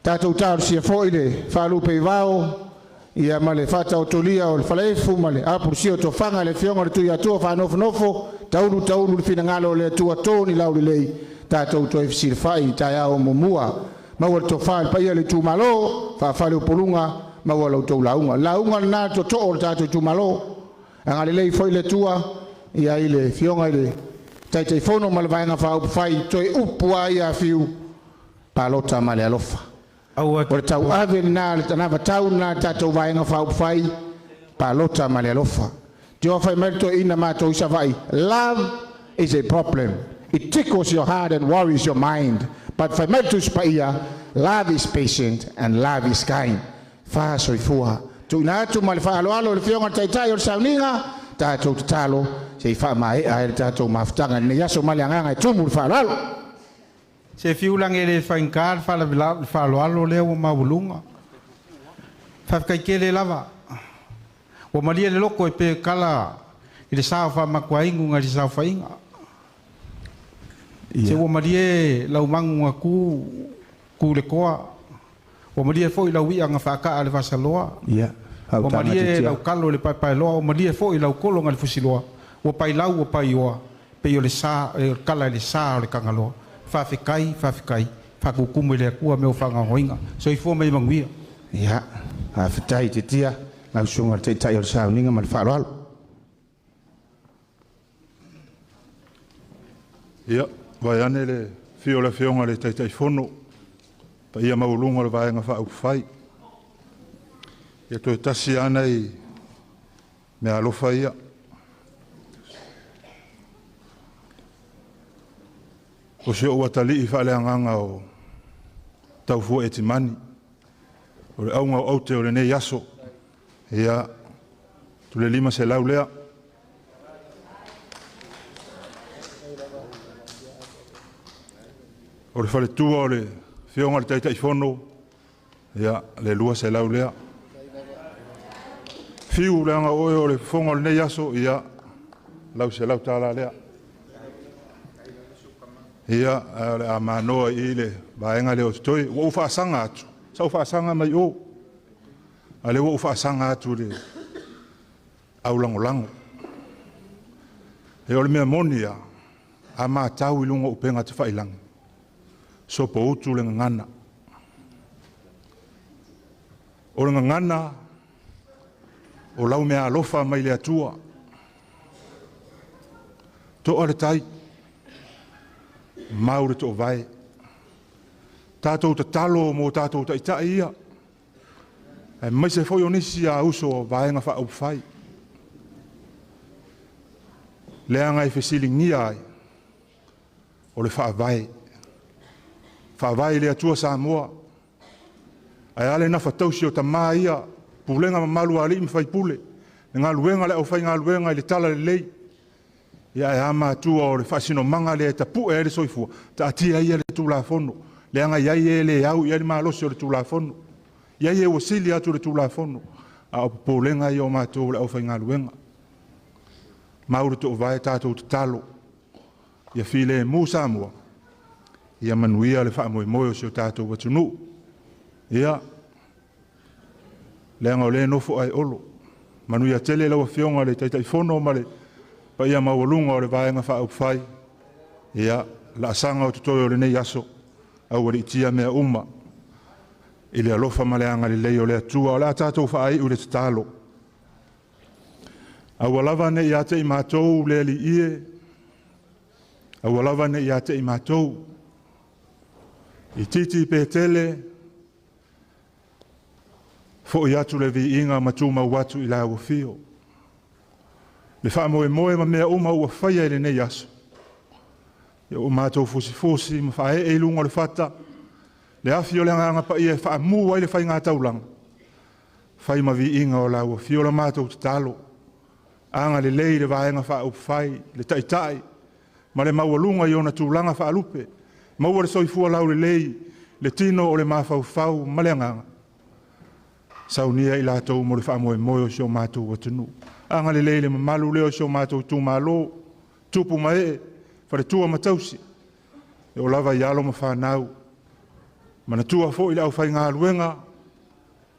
tatou talosia foi le faalupe i vao. Ia ma le faataotolia o le falaefu ma le apulusia o tofaga le Afioga i le Tuiatua Faanofonofo, taulu taulu le finagalo o le Atua tō ni laulelei, tatou toe fesilafai i taeao muamua. Maua le tofa i le paia o le itumalo, faafaleupoluga, maua la outou lauga. Lauga lena tootoo o le tatou itumalo. Agalelei foi le Atua, ia i le Afioga i le Taitaifono ma le Vaega Faaupufai, toe upu a ia fiu, palota ma le alofa. O le tauave lena, le anavatau lena tatou Vaega Faaupufai, palota ma le alofa. Tio fai mai le toeaina matou i Savaii, love is a problem. It tickles your heart and worries your mind. But fai mai le Tusi Paia, love is patient and love is kind. Fa soifua. Tuuina atu ma le faaaloalo i le Afioga i le Taitai o le Sauniga, tatou tatalo se i faamaea ai le tatou mafutaga i lenei aso ma le agaga e tumu le faaaloalo. Se fiulagi e le faigata le faalavelave le faaaloalo lea ua maualuga. Faafetai lava. Ua malie le loko e pe kala i le sa o faamakuaigu i le saofaiga. Se ua malie lau maguga ku ku le koa. Ua malie foi lau i'a faakaa le fasaloa. Ia. Ua malie lau kalo le paepaeloa. Ua malie foi lau kologa le fusiloa. Ua pailau ua paioa. Pei o le sa, e o le kala i le sa o le kagaloa. Faafetai, faafetai. Faakukumu i le Atua mea o faagaogoiga. Soifua ma ia manuia. Ia, faafetai titia lau susuga i le Taitai o le Sauniga ma le faaaloalo. Ia, vaeane le fio o le Afioga i le Taitaifono, paia maualuga o le Vaega Faaupufai. Ia toe tasi ana i mea alofa ia. O se ou atalii faaleagaga o taufua e timani. O le auga o aute o lenei aso. Ia, tu le 500 lea. O le faletua o le Afioga i le Taitaifono, ia, le 200 lea. Fiu leaga o oe o le fofoga o lenei aso, ia, lau $100 lea. Ia, ae o le a manoa i le vaega lea o totoe. Ua ou faasaga atu, sa ou faasaga mai o, a o lea ua ou faasaga atu i le aulagolago. E o le mea moni lava, a matau i luga o upega tafailagi, sopoutu le gagana. O le gagana o lau meaalofa mai le Atua. To'a le tai, mau le toovae. Tatou tatalo mo tatou taitai ia, aemaise foi o nisi a uso o vaega faaupufai. Leaga e fesiligia ai o le faavae. Faavae i le Atua Samoa. Ae a le nafatausi o tamā ia, pulega mamalu a alii ma faipule, le galuega a le aufaigaluega i le tala lelei. Ia ae a matua o le faasinomaga lea e tapue ai le soifua, taatia ia le Tulafono, leaga e i ai e le au i ai le malosi o le Tulafono. E i ai e ua sili atu le Tulafono, a o popolega ia o matou o le aufaigaluega. Mau le toovae tatou tatalo, ia filemu Samoa, ia manuia le faamoemoe o si o tatou atunuu. Ia, leaga o lea e nofo ae olo. Manuia tele lau Afioga i le Taitaifono ma le paia maualuga o le Vaega Faaupufai. Ia, laasaga o totoe o lenei aso, aualiitia mea uma i le alofa ma le agalelei o le Atua. O le a tatou faaiu i le tatalo. Aua lava ne i ia te i matou le Alii e, aua lava ne i ia te i matou, itiiti pe tele, foi atu le viiga ma tumau atu i lau afio. Le faamoemoe ma mea uma ua faia i lenei aso, ia ua matou fusifusi ma faaee i luga o le fata, le afi o le agaga paia e faamu ai le faigataulaga, fai ma viiga o lau afio la matou tatalo. Agalelei le vaega faaupufai, le taitai ma le maualuga i ona tulaga faalupe, maua le soifua laulelei, le tino o le mafaufau ma le agaga, saunia i latou mo le faamoemoe o si o matou atunuu. Agalelei le mamalu lea o si o matou itumalo, tupu ma ee, faletua ma tausi, e oo lava i alo ma fanau. Manatua foi le aufaigaluega,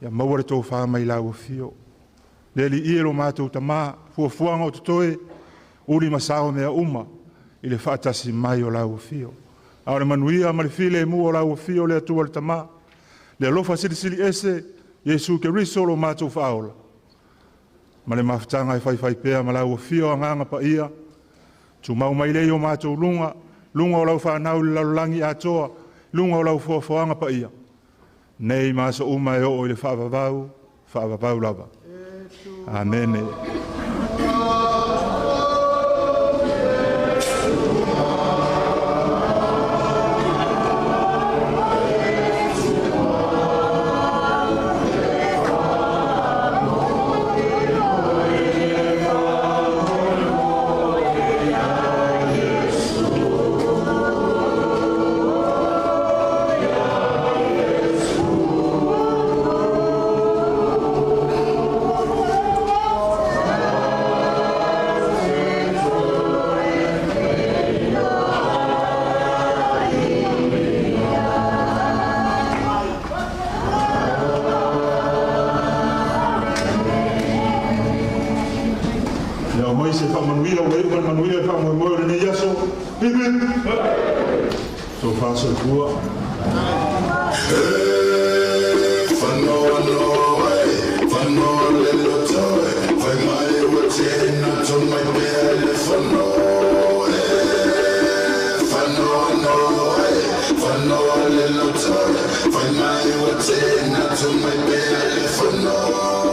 ia maua le tofa mai lau afio. Le Alii e lo matou tamā, fuafuaga o totoe, uli ma sao mea uma i le faatasi mai o lau afio. A o le manuia ma le filemu o lau afio le Atua le Tamā, le alofa silisili ese, Iesu Keriso lo matou faaola, ma le mafutaga e faifai pea ma lau afio agaga paia, tumau mai lea i o matou luga, luga o lau fanau i le lalolagi atoa, luga o lau foafoaga paia, nei ma aso uma e oo i le faavavau, faavavau lava. Amene. Ia aumai se faamanuia ua iu ma le manuia i le faamoemoe o lenei aso. Hip hip! Tofa soifua. Fai mai ua tena to mai pea le whanoa.